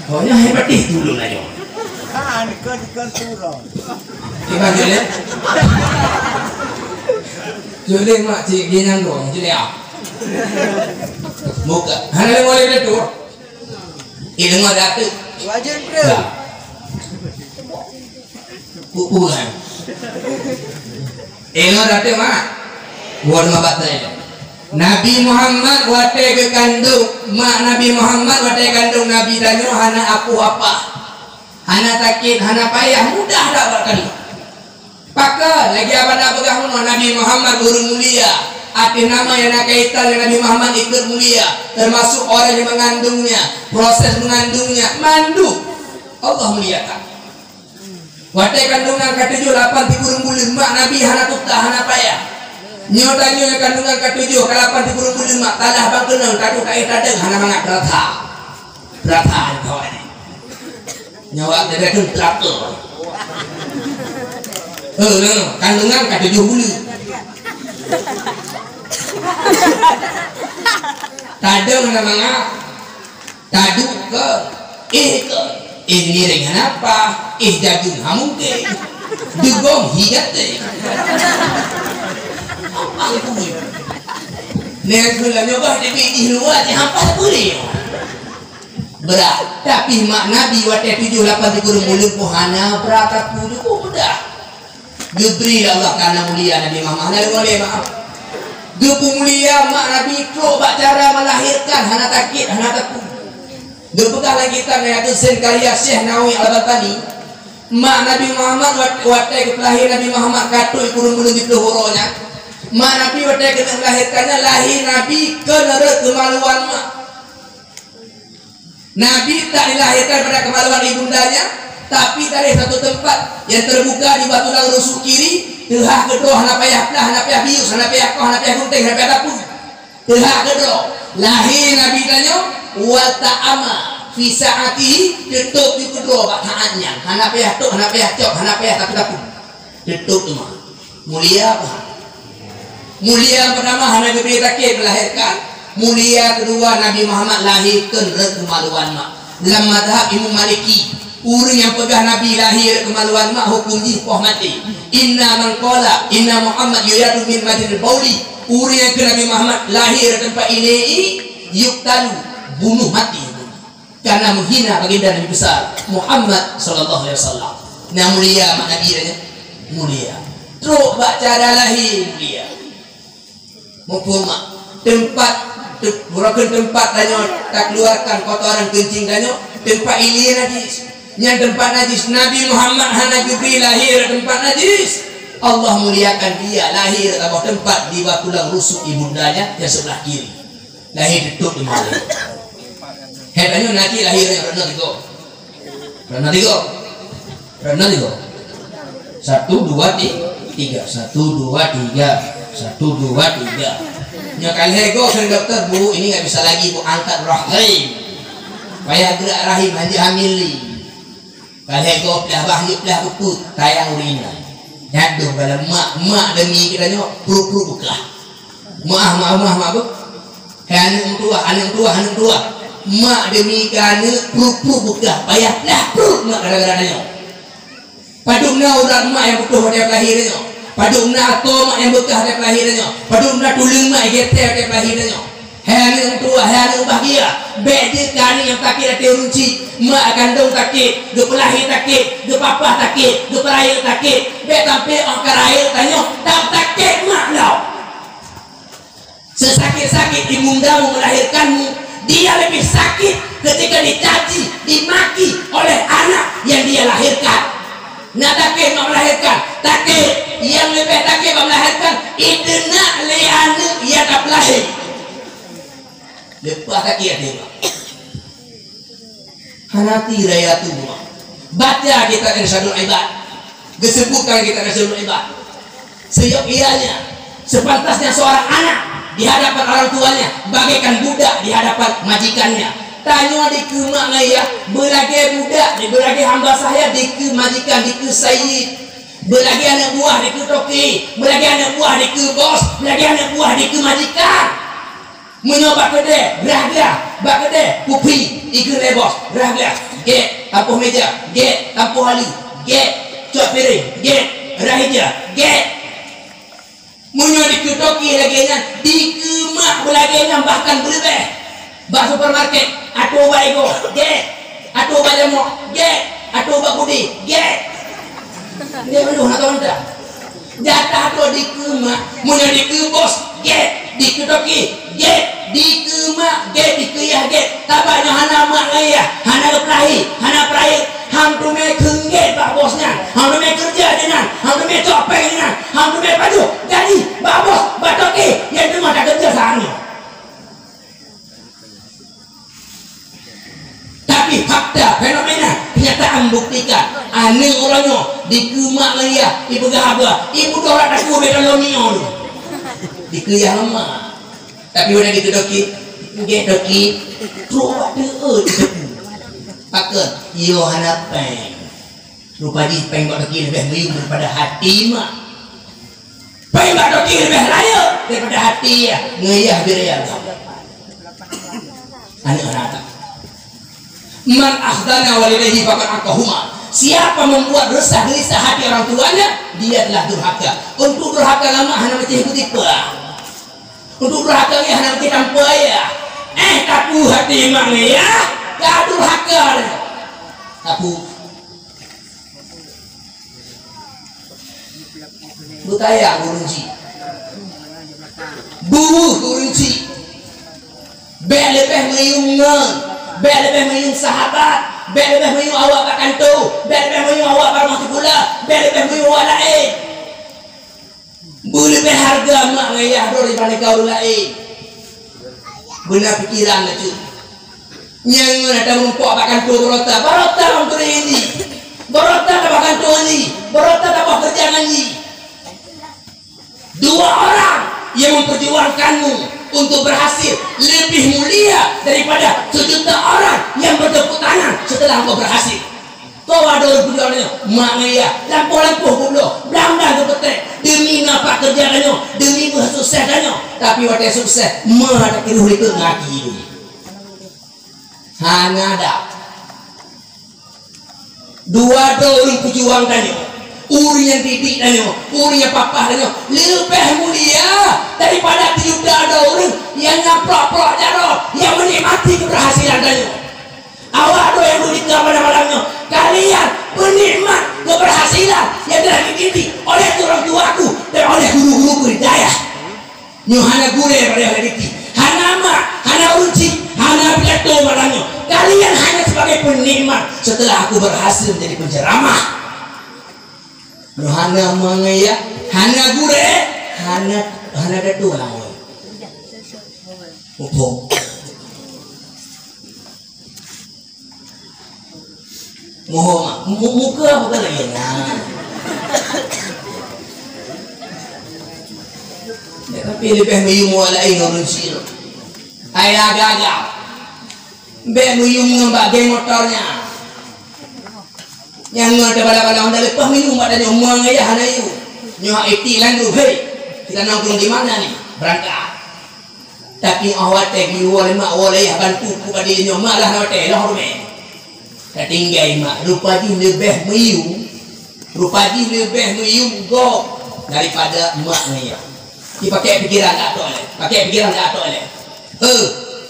Pokoknya hebat deh dulu nanya. Kan, kan, kan turun. Hebat je deh. Jadi mak cik dia nyandung je dia. Buka. Hana boleh dia tu. Ilmu ada tu. Wajib, bro. Dah. Kuburan. Eh, lo rate mak. Buat mak batai. Nabi Muhammad watèe geukandong, mak Nabi Muhammad watèe kandong Nabi tanyoe hana apoh apa. Hana sakét, hana payah, mudah that bak kandong. Pakon, lagèe abang na peugah meunoe, Nabi Muhammad ureueng mulia. Ateueh nama nyang na kaitan ngon Nabi Muhammad ikot mulia, termasuk orang yang mengandungnya, proses mengandungnya, mandum Allah muliakan. Watèe kandungan ka tujoh lapan sikureueng buleuen, mak Nabi hana tuktah, hana payah. Nyoe tanyoe nyang kandungan ka tujoh ka lapan sikureueng buleuen, mak talah bang keunong, taduek ka éh tadong, hana mangat, beurata. Beurata nyoe kawan. Nyawa teuka traktor. Eh, nyoe, kandungan ka tujoh buleuen. Tadong hana mangat. Taduek keu, éh keu, éh ngiréng hana paih, éh jajeung ha mungkén, deugom hi gaté. Apa lé peue? Nyan keuh lagèe nyoe bah, tapi di luwa jih hampa peue. Brat, tapi mak Nabi watèe tujoh lapan sikureueng buleuen pih hana brat, tapi cukup mudah. Geubri lé Allah kareuna mulia Nabi Muhammad. Hana deungoe lé, maaf. Geupeumulia mak Nabi trok bak cara melahirkan, hana sakét, hana teupeu. Geupeugah lam kitab Nihayatuz Zain karya Syekh Nawawi Al-Batani, mak Nabi Muhammad wat-, watèe geupeulahé Nabi Muhammad ka trok sikureueng buleuen siplôh uroe nyan. Mak Nabi watèe keuneuk melahirkan nyan, lahé Nabi keu neureuek keumaluan mak. Nabi tak dilahirkan pada kemaluan ibundanya, tapi dari satu tempat yang terbuka di Batu Lang rusuk kiri, teuhah keudroe hana payah plah, hana payah bius, hana payah koh, hana payah gunting, hana payah tapeu. Teuhah keudroe, lahé Nabi tanyoe, wa ta'ama fi sa'atihi, teutôp di keudroe bak saát nyan, hana payah tôp, hana payah cop, hana payah tapeu-tapeu. Teutôp teuma. Mulia apa? Mulia pertama hana geubri sakét melahirkan. Mulia kedua Nabi Muhammad lahé keu neureuek keumaluan mak. Lam mazhab Imam Maliki, ureuëng nyang peugah Nabi lahé rot keumaluan mak, huköm jih poh maté. Inna man qala inna Muhammad yuladu min majril bauli, ureuëng nyang kheun Nabi Muhammad lahé rot teumpat ileue, yuqtalu, bunoh maté. Karena menghina baginda Nabi besar Muhammad sallallahu alaihi wasallam. Nah, mulia mak Nabi nyan, mulia. Trok bak cara lahé, mulia. Muphom mak, teumpat, te-, buroken teumpat tanyoe takeluarkan kotoran keuncing tanyoe, teumpat ileue najis. Nyan teumpat najis. Nabi Muhammad hana geubri lahé rot teumpat najis. Allah muliakan dia lahé rot saboh teumpat di bak tulang rusuk ibundanya nyang sebelah kiri. Lahé teutôp di malam. Hai tanyoe, na cit lahé rot nyoe, rot nyoe tiga. Rot nyoe tiga. Rot nyoe tiga. Satu, dua, ti-, tiga. Satu, dua, tiga. Satu, dua, tiga. Nyoe ka lhèe goe kheun dokto, "Bu, ini nggak bisa lagi, Bu, angkat rahim." Payah gerak rahim, hanjeuet hamil lé. Ka lhèe goe plah bah, yuk plah beupeuet, tayang ureueng inong. Nyan dum bala mak, mak demi geutanyoe, pruet-pruet beukah. Mak, mak, mak, mak, beuh. Hai aneuk meutuwah, aneuk meutuwah, aneuk meutuwah. Mak demi keu aneuk, pruet-pruet beukah, payah plah pruet mak gara-gara tanyoe. Padum na urat mak nyang putôh watèe lahé tanyoe. Padum na ato mak nyang beukah watèe lahé tanyoe. Padum na tuleueng mak nyang geutée watèe lahé tanyoe. Hai aneuk meutuwah, hai aneuk bahgia, bèk jeuet keu aneuk nyang sakét até ureueng chik, mak kandông sakét, geupeulahé sakét, geupapah sakét, geupeurayeuk sakét, bèk sampoe 'oh ka rayeuk tanyoe, tam sakét mak lom. Sesakit-sakit ibundamu melahirkanmu, dia lebih sakit ketika dicaci, dimaki oleh anak yang dia lahirkan. Na sakét mak melahirkan, sakét, nyang leubeh sakét bak melahirkan, ideunak lé aneuk nyang ka peulahé. Leupah sakét até, Pak. Hana tiraya tuha. Baca kitab Irsyadul Ibad. Geusebutkan kitab Irsyadul Ibad. Seyogyanya, sepantasnya seorang anak di hadapan orang tuanya bagaikan budak di hadapan majikannya. Tanyoe dikeue mak ngon yah, beulagèe budak, beulagèe hamba sahaya dikeue majikan, dikeue sayyid. Beulagèe aneuk buah dikeue toke, beulagèe aneuk buah dikeue bos, beulagèe aneuk buah dikeue majikan. Meunyoe bak keudè, grah-grah, bak keudè, kupi, dikeue lé bos, grah-grah, gèt, tampôh meuja, gèt, tampôh ali, gèt, cok piréng, gèt, rhah ija, gèt. Meunyoe dikeue toke lagèe nyan, dikeue mak beulagèe nyan bahkan beuleubeh. Bak supermarket, atô bak Ego, gèt, atô bak Jamok, gèt, atô bak Budi, gèt. Dia belum atau anda. Jatah tu dikeue mak, meunyoe dikeue bos, gèt, dikeue toke, gèt, dikeue mak, gèt, dikeue yah, gèt. Tabah nyoe hana mak ngon yah, hana geupeulahé, hana peurayeuk, han teumé kheun gèt bak bos nyan, han teumé keureuja di nan, han teumé cok péng di nan, han teumé pajoh gaji bak bos, bak toke nyang teuma takeureuja saat nyoe. Tapi fakta, fenomena, kenyataan buktikan, aneuk uroe nyoe dikeue mak ngon yah, ipeugah haba, ibu doh rak takue beda lom nyoe. Dikeue yah mak. Tapi udah dikeue toke, gèt toke, trok bak teuôt. Pakon, yo hana péng. Rupa jih péng bak toke leubeh meuyuem daripada hati mak. Péng bak toke leubeh rayeuk daripada hati, ya. Ngon yah bira ya. Aneuk hana. Man ahzana walidayhi faqad aqahuma. Siapa membuat resah gelisah hati orang tuanya, dia telah durhaka. Untuk durhaka lama hana meucih beutipah. Untuk durhaka ngon yah hana meucih tampayah. Eh, tapu hati mak ngon yah, ka durhaka. Tapu. Beutayang ureueng chik. Buweuh ureueng chik. Bèk leubeh meuyuem ngon, bèk leubeh meuyuem sahabat, bèk leubeh meuyuem awak bak kantô, bèk leubeh meuyuem awak bak rumoh sikula, bèk leubeh meuyuem awak laén. Beuleubeh hareuga mak ngon yah droe dibandingkan ureueng laén. Beuna pikeran laju. Nyang ngon ata meurumpok bak kantô barô that, barô that lam keureun jih. Barô that bak kantô jih, barô that bak keureuja jih. Dua orang yang memperjuangkanmu untuk berhasil lebih mulia daripada sejuta orang yang bertepuk tangan setelah engkau berhasil. Kau ada ureueng peujeuet nyoe, mak ngon yah, lampôh-lampôh geubloe, blang-blang geupeutrek, demi nafah keureuja tanyoe, demi beusukses tanyoe. Tapi watèe sukses, meuh ada kiroh likot ngaki. Hana ada. Dua droe ureuëng peujuang tanyoe, ureuëng nyang didik tanyoe, ureuëng nyang papah tanyoe, leubeh mulia daripada tujoh droe ureuëng nyang nyaprok-prok jaroe, nyang meunikmati keubeurhasilan tanyoe. Awak droe nyang duduk di malam-malam nyoe, kalian penikmat keubeurhasilan nyang telah dididik oleh ureuëng tuaku dan oleh guru-guru hidayah. Nyoe hana gurée bak lé, hana diti, hana mak, hana ureuëng chik, hana pidato malam nyoe. Kalian hanya sebagai penikmat setelah aku berhasil menjadi penceramah. Nyoe hana mangaya, hana gurée, hana, hana dato lam. Muphom. Mohon maaf. Mu-, muka apa kali ya? Nah. Ya, tapi leubeh meuyum awak laén ngon ureuëng syiek. Hai agak-agak. Bèk meuyum ngon bak geng motornya. Nyang ngon teubala-bala Honda leupah meuyum bak tanyoe, meuang ayah hana yum. Nyoe hak itik landum, hei. Kita nongkrong di mana ni? Berangkat. Tapi óh watèe geuyue lé mak, woe lé yah bantu ku padé nyoe, mak lah watèe lheuh rumah. Tatinggai mak, rupa jih leubeh meuyum, rupa jih leubeh meuyum gob daripada mak ngon yah. Ci pakèk pikiran ka atok lé, pakèk pikiran ka atok lé. Heuh,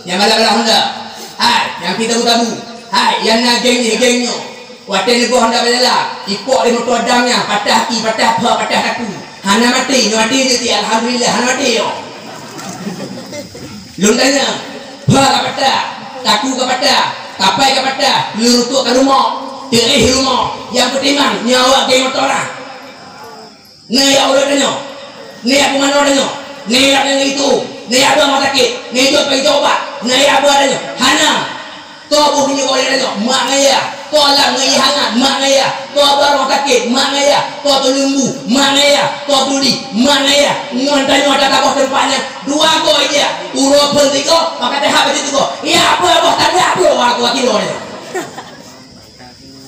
nyang bala-bala Honda. Hai, nyang pi tabu-tabu. Hai, nyang na geng jih geng nyoe. Watèe neuboh Honda bala-bala, ipok lé moto dam nyan, patah aki, patah pha, patah taku. Hana maté, nyoe maté jeuet, alhamdulillah, hana maté nyoe. Lôn tanya, pha ka patah, taku ka patah, kapai ka patah, leurutok ka rumoh, teuéh rumoh, nyang peutimang nyoe awak geng motor lah. Neu ya uroe tanyoe, neu ya peumanoe tanyoe, neu ya ngon itu, neu ya dua rumah sakit, neu ya jok pai jok ubat, neu ya buah tanyoe, hana. Toh boh minyeuk goreng tanyoe, mak ngon yah. Toh lam ngon ie hangat, mak ngon yah. Toh bak rumah sakét, mak ngon yah. Toh tuleueng bu, mak ngon yah. Toh tuli, mak ngon yah. Ngon tanyoe tataboh teumpat nyan, dua goe ija. Uroe phon sigoe, maka teuhah bak sigoe. Ya, peue boh tanda, peue wa, wa kilo nyoe.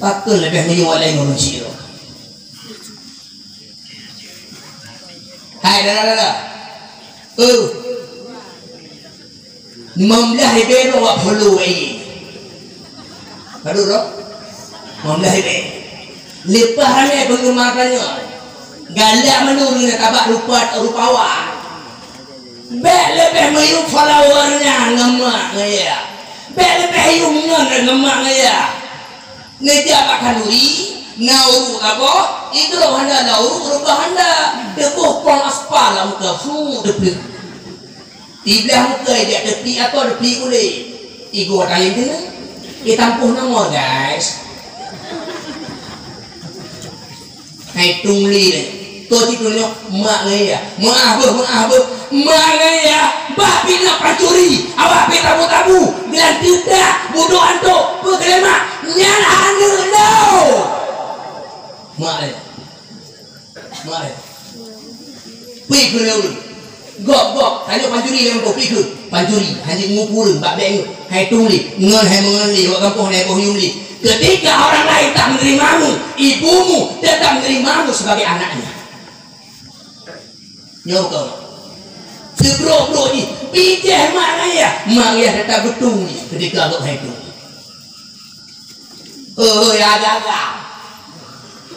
Pakon leubeh meuyueng walai ngon ureueng syiek. Hai, dara-dara. Eh. Limong blaih ribèe droe wak peulo, eh. Padub droe? Limong blaih ribèe. Leupah ramè peungeumaranya. Galak meunurun tabak rupa, rupa awak. Bèk leubeh meuyueng follower nyan ngon mak ngon yah. Bèk leubeh yuem ngon ngon mak ngon yah. Neujak bak khanduri, na ureueng saboh, idroe hana na ureueng, ureueng hana. Teuboh pong aspal lam muka, fu, teupleuk. Siblah muka jak teupik ato, teupik ulèe. Igoe tayang keunoe. Itampôh nanggroe, guys. Hai tungli deh. Toh cit nyoe mak ngon yah. Meu'ah beuh, meu'ah beuh. Mak ngon yah, bah pih na pancuri. Awak pih tabu-tabu. Geulanti udah, budok antok, peukeuleumah. Nyan aneuk lôn. Mak lé. Mak lé. Pih keuneuk. Gob, gob, tanyoe pancuri nyang boh pih keuh. Pancuri, hana jimuphom ureueng bak bèk nyoe. Hai tungli, ngon hai meungon lé, wak gampông hai boh yuem lé. Ketika orang lain tak menerimamu, ibumu tetap menerimamu sebagai anaknya. Nyoe keuh. Seubrok-brok jih, bijéh mak ngon yah, mak ngon yah tetap beutôi jih ketika gob hai tungli. Oh, ya gaga.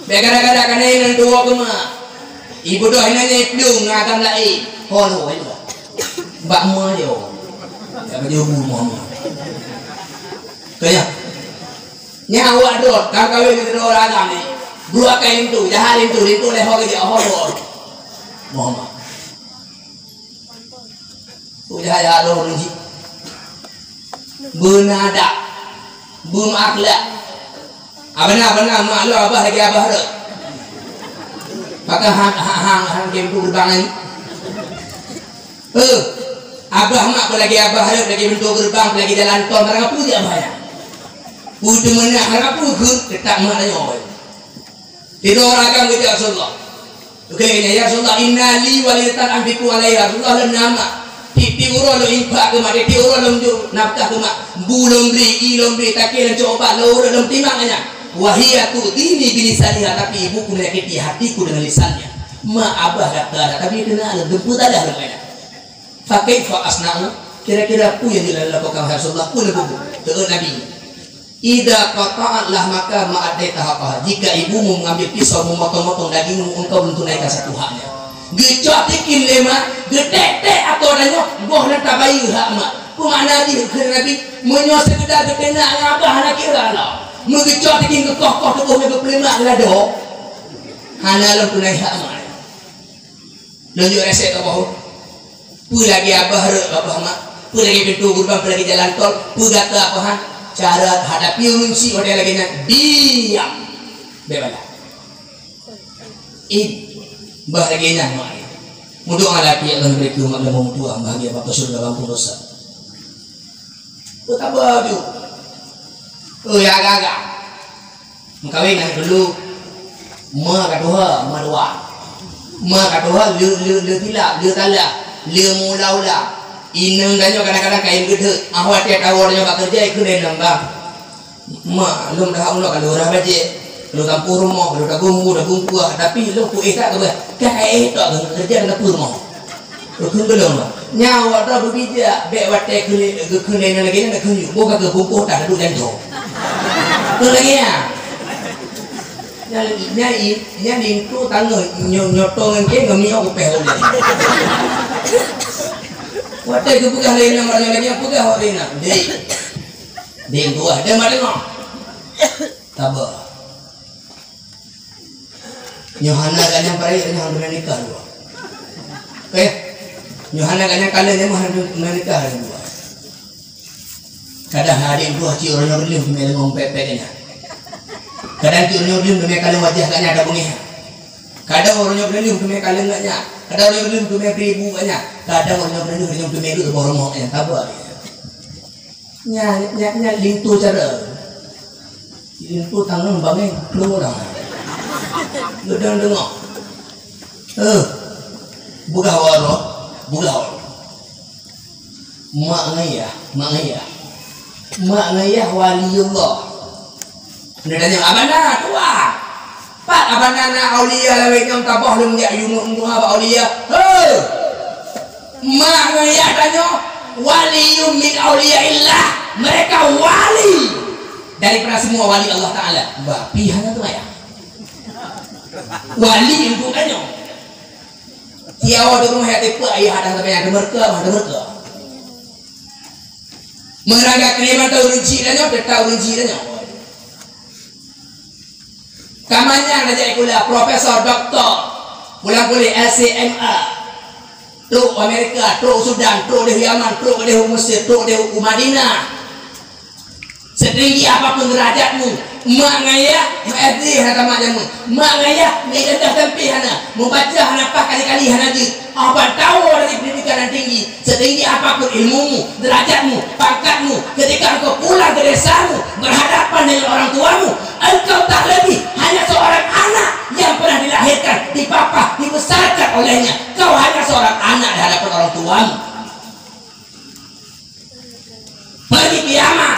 Bèk kada-kada kana inong tuwoe keu mak. Ibu doh inong nyan iplueng ngon agam laén. Ho lo, ho lo. Bak mua jo. Ya baju bu mua mua. Kaya. Nya awak droe, ka kawin ngon droe ureueng agam ni. Bru akai linto, jahat linto, linto lé ho geuh ho lo. Muhammad. Udah ya Allah nji. Beuna adab. Beuna akhlak. Abana, abana, mak lôn abah lagèe abah lôn. Maka hang, hang, hang, hang kempu gerbang ni. Eh, abah mak pun lagèe abah lôn, lagèe pintoe gerbang, lagèe jalan tol, barang apa je abah ya. Peue teumeunak, barang apa keu tetap mak tanyoe. Sidroe ureueng agam geujak Rasulullah. Geukheun, "Ya Rasulullah, inna li walidatan anfiqu alaiha." Rasulullah, lôn na mak. Tiep-tiep uroe lôn infak keu mak, tiep-tiep uroe lôn jok nafkah keu mak. Bu lôn bri, ie lôn bri, takèe lôn cok ubat, lôn ureueng lôn timang nyan. Wa hiya tu'dhini bilisaniha, tapi ibuku menyakiti hatiku dengan lisannya. Mak abah gata, tapi keuneuk lôn geumpeue tadah lôn kaya. Fa kaifa asna'u? Kira-kira peue nyang jeuet lôn lakukan, wahai Rasulullah? Peue lôn peubuet? Teuôt Nabi. Idza qata'at lahmaka ma addaita haqqaha. Jika ibumu mengambil pisau memotong-motong dagingmu, engkau belum tunaikan satu haknya. Geucok tikin lé mak, geutek-tek atau tanyoe, boh nan tabayeue hak mak. Peue makna jih kheun Nabi, meunyoe seukeudar geuteunak ngon abah hana kira lah. Meugeucok tikin geukoh-koh tuboh nyoe geupeulemak geuladôh. Hana lom tunai hak mak. Lôn jok resep keu boh. Peue lagèe abah rot, abah mak. Peue lagèe pintoe geureubeuen, peue lagèe jalan tol, peue gata, peue han. Cara hadapi ureueng chik watèe lagèe nyan, diam. Bèk bala. Ih, bah lagèe nyan mak. Meudoa laki Allah bri keu mak lôn meutuah, bahagia bak syeuruga, bak amphon dosa. Peue taba ju. Oh, ya agak-agak. Meukawen aneuk dulu. Ma ka tuha, ma dua. Ma ka tuha, le, le, le tilap, le talah, le mula-ula. Inong tanyoe kadang-kadang kayém geudeuek. Ah, watèe tawö tanyoe bak keureuja, ikheun lé inong, "Bang, mak, lôn dah unoe ka lôn rah bajèe, ka lôn tampôh rumoh, ka lôn tagong bu, tagong kuah, tapi lôn kuéh that keubah. Ka kaéh tok keureuja, ka tapeue rumoh." Kheun gohlom, nyan awak droe beubijak, bèk watèe kheun lé, geukheun lé nyan lagèe nyan, geukheun yue, boh ka geubungkôh that duek jantoe. Kheun lagèe nyan. Nyan, nyan i-, nyan linto tanggong nyo-, nyoto ngon kèe ngon miyueb upèh ulèe. Watèe geupeugah lé inong lagèe nyan, peugah awak lé inong, "Dek, dek, tuah, dek, mak deungö." Taba. Nyoe hana gata nyang parèk, nyoe hana nikah dua. Eh, nyoe hana gata nyang kalon, nyoe hana nikah dua. Kadang adék dua cit uroe nyoe lheueh teumé leungong pèt-pèt nyan. Kadang cit uroe nyoe lheueh teumé kalon wajah gata nyan ada beungèh. Kadang uroe nyoe lheueh teumé kalon gata nyan. Kadang uroe nyoe lheueh teumé bri bu gata nyan. Kadang uroe nyoe lheueh teumé geuboh rumoh gata nyan. Taba. Nyan, nyan, nyan linto cara. Linto tanggong bangai puluh orang. Geudang deungö. Eh, beugah waroh, beugah waroh. Mak ngayah, mak ngayah. Mak ngayah waliullah. Dia tanya, "Abang na, tuah." Pat abang na, na aulia lawét nyoe taboh lôn jak yue muha bak aulia. He! Mak ngayah tanyoe waliyyun min auliyaillah. Mereka wali daripada semua wali Allah Taala. Bapi hana teumayang. Wali untuk tanyoe. Tiap awak tu rumah yang tipe ayah ada teumayang, ada mereka, ada mereka. Meuraga keuliman tau ureueng chik tanyoe, teutab ureueng chik tanyoe. Ka manyang na jak sikula, profesor, doktor, pulang puléh L C M A, trok Amerika, trok Sudan, trok di Yaman, trok di Mesir, trok di Madinah. Setinggi apapun derajatmu, mak ngayah, S D hana tamat jameun, mak ngayah, meuijadah sampé hana, meubaca hana paih kali-kali hana jeuet, oh ban tawoe dari pendidikan yang tinggi, setinggi apapun ilmumu, derajatmu, pangkatmu, ketika engkau pulang ke desamu, berhadapan dengan orang tuamu, engkau tak lebih hanya seorang anak yang pernah dilahirkan, dipapah, dibesarkan olehnya. Kau hanya seorang anak di hadapan orang tuamu. Pergi ke Yaman,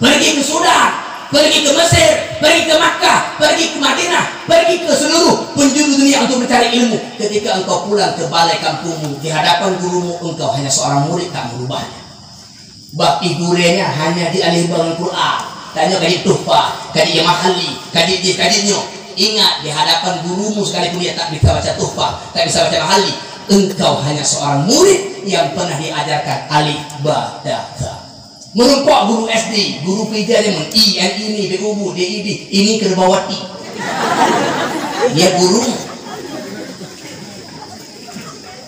pergi ke Sudan, pergi ke Mesir, pergi ke Makkah, pergi ke Madinah, pergi ke seluruh penjuru dunia untuk mencari ilmu. Ketika engkau pulang ke balai kampungmu, di hadapan gurumu, engkau hanya seorang murid tak merubahnya. Bak gurèe nyan hanya di alih bang Quran. Tanyoe ka jeuet Tuhfah, ka jeuet Mahalli, ka jeuet jih, ka jeuet nyoe. Ingat, di hadapan gurumu sekalipun dia tak bisa baca Tuhfah, tak bisa baca Mahalli, engkau hanya seorang murid yang pernah diajarkan alif, ba, ta, tha. Meurumpok guru S D, guru P J jameun, i, an, ini, be, ubu, de, idi, ini kerbawati. Dia guru.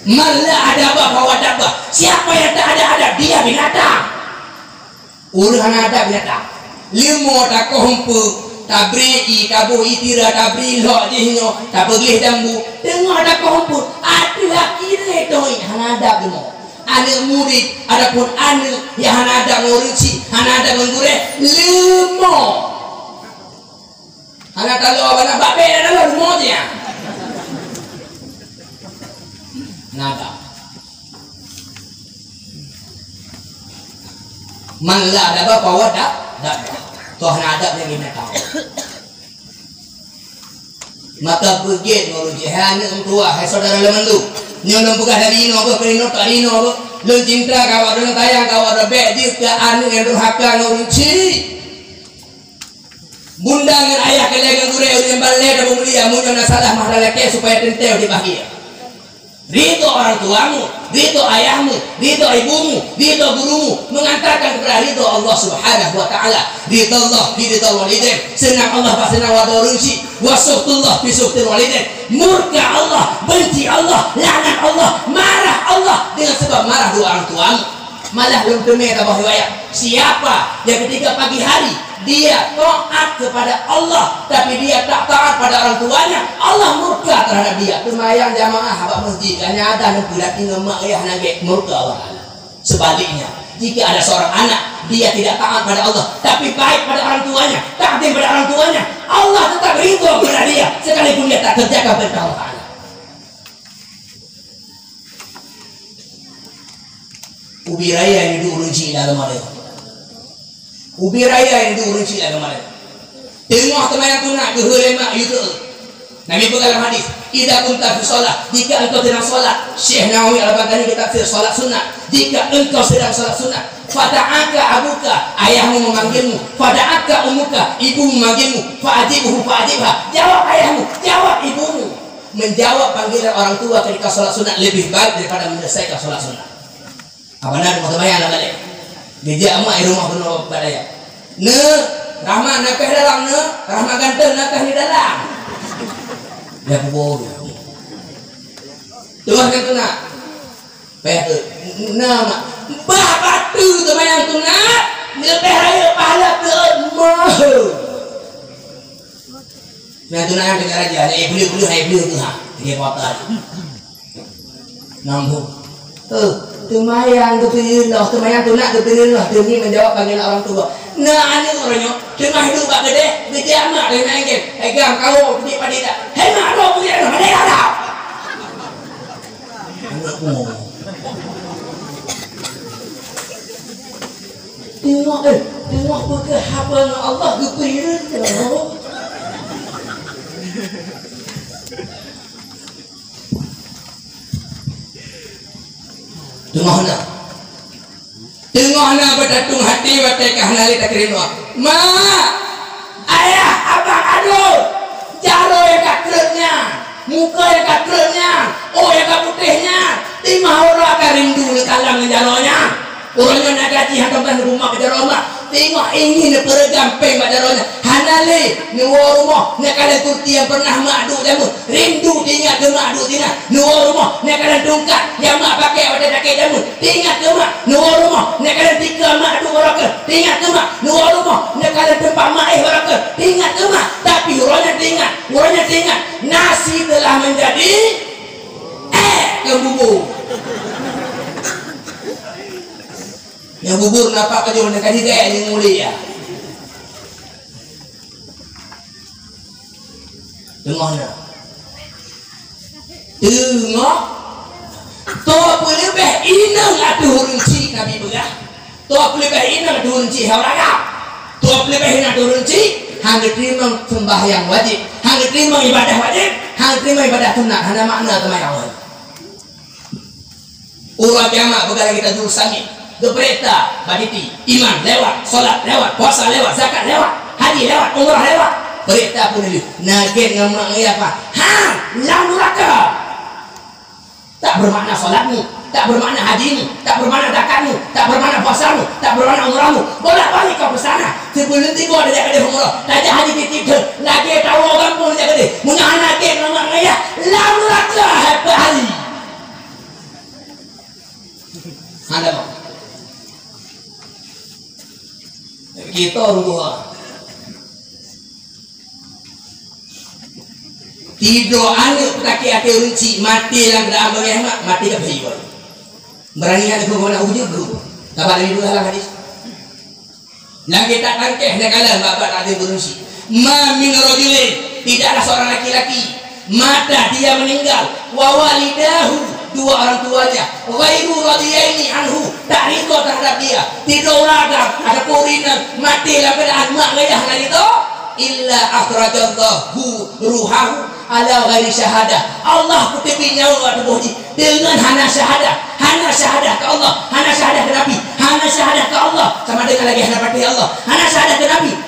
Man la adaba fahuwa dabbah. Siapa yang tak ada adab, dia binatang. Ureueng hana adab binatang. Leumo takoh umpeu, tabri ie, taboh ie tira, tabri lhok jih nyoe, tabeugleh jambu, teungoh takoh umpeu, ateueh aki lé toi hana adab leumo. Aneuk murit, adapun aneuk nyang hana adab ngon ureueng chik, hana adab ngon gurèe, leumo. Hana taloe bak na, bak bèk na taloe, leumo jih nyan. Hana adab. Man la adaba fahuwa dab-, dabbah. Toh hana adab nyang geuneuk tahu. Maka beugèt ngon ureueng chik, hai aneuk meutuah, hai syedara lôn mandum. Nyoe lôn peugah dari inoe beuh, keu inoe tak inoe beuh. Lôn cinta keu awak droe, lôn sayang keu awak droe, bèk jeuet keu aneuk nyang durhaka ngon ureueng chik. Undang ngon ayah kalian ngon gurée ureueng balé dan mulia, meunyoe na salah mah lakée supaya teuntée dibahgia. Ridho orang tuamu, ridho ayahmu, ridho ibumu, ridho gurumu mengantarkan kepada ridho Allah Subhanahu wa taala. Ridho Allah fi ridho walidain, seunang Allah bak seunang wadoe ureueng chik, wa sukhtullah fi sukhtil walidain. Murka Allah, benci Allah, laknat Allah, marah Allah dengan sebab marah dua orang tuamu. Malah lom teumé tabah riwayat, siapa yang ketika pagi hari dia taat kepada Allah, tapi dia tak taat pada orang tuanya, Allah murka terhadap dia. Seumayang jamaah bak masjid, hana ada neupeulat ingat mak ayah nangkée, murka Allah Taala. Sebaliknya, jika ada seorang anak, dia tidak taat pada Allah, tapi baik pada orang tuanya, takdim pada orang tuanya, Allah tetap ridho kepada dia, sekalipun dia tak kerjakan perintah Allah Taala. Ubé raya nyang duek ureueng chik lam agama laén. Ubé raya nyang duek ureueng chik lam agama laén. Teungoh seumayang sunat, geuhôi lé mak, yue teu. Nabi peugah lam hadis, "Idza kunta fi shalah," jika engkau sedang salat. Syekh Nawawi Al-Albani di tafsir salat sunat. Jika engkau sedang salat sunat, "Fada'aka abuka," ayahmu memanggilmu, "Fada'atka ummuka," ibumu memanggilmu, "Fa'ajibhu, fa'ajibha," jawab ayahmu, jawab ibumu. Menjawab panggilan orang tua ketika salat sunat lebih baik daripada menyelesaikan salat sunat. Abana teuma seumayang lam balé. Geujak mak i rumoh keunoe bak dayah. "Neuk, Rahma nakeuh dalam, Neuk. Rahma ganteng nakeuh di dalam." Ya, kuboh. Terus kan tu nak. Payah tu. "Na, Mak." Bah batu seumayang tu nak. Leubeh rayeuk pahala teuôt meuh. Nah, tu nak yang dengar aja. Hai beliau, beliau, hai beliau tu, ha. Dia motor. Nambung. Eh, seumayang geuteurimong, seumayang sunat geuteurimong demi menjawab panggilan orang tua. Nah, aneuk uroe nyoe, teungoh duek bak keudeh, geujak mak lé main game. Hai gang, kawö, peudik padé dak? Hai mak, roh peudik dah, padé dah. Aneuk mu. Teungoh, eh, teungoh peugah haba ngon Allah geupeuhireuen. Teungoh na. Teungoh na beutatung hati watée ka hana lé takirém doa. Mak, ayah, abang, adoe, jaroe nyang ka kreueh nyan, muka nyang ka kreueh nyan, ôk nyang ka putéh nyan, teuma uroe ka rindu lé kalam ngon jaroe nyan. Uroe nyoe na gaji hana meunan neupeumak bak jaroe mak. Teungoh ingin neupeureugam péng bak jaroe nyan. Hana lé, neuwoe rumoh, neukalon kursi nyang pernah mak duek jameun. Rindu teuingat keu mak duek sinan. Neuwoe rumoh, neukalon tungkat nyang mak pakai watée sakét jameun. Teuingat keu mak. Neuwoe rumoh, neukalon tikeu mak duek baroe keuh. Teuingat keu mak. Neuwoe rumoh, neukalon teumpat mak éh baroe keuh. Teuingat keu mak. Tapi uroe nyan teuingat, uroe nyan teuingat. Nasi telah menjadi éh keu bubur. Nyang bubur napa ka jeuet ka jidek nyang mulia. Teungoh na. Teungoh. Toh peuleubeh inong ateueh ureueng chik Nabi peugah. Toh peuleubeh inong ateueh ureueng chik hai ureueng agam. Toh peuleubeh inong ateueh ureueng chik hana teurimong seumbahyang wajéb, hana teurimong ibadah wajéb, hana teurimong ibadah sunat, hana makna seumayang wajéb. Uroe kiamat peugah lagée tajul sangét, geupeurintah bak titi, iman lewat, salat lewat, puasa lewat, zakat lewat, haji lewat, umrah lewat. Peurintah pun lheueh, na gét ngon mak ngon yah, ha, lam nuraka. Tak bermakna salatmu, tak bermakna hajimu, tak bermakna zakatmu, tak bermakna puasamu, tak bermakna umrahmu. Bolak-balik kau ke sana. Sebelum tiba dari umrah, tajak haji titik tu, lagée tawoe gampông tajak keudeh. Meunyoe hana gét ngon mak ngon yah, lam nuraka hai peuhali. Hana mau. Kita orang tua. Tido aneuk peusakét até ureueng chik, maté lam keuadaan beungéh mak, maté ka peuhibur. Beurani aneuk keu geuh na ujeue geuh. Saban Nabi peugah lam hadis. Lam kitab Tazkiyah neukalon bab-bab takzim ureueng chik. Ma min rajulin, tidaklah seorang laki-laki, mata dia meninggal, wa walidahu, dua orang tuanya, ghairu radiyaini anhu, tak ridha terhadap dia. Tido ureueng agam ataupun ureueng inong maté lam keuadaan mak ngon yah hana ridha, illa akhrajallahu ruhahu ala ghairi syahadah. Allah kuteubiet nyawa bak tuboh jih deungon hana syahadah. Hana syahadah keu Allah, hana syahadah keu Nabi, hana syahadah keu Allah, sama deungon lagée hana patéh Allah. Hana syahadah keu Nabi,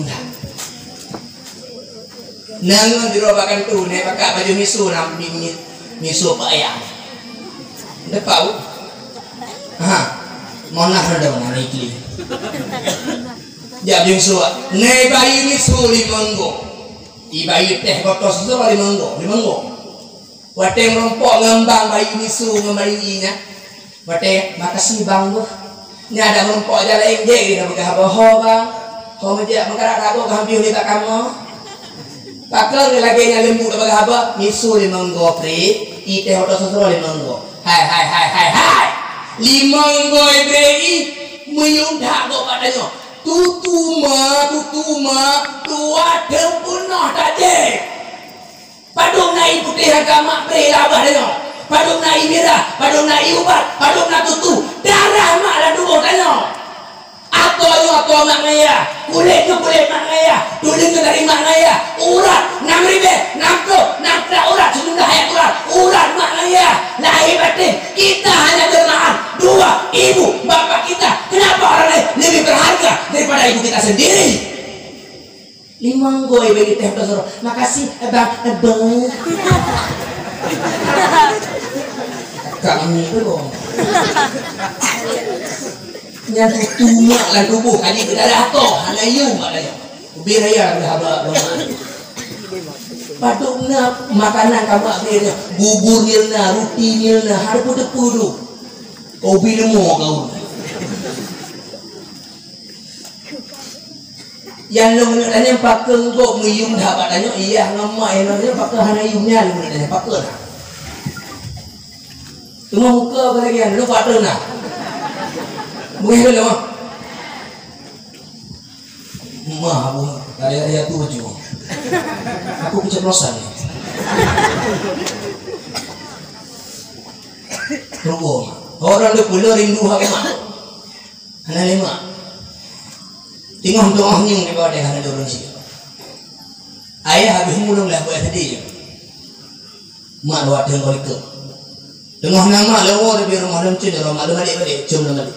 undang. Nang sidroe bak kantô, nyan pakai baju miseue, na mi-, mi-, miseue peuayam. Teupeue? Ha, Monah rada meunan ikli. Jak bieng suwak. Ngai bayi misu limong go. I bayi teh botol susu limong go, limong go. Watèe meurumpok ngon bang bayi misu ngon bayi i nyan. Watèe, "Makasih bang beuh." Nyan dak meurumpok jalan inggek geupeugah, "Boh ho bang." Ho meujak meukarat ragoe keu han piôh nibak kamoe. Pakon lagèe nyan leumbut bak haba, misu limong go pri, i teh oto sosro limong go. Hai, hai, hai, hai, hai. Limong go ibrei i, meuyuem that gob bak tanyoe. Tutu ma, tutu ma, dua thon peunoh tajép. Padub na i putéh agam mak brei lam babah tanyoe. Padub na i mirah, padub na i ubat, padub na tutu, darah mak lam tuboh tanyoe. Atoe nyoe atoe mak ngon yah, kulét nyoe kulét mak ngon yah, tuleueng nyoe dari mak ngon yah, urat nam ribèe, nam ploh, nam plah urat, sijumlah ayat urat, urat mak ngon yah, lahé batén, kita hanya jeumaáh dua ibu bapak kita. Kenapa orang lain lebih berharga daripada ibu kita sendiri? Limong go ibrei teh oto sosro. Makasih, Bang, Bang. Kami tu. Nyan tutu mak lam tuboh, hana geudarah toh, hana yum mak tanyoe. Ubé raya beuhaba doa. Padub na makanan ka mak bri nyan, bubur nyan na, ruti nyan na, hana peue-peue tu. Kopi leumo kau. Nyang lôn neuk tanyong pakon gob meuyum that bak tanyoe, i yah ngon mak nyang lôn neuk pakon hana yum nyan lôn neuk tanyong pakon. Teuma muka apa lagi nyan, lôn pakon na. Mungkin lôn. Mah, abu, ada, ada tu baju. Aku keceplosan ni. Rugoe. Orang dia pula rindu hak mak. Hana lé mak. Teungoh doa nyang di bawah deh hana lé ureueng sie. Ayah habéh mulung lah buat sedih je. Mak dua thon keu likot. Teungoh na mak lé woe leubeh rumoh leuncun jaroe mak leumalek-malek, com leumalek.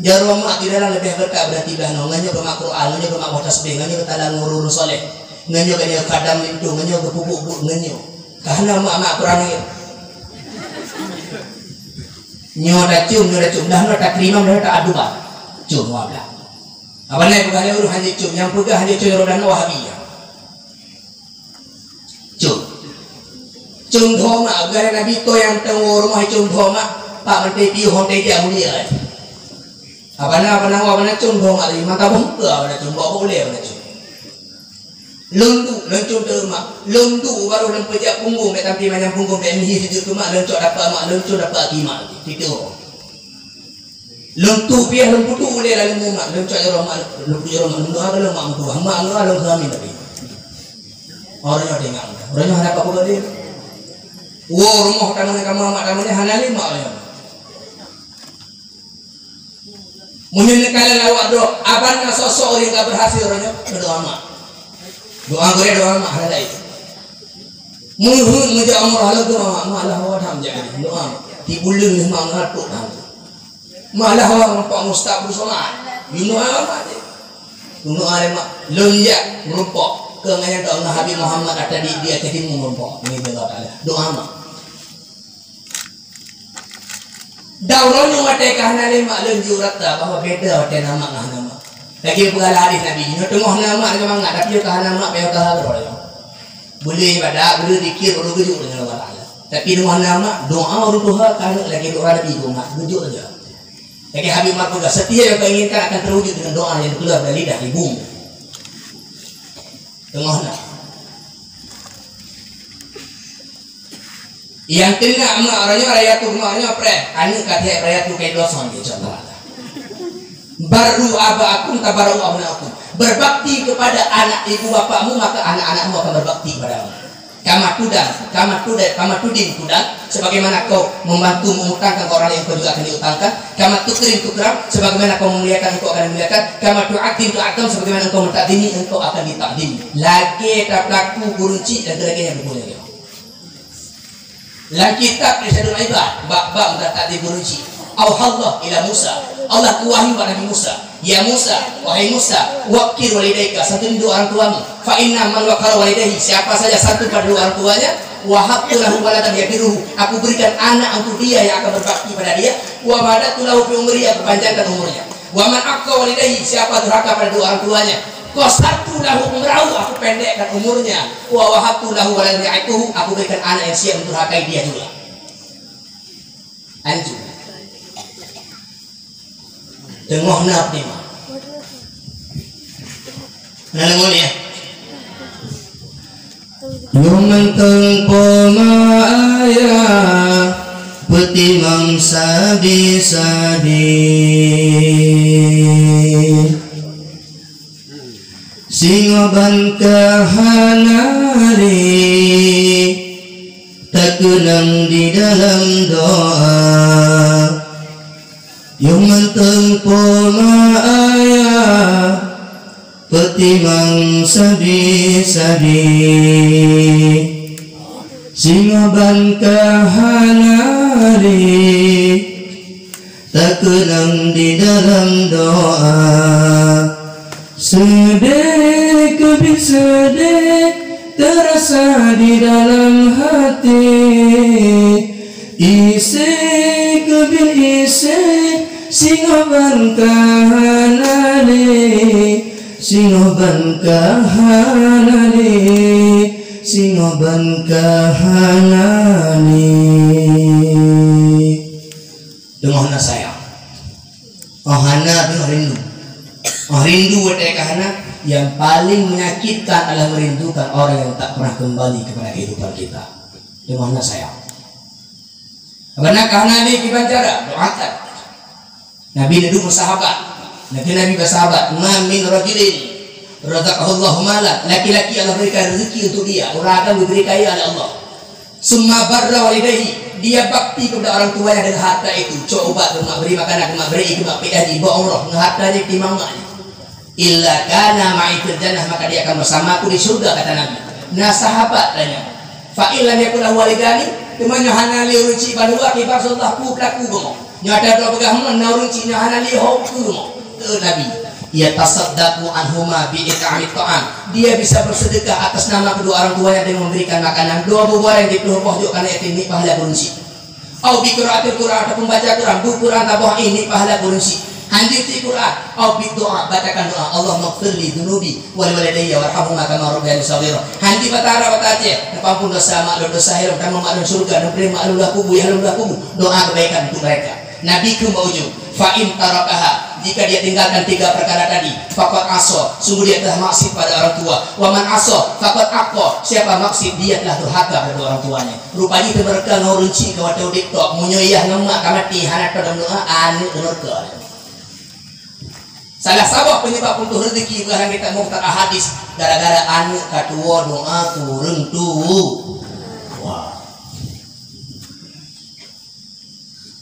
Jaroe mak di dalam leubeh berkat berarti bah noe, ngon nyoe beumak Quran, ngon nyoe beumak boh tasbih, ngon nyoe beutalak ngon ureueng saleh. Ngon nyoe geutanyoe khadam linto, ngon nyoe geupeubuet buet ngon nyoe. Ka hana mak-mak Quran lagèe. Nyoe tacom, nyoe tacom, dah nyoe takrimam, dah nyoe taaduan. Com, dua blah. Apa nai peugah lé ureueng hanjeuet com, nyang peugah hanjeuet com roh dan Wahabi. Com. Com dhoe mak, peugah lé Nabi, toh nyang teuwoe rumoh com dhoe mak, pak mantong piôh hom teuja mulia. Apa na, apa na, apa na com dhoe mak tadi, mata bongke apa na com, bawa boleh apa na com. Lôn duek, lôn com teuma. Lôn duek baru lôn peujak punggong, bèk tampi manyang punggong, bèk mihi sijeuet keu mak, lôn cok dapat mak, lôn com dapat aki mak. Titu. Lôn tuek piah, lôn peuduek ulèe lam leumô mak, lôn cok jaroe mak, lôn peuduek jaroe mak, lôn doa keu lôn mak meutuah. Mak meutuah lôn keu amin tapi. Orang nyoe tengok, orang nyoe hana apa-apa dia. Wo rumoh tamu ni kama mak tamu ni hana lé mak orang nyoe. Meunyoe neukalon awak droe, aban na sosok ureueng ka berhasil uroe nyoe, neudoa mak. Doa gurèe, doa mak, hana laén. Meuheuet meujak umrah lom doa mak, mak lah awak tham jak, doa mak. Tibuleuen lheueh mak ngon atuk tham. Mak lah awak ngon Pak Mustaq Abdul Somad. Doa mak. Doa lé mak, lôn jak meurumpok. Keu ngon nyang doa ngon Habib Muhammad At-Tadi di Aceh Timu meurumpok. Ini doa Allah Taala. Doa mak. Dan uroe nyoe watèe ka hana lé mak lôn jiôh rata bahwa beda watèe na mak ngon hana mak. Lagèe peugah hadis Nabi, nyoe teungoh na mak ngon mangat, tapi nyoe ka hana mak, payah ka harôh nyoe. Boleh ibadat, boleh zikir, boleh geujok deungon Allah Taala. Tapi teungoh na mak, doa ureueng tuha ka lagèe doa Nabi, doa mak, geujok aja. Lagèe Habib Umar peugah, setiap yang kau inginkan akan terwujud dengan doa yang keluar dari lidah ibumu. Teungoh na. Nyang keuneuk mak uroe nyoe, raya tu mak uroe nyoe preh, aneuk ka tiep raya tu kai dua son, insya Allah. Barru aba'akum tabarra'u abna'ukum. Berbakti kepada anak ibu bapakmu, maka anak-anakmu akan berbakti kepadamu. Kama tudang, kama tudang, kama tudin tudang, sebagaimana kau membantu mengutangkan ke orang lain, kau juga akan diutangkan. Kama tukrim tukram, sebagaimana kau memuliakan, engkau akan dimuliakan. Kama tu'adzim tu'azzam, sebagaimana engkau mentakzimi, engkau akan ditakzimi. Lagèe tapeulaku gureueng chik dan lagèe nyan buku lagèe. Lam kitab Irsyadul Ibad, bab-bab tentang takzim gureueng chik. Auhallah ila Musa. Allah geuwahyu bak Nabi Musa, "Ya Musa, wahai Musa, waqqir walidaika, santunan dua orang tuamu. Fa inna man waqqara walidaihi, siapa saja santun pada dua orang tuanya, Wahabtu lahu waladan yabiruhu, aku berikan anak untuk dia yang akan berbakti pada dia. Wa madadtu lahu fi umri, aku panjangkan umurnya. Wa man aqqa walidayhi, siapa durhaka pada dua orang tuanya. Qasartu lahu umrahu, aku pendekkan umurnya. Wa wahabtu lahu waladan ya'iquhu, aku berikan anak yang siap mendurhakai dia juga. Anjing. Teungoh na peutimang. Na deungoe ya? Nyoe mantong poma ayah peutimang sabe-sabe. Singoh ban ka hana lé takeunong di dalam doa. Yoh mantong poma ayah peutimang sabe-sabe. Singoh ban ka hana lé takeunong di dalam doa. Seudeh keubiet seudeh teurasa di dalam haté. Ise keubiet ise, singoh ban ka hana lé, singoh ban ka hana lé, singoh ban ka hana lé. Teungoh na sayang. Oh hana teungoh rindu. Oh rindu watée ka hana, yang paling menyakitkan adalah merindukan orang yang tak pernah kembali kepada kehidupan kita. Teungoh na sayang. Karena ka hana lé kiban cara, doakan. Nabi neuduek sahabat. Nabi Nabi bersahabat, "Ma min rajulin razaqahullahu malan." Laki-laki Allah berikan rezeki untuk dia, orang akan diberi kaya oleh Allah. "Summa barra walidayhi," dia bakti kepada orang tuanya dengan harta itu. Cok ubat keu mak, beri makanan keu mak, beri keu mak, piah di, bawa umroh, dengan hartanya timang mak. "Illa kana ma'i fil jannah," maka dia akan bersamaku di surga, kata Nabi. Nah, sahabat tanya, "Fa in lam yakun lahu walidani," teuma nyoe hana lé ureuëng chik bandua, kiban Rasulullah, peue pelaku bunoe? Nyoe ata droe peugah mon na ureuëng chik nyoe hana lé ho peue bunoe? Kheun Nabi, "Yatasaddaqu anhuma bi it'amit ta'am." Dia bisa bersedekah atas nama kedua orang tuanya dengan memberikan makanan. Dua buah yang dipeuboh jok kana yatim ni pahala ureuëng chik. Au bi qiraatil Qur'an, ataupun baca Quran, bu Quran taboh ini pahala ureuëng chik. Hanjeuet Quran, au bi doa, bacakan doa, "Allahummaghfirli dzunubi wa liwalidayya warhamhuma kama rabbayani shaghira." Hanjeuet bata Arab, bata Aceh, "Neupampun dosa mak lôn, dosa hai lôn, tamong mak lôn syurga, neubri mak lôn luwah kubu, hai lôn luwah kubu." Doa kebaikan untuk mereka. Nabi kheun bak ujong, "Fa in tarakaha," jika dia tinggalkan tiga perkara tadi, "faqad asa," sungguh dia telah maksiat pada orang tua. "Wa man asa, faqad aqqa," siapa maksiat, dia telah durhaka kepada orang tuanya. Rupa jih teumeureuka ngon ureuëng chik ka watée udeb tok, meunyoe yah ngon mak ka maté, hana teudoa, aneuëk teumeureuka. Salah saboh penyebab putus rezeki bukan kita muhtar ahadis, gara-gara aneuëk ka tuwoe doa keu ureuëng tu. Wah.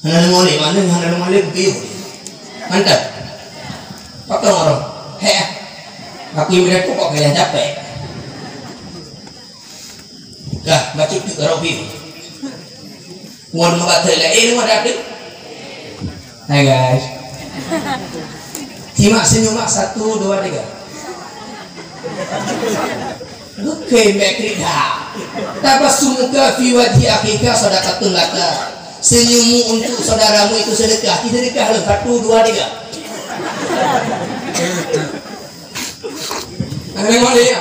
Hana deungoe lé, mana hana deungoe lé, biu. Mantap. Potong orang. Heh. Aku yang berapa kok kalian capek? Dah, bacut tu, taruh pin. Wan mata lain, wan dapet. Hai, guys. Simak senyum, mak. Satu, dua, tiga. Oke, mek krik dah. Tabassumuka fi wajhi akhika sadaqatun laka. Senyummu untuk saudaramu itu sedekah. Ci sedekah lom. Satu, dua, tiga. Ada yang mau dia?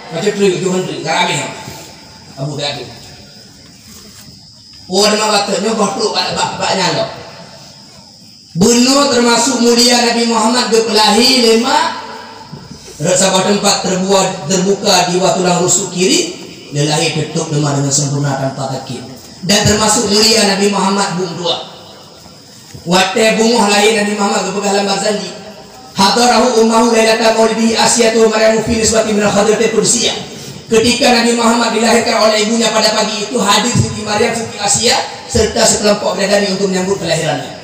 Macam tu, tu, tu. Ramai. Abu Dhabi. Oh, ada mak bateuk nyoe boh trok bak, bak, bak nyan lom. Bunoe teumasuk mulia Nabi Muhammad geupeulahé lé mak. Rot saboh teumpat terbuat, terbuka di bawah tulang rusuk kiri, lé lahé teutôp teuma deungon sempurna tanpa sakét. Dan teumasuk mulia Nabi Muhammad bum dua. Watée beungoh lahé Nabi Muhammad geupeugah lam Barzanji, "Hadarahu ummuhu lailata maulidihi Asiyatu wa Maryamu fi niswatin minal hadratil qudsiyah." Ketika Nabi Muhammad dilahirkan oleh ibunya pada pagi itu, hadir Siti Maryam, Siti Asia, serta sekelompok bidadari untuk menyambut kelahirannya.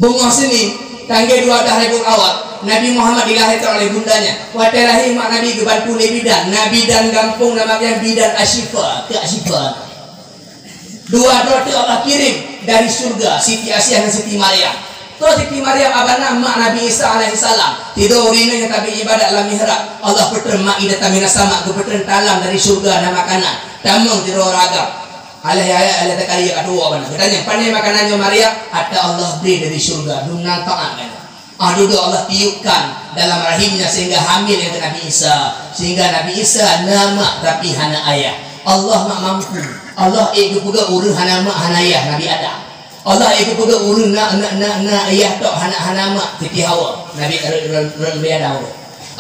Beungoh Senin, tanggai dua belas Rabiul Awal, Nabi Muhammad dilahirkan oleh bundanya. Watée lahé mak Nabi geubantu lé bidan. Na bidan gampông nama geuh bidan Asyifa, keu Asyifa. Dua droe teuh Allah kirim dari syurga, Siti Asiah dan Siti Maryam. Siti Maryam abana mak Nabi Isa alaihissalam. Tido ureueng inong nyang tabi ibadat lam mihrab. Allah peutreun maidatan minas sama, geupeutreun talam dari syurga na makanan. Tamong tido ragam. Alah ya, alah takali ka tuwo bana. Geutanyong, "Pane makanan nyoe Maryam?" "Ata Allah bri dari syurga, dum nan taat." Ah, dudoe Allah tiupkan dalam rahimnya sehingga hamil yang ke Nabi Isa. Sehingga Nabi Isa na mak tapi hana ayah. Allah mak mampu. Allah ék geupeugah ureueng hana mak hana ayah, Nabi Adam. Allah ék geupeugah ureueng na, na, na, na ayah tok hana, hana mak, Siti Hawa, Nabi, re-, re-, re-, Nabi Adam.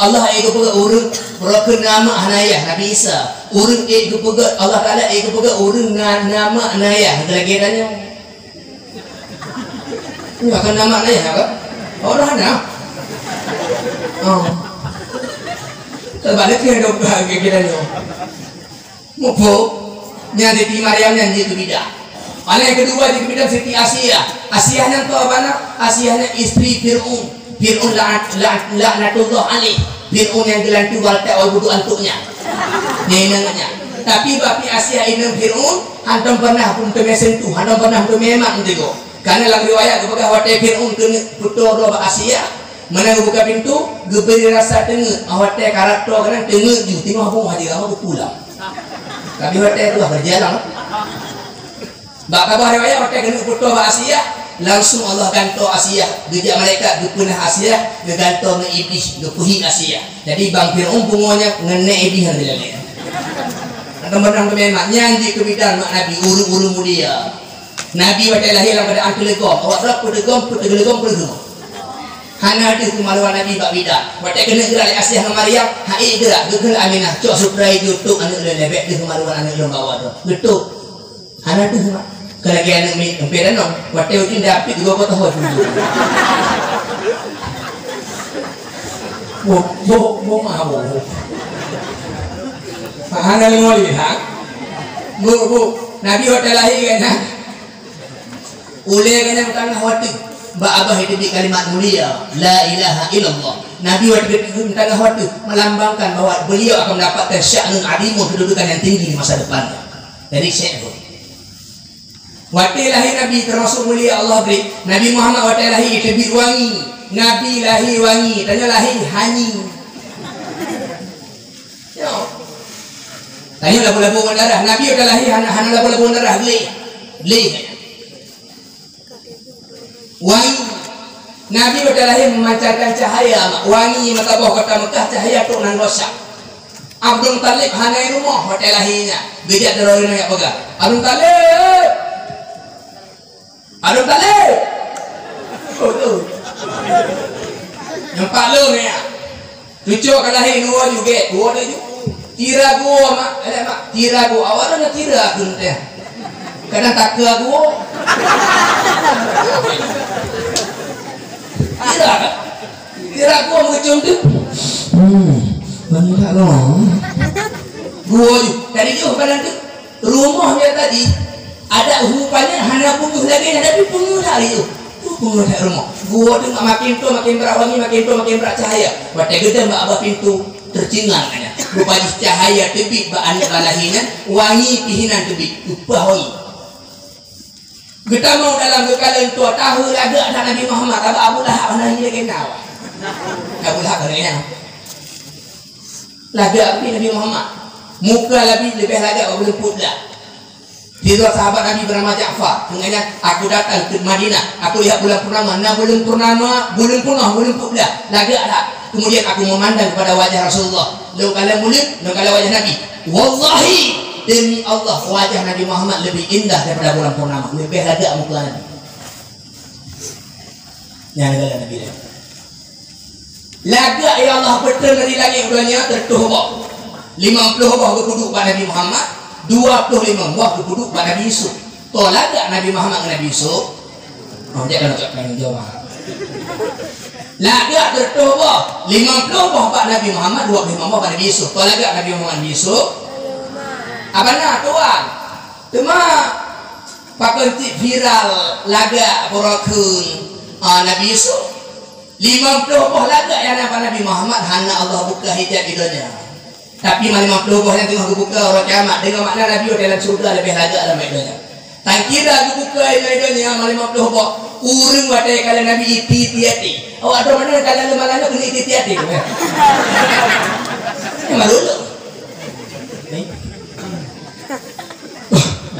Allah ék geupeugah ureueng beurokon na mak hana ayah, Nabi Isa. Ureueng ék geupeugah, Allah Taala ék geupeugah ureueng na, na mak na ayah, lagée tanyoe. Nyoe akan na mak na ayah, kan? Orang hana. Oh. Terbalik ke dok lagée tanyoe. Muphom, nyan Siti Maryam nyan jeuet keu bidan. Aneuk nyang keudua jeuet keu bidan Siti Asiah. Asiah nyan toh abana, Asiah nyan istri Fir'aun. Fir'aun la'at-, la'at-, laknatullah alaih. Fir'aun nyang geulantu waltak wal budu antuk nyan. Nyan inong nyan. Tapi bak pi Asiah inong Fir'aun, hantom pernah pun teumé sentuh, hantom pernah teumé mak meuteugoe. Karena lam riwayat geupeugah watée Fir'aun keuneuk peutoe droe bak Asiah, meunan geubuka pintoe, geubri rasa teungeut, watée karab toe keunan teungeut ju, teungoh bungah jih, lama geupulang. Tapi watée tu lah berjalan. Bak tabah riwayat, watée keuneuk peutoe bak Asiah, langsung Allah gantoe Asiah. Geujak malaikat geupeunah Asiah, geugantoe ngon Iblih, geupeuhi Asiah. Jadi bang Fir'aun pungo nyan ngon nèk Iblih nyan dilalek. Kadang-kadang teumé mak nyan jeuet keu bidan mak Nabi, ureueng-ureueng mulia. Nabi watée lahé lam keuadaan teuleugom, awak droe peudeuleugom, peudeuleugom, peudeuleugom. Hana deuh keumaluan Nabi bak bidan. Watée keuneuk geura lé Asiah ngon Maryam, hai geura, geukheun Aminah, "Cok sutra ijo, tok aneuk lôn, bèk deuh keumaluan aneuk lôn bak awak droe." Geutok. Hana deuh mak. Keu lagée aneuk miet, empe danong. Watée ujeuen dapit dua boh tohon. Bo, bo, bo mah bo. Hana lengoli, ha? Bu, bu, Nabi watée lahé kan, ha? Ulée geuneuk tangah watée bak abah teubiet kalimat mulia, la ilaha illallah. Nabi watée geuneuk tangah watée melambangkan bahwa beliau akan mendapatkan sya'nun azimun, kedudukan yang tinggi di masa depan. Jadi syekh tu. Watée lahé Nabi termasuk mulia Allah bri. Nabi Muhammad watée lahé teubiet wangi. Nabi lahé wangi. Tanyoe lahé hanyi. Yo. Tanyoe labu-labu ngon darah. Nabi watée lahé hana, hana labu-labu ngon darah, gleh. Gleh. Wangi. Nabi watée lahé memancarkan cahaya, wangi meusaboh kota Mekah, cahaya trok nan rosak. Abdul Muthalib hana i rumoh watée lahé nyan. Geujak droe inong jak peugah, "Abdul Muthalib! Abdul Muthalib!" Oh, tu. Nampak lôn ya. Cucok ka lahé dua ju gét, dua teuju. Tira gua mak, eh mak, tira gua. Awak na tira keunteh. Kadang takeu gua. Tira kan? Tira gua meucung tu. Hmm, banyak tak kau? Gua ju. Tadi jauh badan tu. Rumoh nyan tadi, adak hu paneuk hana peungeuh lagée nyan, tapi peungeuh that lé yoh. Tu peungeuh that rumoh. Gua tu mak makin tuha makin brat wangi, makin tuha makin brat cahaya. Watée geudong bak abah pintoe, teucingang nyan. Rupa jih cahaya teubiet bak aneuk bak lahé nyan, wangi pih inan teubiet, upah wangi. Geutamong dalam geukalon tuha, tahu lagak that Nabi Muhammad, sabab Abu Lahab hana lagée nyan. Abu Lahab hana lagée nyan. Lagak pih Nabi Muhammad. Muka Nabi leubeh lagak bak buleuen peuet blah. Sidroe sahabat Nabi bernama Ja'far, teungoh nyan, "Aku datang ke Madinah, aku lihat bulan purnama, na bulan purnama, bulan peunoh, bulan peuet blah, lagak that. Kemudian aku memandang kepada wajah Rasulullah, lôn kalon buleuen, lôn kalon wajah Nabi. Wallahi, demi Allah, wajah Nabi Muhammad lebih indah daripada bulan purnama, leubeh lagak muka Nabi." Nyan lagak Nabi laén. Lagak ya Allah peutreun dari langét u donya teutoh boh. Limong ploh boh geupeuduek bak Nabi Muhammad, dua ploh limong boh geupeuduek bak Nabi Yusuf. Toh lagak Nabi Muhammad ngon Nabi Yusuf? Oh, jak keunoe, jak keunoe, jaweueb. Lagak teutoh boh, limong ploh boh bak Nabi Muhammad, dua ploh limong boh bak Nabi Yusuf. Toh lagak Nabi Muhammad ngon Nabi Yusuf? Abana, tuan. Teuma, pakon cit viral lagak beurokon, ah, Nabi Yusuf? Limong ploh boh lagak nyang na bak Nabi Muhammad hana Allah buka hijab di donya. Tapi limong ploh boh nyan teungoh geubuka uroe kiamat, deungon makna Nabi watée lam syeuruga leubeh lagak lam donya. Tan kira geubuka lam donya limong ploh boh. Ureuëng watée kalon Nabi iti-iti até. Awak droe mana kalon leumalah nyoe keuneuk iti-iti até. Nyoe malu tu.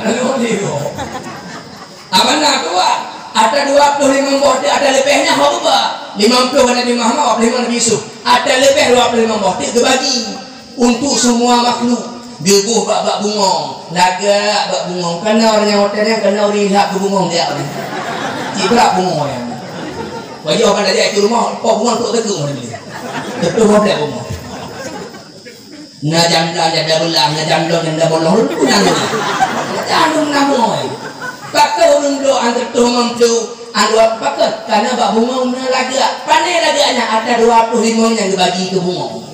Malu tu. Abana dua, ada dua puluh lima boh, ada lebihnya haba. Lima puluh Nabi Muhammad, dua puluh lima Nabi Yusuf. Ada lebih dua puluh lima boh, dibagi. Untuk semua makhluk, geuboh bak, bak bungong, lagak bak bungong. Kana ureuëng nyang watée nyan, kana ureuëng ilhak keu bungong jak. Cit brat bungong nyan. Wajah kan dak jak keu rumoh, po bungong tok teukeuk ureuëng nyan. Teutoh brat bungong. Na janda, janda beulah, na janda, janda bolong, ureuëng pun na nyan. Jangan na bungong. Pakon ureuëng bloe an teutoh ngon bloe an dua pakon, kana bak bungong na lagak. Pane lagak nyan, ada dua puluh lima nyang geubagi keu bungong.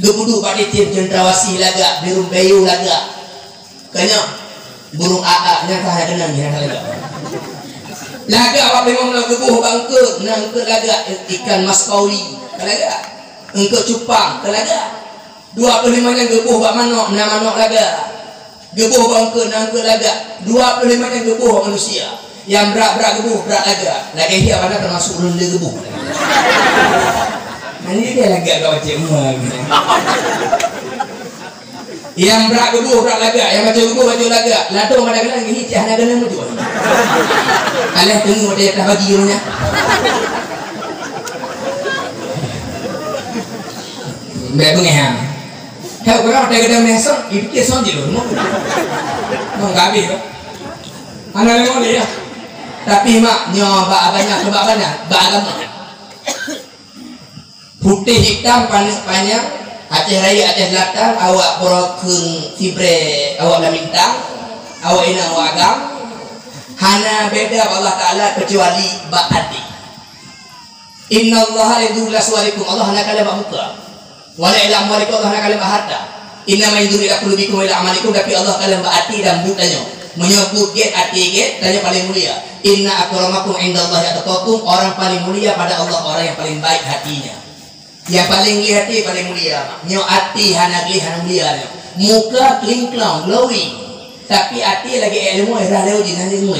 Geupeuduek bak cicém cendrawasih lagak, birueng bayu lagak. Kanya, burung aak nyang ka keunong nyang lagak. Lagak awak memang na geuboh bak eungkôt, na eungkôt lagak, ikan mas kauri, ka lagak. Eungkôt cupang, ka lagak. Dua puluh lima nyang geuboh bak manok, na manok lagak. Geuboh bak eungkôt, na eungkôt lagak. Dua puluh lima nyang geuboh bak manusia. Nyang brat-brat geuboh, brat lagak. Lagak hiap hana teumasuk ureuëng le geuboh. Nyan dia lagak gawat cek mua. Nyang brat geuboh, brat lagak. Nyang bacut geuboh, bacut lagak. Ladôm pada keunan geuhi cek hana keuneuk meucue. Aléh teungoh watée tabagi ureuëng nyan. Bék beungéh ha. Ka ureuëng watée geutanyoe meuson, ipike son jih lôn. Mong ka habéh tu. Hana lé model ya. Tapi mak nyoe bak abang nyan, bak abang nyan, bak agama. Putéh hitam paneuk panyang, Aceh Rayeuk, Aceh Selatan, awak Purokeueng Sibreh, awak Blang Bintang, awak inong, awak agam. Hana beda bak Allah Taala keucuali bak até. Innallaha la yanzuru ila suwarikum, Allah hana kalon bak muka. Wala ila amwalikum, Allah hana kalon bak harta. Innama yanzuru ila qulubikum wa ila a'malikum, tapi Allah kalon bak até dan buet tanyoe. Meunyoe buet gét, até gét, tanyoe paleng mulia. Inna akramakum indallahi atqakum, orang paling mulia pada Allah orang yang paling baik hatinya. Nyang paleng gleh até paleng mulia. Nyoe até hana gleh hana mulia nyoe. Muka klingklong, glowing. Tapi até lagée ilmu, rhah lewat jih hana ilmu.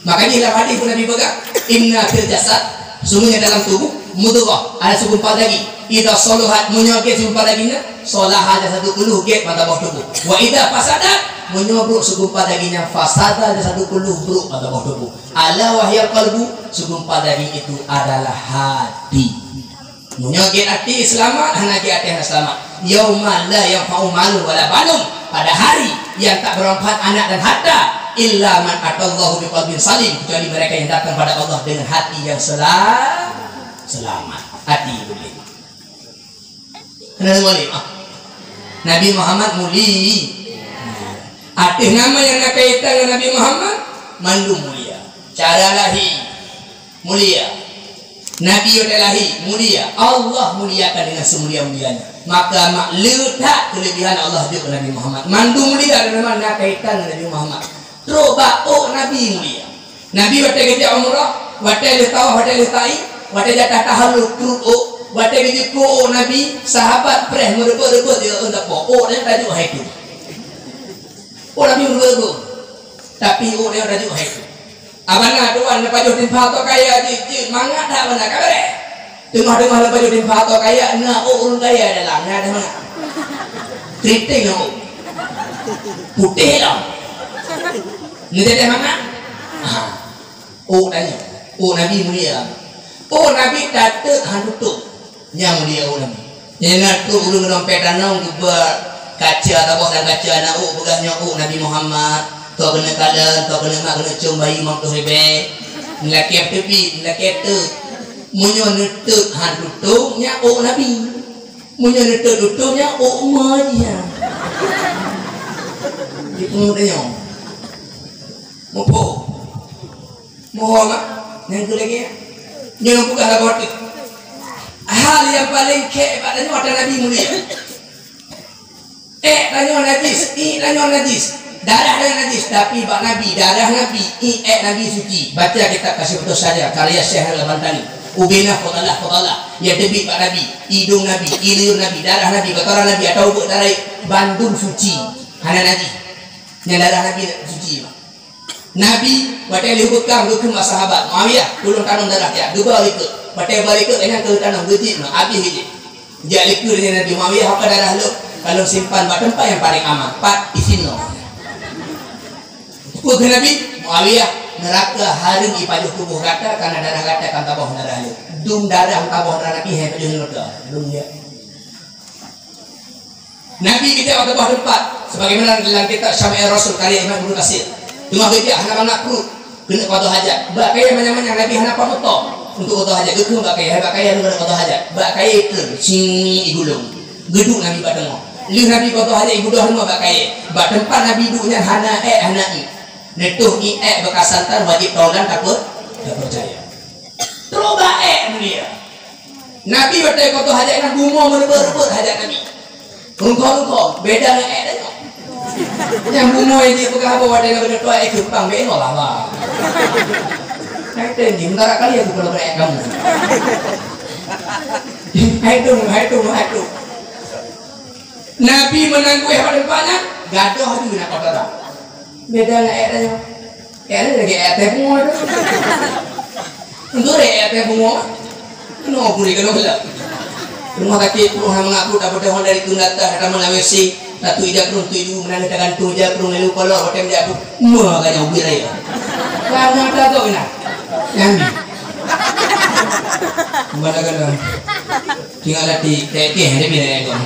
Makanya dalam hadis pun Nabi peugah, "Inna fil jasad, sungguhnya dalam tubuh, mudghah, ada segumpal daging. Idza saluhat, meunyoe gét segumpal daging nyan, salaha jasadu kulluh, gét mata boh tubuh. Wa idza fasadat, meunyoe brok segumpal daging nyan, fasada jasadu kulluh, brok mata boh tubuh. Ala wa hiyal qalbu, segumpal daging itu adalah hati." Meunyoe gét até seulamat, hana gét até hana seulamat. Yauma la yanfa'u malun wala banun, pada hari yang tak bermanfaat anak dan harta, illa man atallaha biqalbin salim, kecuali mereka yang datang pada Allah dengan hati yang sela-, selamat. Hati boleh. Kenapa boleh? Ah. Nabi Muhammad muli-, até nama yang na kaitan dengan Nabi Muhammad, mandum mulia. Cara lahir, mulia. Nabi watée lahé, mulia. Allah muliakan dengan semulia-mulianya. Maka mak le that keulebihan Allah jok keu Nabi Muhammad. Mandum mulia dan na kaitan ngon Nabi Muhammad. Trok bak ôk Nabi mulia. Nabi watée geujak umrah, watée lheueh tawaf, watée lheueh sa'i, watée jatah tahallul trok ôk, watée geujukuk ôk Nabi, sahabat preh meureubot-reubot di ôk Nabi. Ôk nyan tajok hai tu. Ôk Nabi meureubot-reubot. Tapi ôk nyan tajok hai tu. Abana tuan, neupajoh timpa atau kaya jih, jih mangat dak bana ka beureh. Teungoh-teungoh neupajoh timpa atau kaya, na ôk ureueng kaya dalam, na ada mangat. Keriting ôk. Putéh lam. Neujadi mangat? Ha. Ôk tanya. Ôk Nabi mulia. Ôk Nabi tateuk han tutup. Nyang mulia ureueng. Nyang na trok ureueng ngon dompet tanong geuba kaca, taboh lam kaca na ôk, peugah nyoe ôk Nabi Muhammad. Tok keuneuk kalon, tok keuneuk mak, keuneuk com bayi limong ploh ribèe. Meulakèe teubiet, meulakèe teuk. Meunyoe neuteuk han tutoe, nyan ôk Nabi. Meunyoe neuteuk tutoe, nyan ôk ma jih nyan. Jipeungeut tanyoe. Muphom. Mohon, ah. Nyang keu lagèe nyan. Nyoe peugah lagoe teuh. Hal nyang paleng khèk bak tanyoe atra Nabi mulia. Èk tanyoe najis, iék tanyoe najis, darah tanyoe najis, tapi bak Nabi, darah Nabi, iék Nabi suci. Baca kitab Kasyifatun Syajar karya Syekh Al-Bantani. Ubena fadalah, fadalah nyang teubiet bak Nabi, idông Nabi, ileuen Nabi, darah Nabi, kotoran Nabi, atawa ubeuk tarék, bandum suci, hana najis. Nyang darah Nabi suci, Mak. Nabi watée lheueh beukam geukheun bak sahabat, "Muawiyah, tulông tanom darah jak." Geuba likot. Watée ba likot, gobnyan keuh tanom, geujit nyoe, abéh geujit. Jak likot nyan Nabi, "Muawiyah, haka darah lôn, ka lôn simpan bak teumpat nyang paleng aman, pat disinoe." Peue kheun Nabi, "Muawiyah, neuraka hareuem ipajoh tuboh gata, kareuna darah gata ka taboh darah lôn. Dum darah taboh darah Nabi, hai pajoh neuraka." Dum dia. Nabi geujak bak teumpat, sebagaimana dalam kitab Syama'il Rasul karya Imam Ibnu Katsir. Teuma geujak hana mangat pruet, keuneuk qadha hajat. Bak kayée manyang-manyang Nabi hana pamuto untuk qadha hajat. Geukheun bak kayée, "Hai bak kayée, lôn keuneuk qadha hajat." Bak kayée kheun, sini igulong. Geuduek Nabi bak teungoh. Lheueh Nabi qadha hajat, ibeudôh rumoh bak kayée. Bak teumpat Nabi duek nyan hana ék, hana ié. Neutoh ié ék beukasantan wajéb taulan tapeu-, tapeucaya. Trok bak ék mulia. Nabi watée qadha hajat nyan bumoe meureubot-reubot hajat Nabi. Rungkong-rungkong, beda ngon ék tanyoe. Nyang bumoe jih peugah haba watée na beuneutoe ék keumpang, beno lama. Hai tem jih, mentara kali aku kalau ék kamu. Hai tu, hai tu, hai tu. Nabi meunan kueh pada tempatnya, gadoh tu na kotoran. Beda ngon ék tanyoe. Ék lagée ék teh bungoh tu. Enggak ék teh bungoh. Kena pun dia kena gelap. Rumah sakit penuh sama ngaku tak bertahan dari tu datang datang mana W C. Satu ija kerung tu ibu menangis tak gantung ija kerung lalu kolor hotel dia tu. Mua kan yang ubir raya. Kamu tak tahu nak. Yang ni. Mana kan? Tinggal latih. Kek kek dia bila ya kau.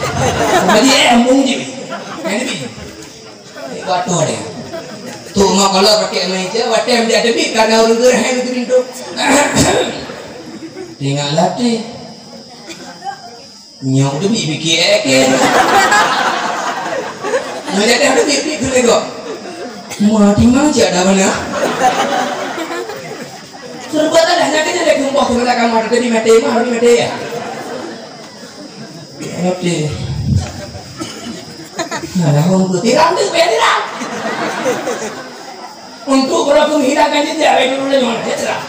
Bagi eh ambung je. Yang ni. Waduh deh. Tu mak kalau pakai meja, watée dia demi karena ureuëng geureuh hai beutôi. Tinggal latih. Nyok demi pikir eh ke. Meja dah demi pikir lego. Mau timang je ada mana? Serba dah nyakitnya dek geumbah tu nak kamu ada demi mati mah demi mati ya. Oke. Nah, dah hong tu tiram tu, payah tiram. Untuk berapa menghilangkan jejak, itu dulu yang mana? Ya, tiram.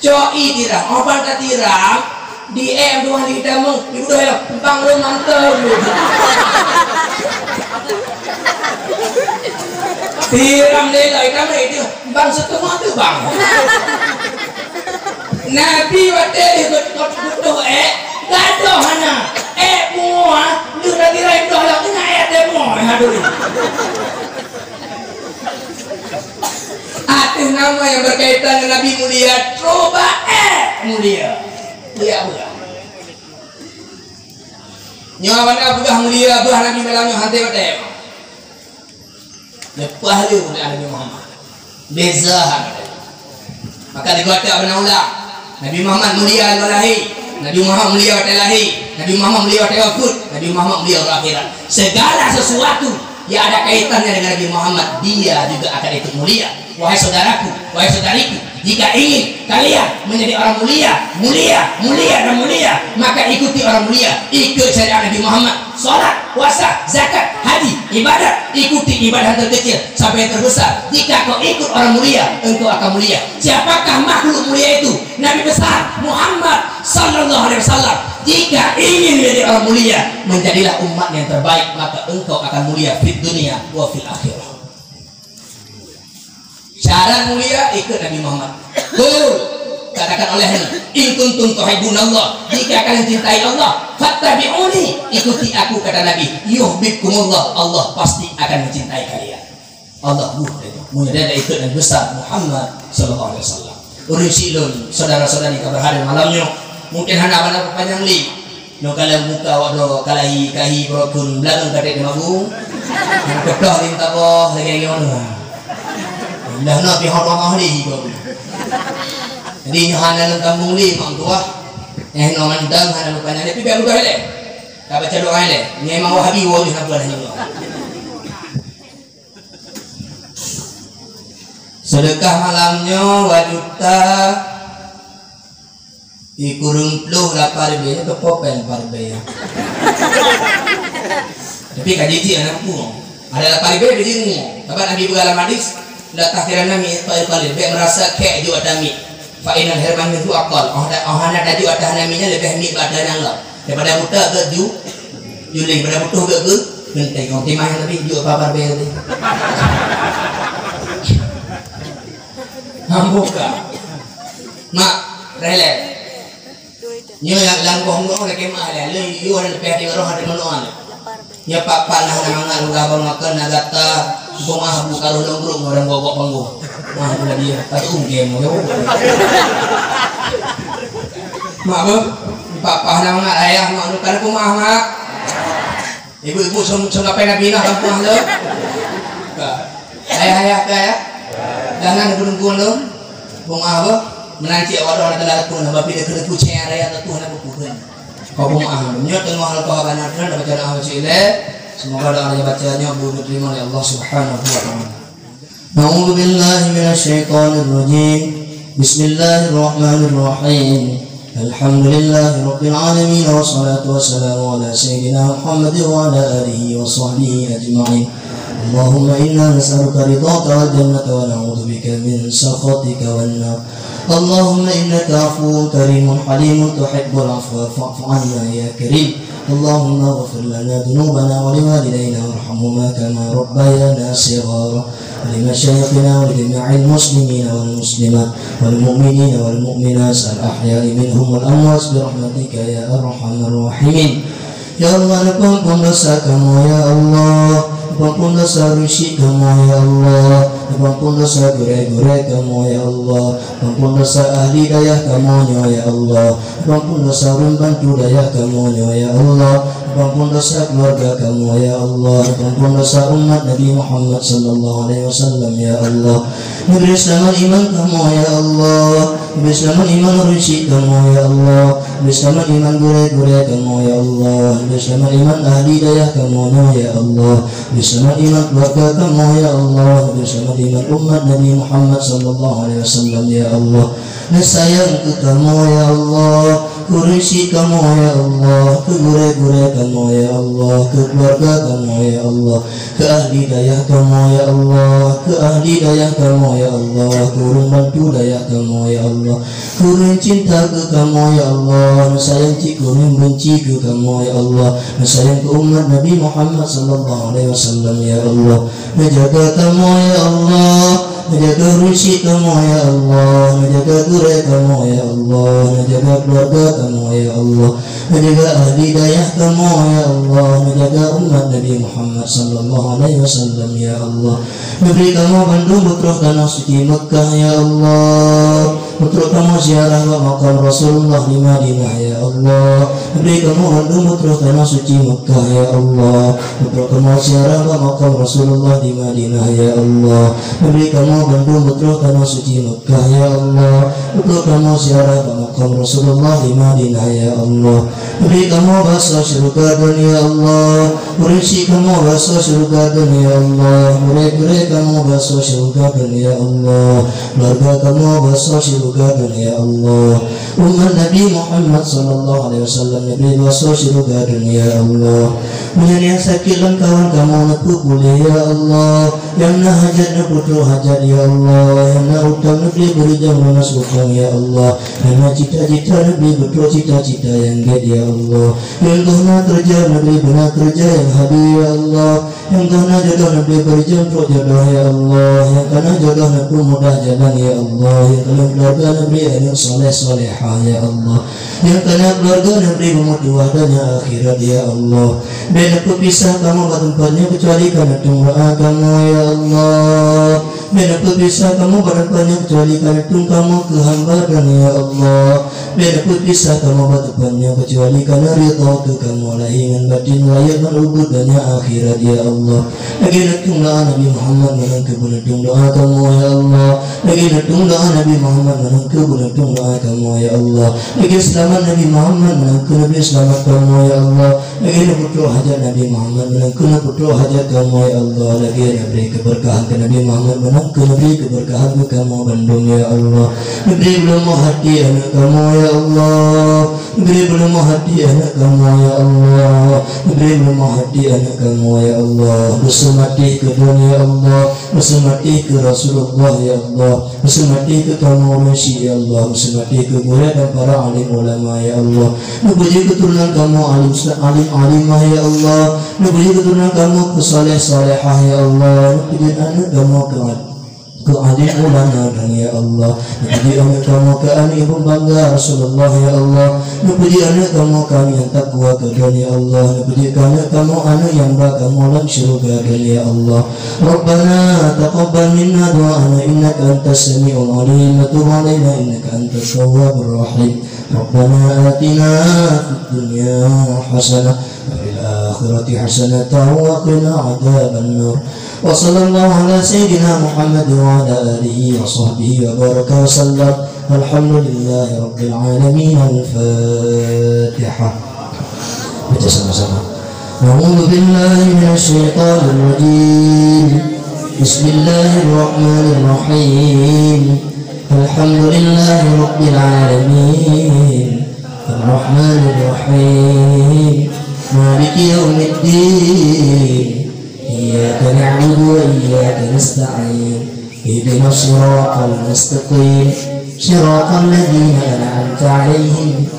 Cok i tiram, obat tak tiram, di em tuan di kita meng, di udah ya, bang lu mantap lu. Tiram deh lah, kita mah itu, bang setengah tu bang. Nabi watée lheueh butoh ék, gadoh hana. Ék pungoh, lheueh Nabi rayeuk doh lom, keuneuk ék teumoe, ha, dulu. Ateueh nama nyang berkaitan ngon Nabi mulia, troh bak ék mulia. Mulia, mulia. Nyoe banda peugah mulia, peugah Nabi malam nyoe hante watée. Leupah lé ulée Nabi Muhammad. Beza hana lé. Maka di kota beuna ulang. Nabi Muhammad mulia lom lahé. Nabi Muhammad mulia watée lahé. Nabi Muhammad mulia watée wafeuet. Nabi Muhammad mulia watée akhirat. Segala sesuatu yang ada kaitannya dengan Nabi Muhammad, dia juga akan ikut mulia. Wahai saudaraku, wahai saudariku, jika ingin kalian menjadi orang mulia, mulia, mulia dan mulia, maka ikuti orang mulia, ikut syariat Nabi Muhammad. Salat, puasa, zakat, haji, ibadat, ikuti ibadah terkecil sampai yang terbesar. Jika kau ikut orang mulia, engkau akan mulia. Siapakah makhluk mulia itu? Nabi besar Muhammad sallallahu alaihi wasallam. Jika ingin menjadi orang mulia, menjadilah umat yang terbaik, maka engkau akan mulia fid dunia wa fil akhirah. Syarat mulia ikut Nabi Muhammad. Qul, katakan olehnya, "In kuntum tuhibbunallah," jika kalian cintai Allah, "fattabi'uni," ikuti aku, kata Nabi, "yuhibbukumullah," Allah pasti akan mencintai kalian. Allah buh itu. Mulia dan ikut Nabi besar Muhammad sallallahu alaihi wasallam. Ureuëng silon, saudara-saudari ka berhadir malam nyoe, mungkin hana bana panjang li. Nyoe ka lheueh muka awak droe ka lahé, ka hi brokon beulagong ka trép di mabu. Nyang teutoh di meukaboh lagée nyoe nyoe. Dah na pih hot mama lé hi brokon. Jadi nyoe hana lam tambong lé mak tuah. Eh nyoe mantong hana lupa nyang tapi biar mudah lé. Ka baca doa lé. Nyai mau Wahabi woe nyoe hana buah nyoe. Sedekah malam nyoe dua juta. Ikureueng ploh lapan ribèe, nyoe teupeu péng lapan ribèe. Tapi ka jijik aneuk muda. Ada lapan ribèe, jijik muda. Sabab Nabi peugah lam hadis, "La tahqiranna min itha'il qalil." Bèk meurasa kèk jok ata miet. "Fa innal hirmana minhu aqall." Oh, da-, oh, hana tajok ata aneuk miet nyan leubeh miet bak ata nyang lom. Daripada buta geuh ju-, juling, daripada buta geuh geunteng. Oh, timah nyan tapi jok lapan ribèe tadi. Ambo ka. Mak, rele. Nyoe lam goh nyoe lagèe meu'ah lé. Lé, yue ada leupah di roh ada meu'ah lé. Nyoe pat-pat na mangat lôn gabang makan na gata. Bungah bu karoh lôn brok ngon ureueng gok-gok panggong. Mah, bukan dia. Patuh game nyoe. Mak, beuh. Pat-pat na mangat ayah, mak, lôn ka lôn peumah, mak. Ibu-ibu song, song kapai Nabi Nuh lam peumah tu. Ka. Ayah, ayah, ka, ayah. Dah na neupeuteungku lôn. Peumah apa? Meunan cit awak doa telah pun, tapi dia kena kucing raya tu Tuhan apa pun. Kau peumah. Nyoe teungoh hal kau haba na Tuhan, dapat cara awak cik le. Semoga doa yang baca nyoe bu diterima oleh Allah Subhanahu wa Taala. أعوذ بالله من الشيطان الرجيم. بسم الله الرحمن الرحيم. الحمد لله رب العالمين، والصلاة والسلام على سيدنا محمد وعلى آله وصحبه أجمعين. اللهم إنا نسألك رضاك والجنة ونعوذ بك من سخطك والنار. اللهم إنك عفو كريم حليم تحب العفو فاعف عنا يا كريم. اللهم اغفر لنا ذنوبنا ولوالدينا وارحمهما كما ربيانا صغارا. ولمشايخنا ولجميع المسلمين والمسلمات والمؤمنين والمؤمنات الأحياء منهم والأموات برحمتك يا أرحم الراحمين. Ya Allah, neupeuampôn desya kamoe, ya Allah. Neupeuampôn desya ureueng syik kamoe, ya Allah. Neupeuampôn desya gurèe-gurèe kamoe, ya Allah. Neupeuampôn desya ahli dayah kamoe nyoe, ya Allah. Neupeuampôn desya ureueng bantu dayah kamoe nyoe, ya Allah. Neupeuampôn desya keuluwarga kamoe, ya Allah. Neupeuampôn desya umat Nabi Muhammad sallallahu alaihi wasallam, ya Allah. Neubri seulamat iman kamoe, ya Allah. Neubri seulamat iman ureueng syik kamoe, ya Allah. Neubri seulamat iman gurèe-gurèe kamoe, ya Allah. Neubri seulamat iman ahli dayah kamoe nyoe, ya Allah. Neubri seulamat iman keuluwarga kamoe, ya Allah. Neubri seulamat iman umat Nabi Muhammad sallallahu alaihi wasallam, ya Allah. Neusayang keu kamoe, ya Allah. Keu ureueng syik kamoe, ya Allah. Keu gurèe-gurèe kamoe, ya Allah. Keu keuluwarga kamoe, ya Allah. Keu ahli dayah kamoe, ya Allah. Keu ahli dayah kamoe, ya Allah. Keu ureueng bantu dayah kamoe, ya Allah. Keu ureueng cinta keu kamoe, ya Allah. Neusayang cit keu ureueng benci keu kamoe, ya Allah. Neusayang keu umat Nabi Muhammad sallallahu alaihi wasallam, ya Allah. Neujaga kamoe, ya Allah. Neujaga ureueng syik kamoe, ya Allah. Neujaga gurèe kamoe, ya Allah. Neujaga keuluwarga kamoe, ya Allah. Neujaga ahli dayah kamoe, ya Allah. Neujaga umat Nabi Muhammad sallallahu alaihi wasallam, ya Allah. Neubri kamoe bandum beutroh tanoh suci Meukah, ya Allah. Beutroh kamoe ziarah bak makam Rasulullah di Madinah, ya Allah. Neubri kamoe bandum beutroh tanoh suci Meukah, ya Allah. Beutroh kamoe ziarah bak makam Rasulullah di Madinah, ya Allah. Neubri kamoe bandum beutroh tanoh suci Meukah, ya Allah. Beutroh kamoe ziarah bak makam Rasulullah di Madinah, ya Allah. Neubri kamoe basoe syeuruga Droen, ya Allah. Ureueng syik kamoe basoe syeuruga Droen, ya Allah. Gurèe-gurèe kamoe basoe syeuruga Droen, ya Allah. Keuluwarga kamoe basoe syeuruga Droen, ya Allah. Umat Nabi Muhammad sallallahu alaihi wasallam neubri basoe syeuruga Droen, ya Allah. Meunyoe nyang sakét lam kawan kamoe neupeupuléh, ya Allah. Nyang na hajat neupeutrok hajat, ya Allah. Nyang na utang neubri beurijang lunas utang, ya Allah. Nyang na cita-cita neubri beutrok cita-cita nyang gèt, ya Allah. Nyang geuh na keureuja neubri beuna keureuja nyang haleue, ya Allah. Nyang geuh na jodoh neubri beurijang trok jodoh, ya Allah. Nyang ka na jodoh neupeumudah jalan, ya Allah. Nyang ka lheueh keuluwarga neubri aneuk saleh salehah, ya Allah. Nyang ka na keuluwarga neubri beumeutuwah donya akhirat, ya Allah. Bèk neupeupisah kamoe bak teumpat nyoe keucuali ka neutueng doa kamoe, ya Allah. Bèk neupeupisah kamoe bak teumpat nyoe keucuali ka neutueng kamoe keu hamba Droen, ya Allah. Bèk neupeupisah kamoe bak teumpat nyoe keucuali ka neuridha keu kamoe lahé ngon batén, lahé ngon ubit donya akhirat, ya Allah. Lagèe neutueng doa Nabi Muhammad meunan keuh beuneuk tueng doa kamoe, ya Allah. Lagèe neutueng doa Nabi Muhammad meunan keuh beuneuk tueng doa kamoe, ya Allah. Lagèe seulamat Nabi Muhammad meunan keuh neubri seulamat kamoe, ya Allah. Lagèe neupeutrok hajat Nabi Muhammad meunan keuh neupeutrok hajat kamoe, ya Allah. Lagèe neubri keubeurkahan keu Nabi Muhammad meunan keuh neubri keubeurkahan keu kamoe bandum, ya Allah. Neubri beuleumoh hati aneuk kamoe, ya Allah. Neubri beuleumoh hati aneuk kamoe, ya Allah. Neubri beuleumoh hati aneuk kamoe, ya Allah. Beuseumatéh keu Droen, ya Allah. Beuseumatéh keu Rasulullah, ya Allah. Beuseumatéh keu kamoe ureueng syik, ya Allah. Beuseumatéh keu gurèe dan para alim ulama, ya Allah. Neupeujeuet keuturonan kamoe alim, alim alimah, ya Allah. Neupeujeuet keuturonan kamoe keu saleh salehah, ya Allah. Neupeujeuet aneuk kamoe keu keu alim ulama dan ya Allah. Neupeujiek aneuëk kamoe keu aneuëk nyang bangga Rasulullah ya Allah. Neupeujiek aneuëk kamoe keu aneuëk nyang takwa keu Tuhan ya Allah. Neupeujiek keu aneuëk kamoe aneuëk nyang ba kamoe lam syeuruga Tuhan ya Allah. Rabbana taqabbal minna du'ana innaka antas samiul alim wa tub alaina innaka antat tawwabur rahim. Rabbana atina fid dunya hasanah wa fil akhirati hasanatan wa qina adzabannar. Wa sallallahu ala sayyidina Muhammad wa ala alihi wa sahbihi wa baraka wa sallam. Alhamdulillahi rabbil alamin. Al-Fatihah. Baca sama-sama. A'udzu billahi minasy syaithanir rajim. Bismillahirrahmanirrahim. Alhamdulillahi rabbil alamin. Arrahmanirrahim. Maliki yaumiddin. Iyyaka na'budu wa iyyaka nasta'in. Ihdinas siratal mustaqim. Siratal ladzina an'amta 'alaihim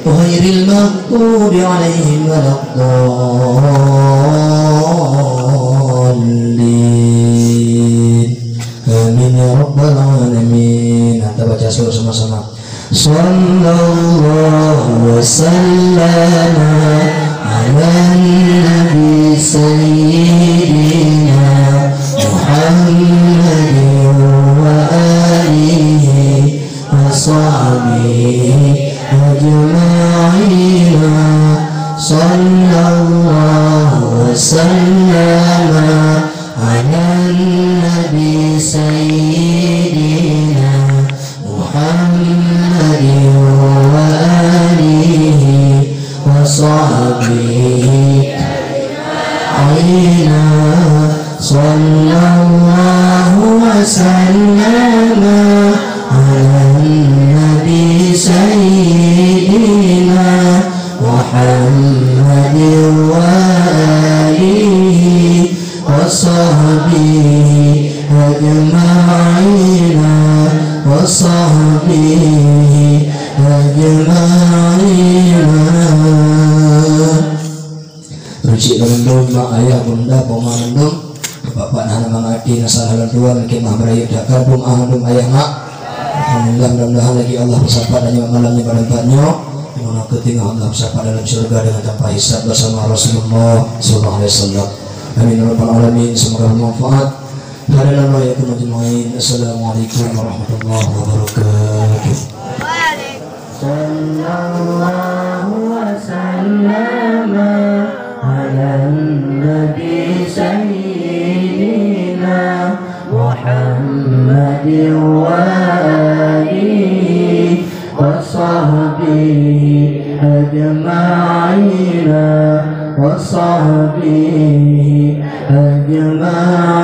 ghairil maghdubi 'alaihim waladdallin. Amin ya rabbal alamin. Kita baca sama-sama. Sallallahu wa sallama ala nabi sayyidina Muhammadin wa alihi wa sahbihi ajma'in. Sallallahu wa sallama ala nabi sayyidina Muhammadin wa alihi wa sahbihi ajma'in. Sallallahu wa sallama ala nabi sayyidina Muhammadin wa alihi wa sahbihi ajma'in, wa sahbihi ajma'in. Rucik lôn dum, mak ayah, bunda, poma lôn dum, bapak nah nama aki, nasa lôn tuan, kemah berayu, dak kandung ah dum ayah mak. Alhamdulillah, mudah-mudahan lagi Allah bersapat dan nyoe malam nyoe pada tempat nyoe. Dimana ketinggal Allah bersapat dalam syurga dengan tanpa hisab bersama Rasulullah sallallahu alaihi wasallam. Amin ya rabbal alamin. Semoga bermanfaat. Hadirin Allah ya ajma'in. Assalamualaikum warahmatullahi wabarakatuh. Sallallahu wa sallama ala nabi sayyidina Muhammadin wa alihi wa sahbihi ajma'in, wa sahbihi ajma'in.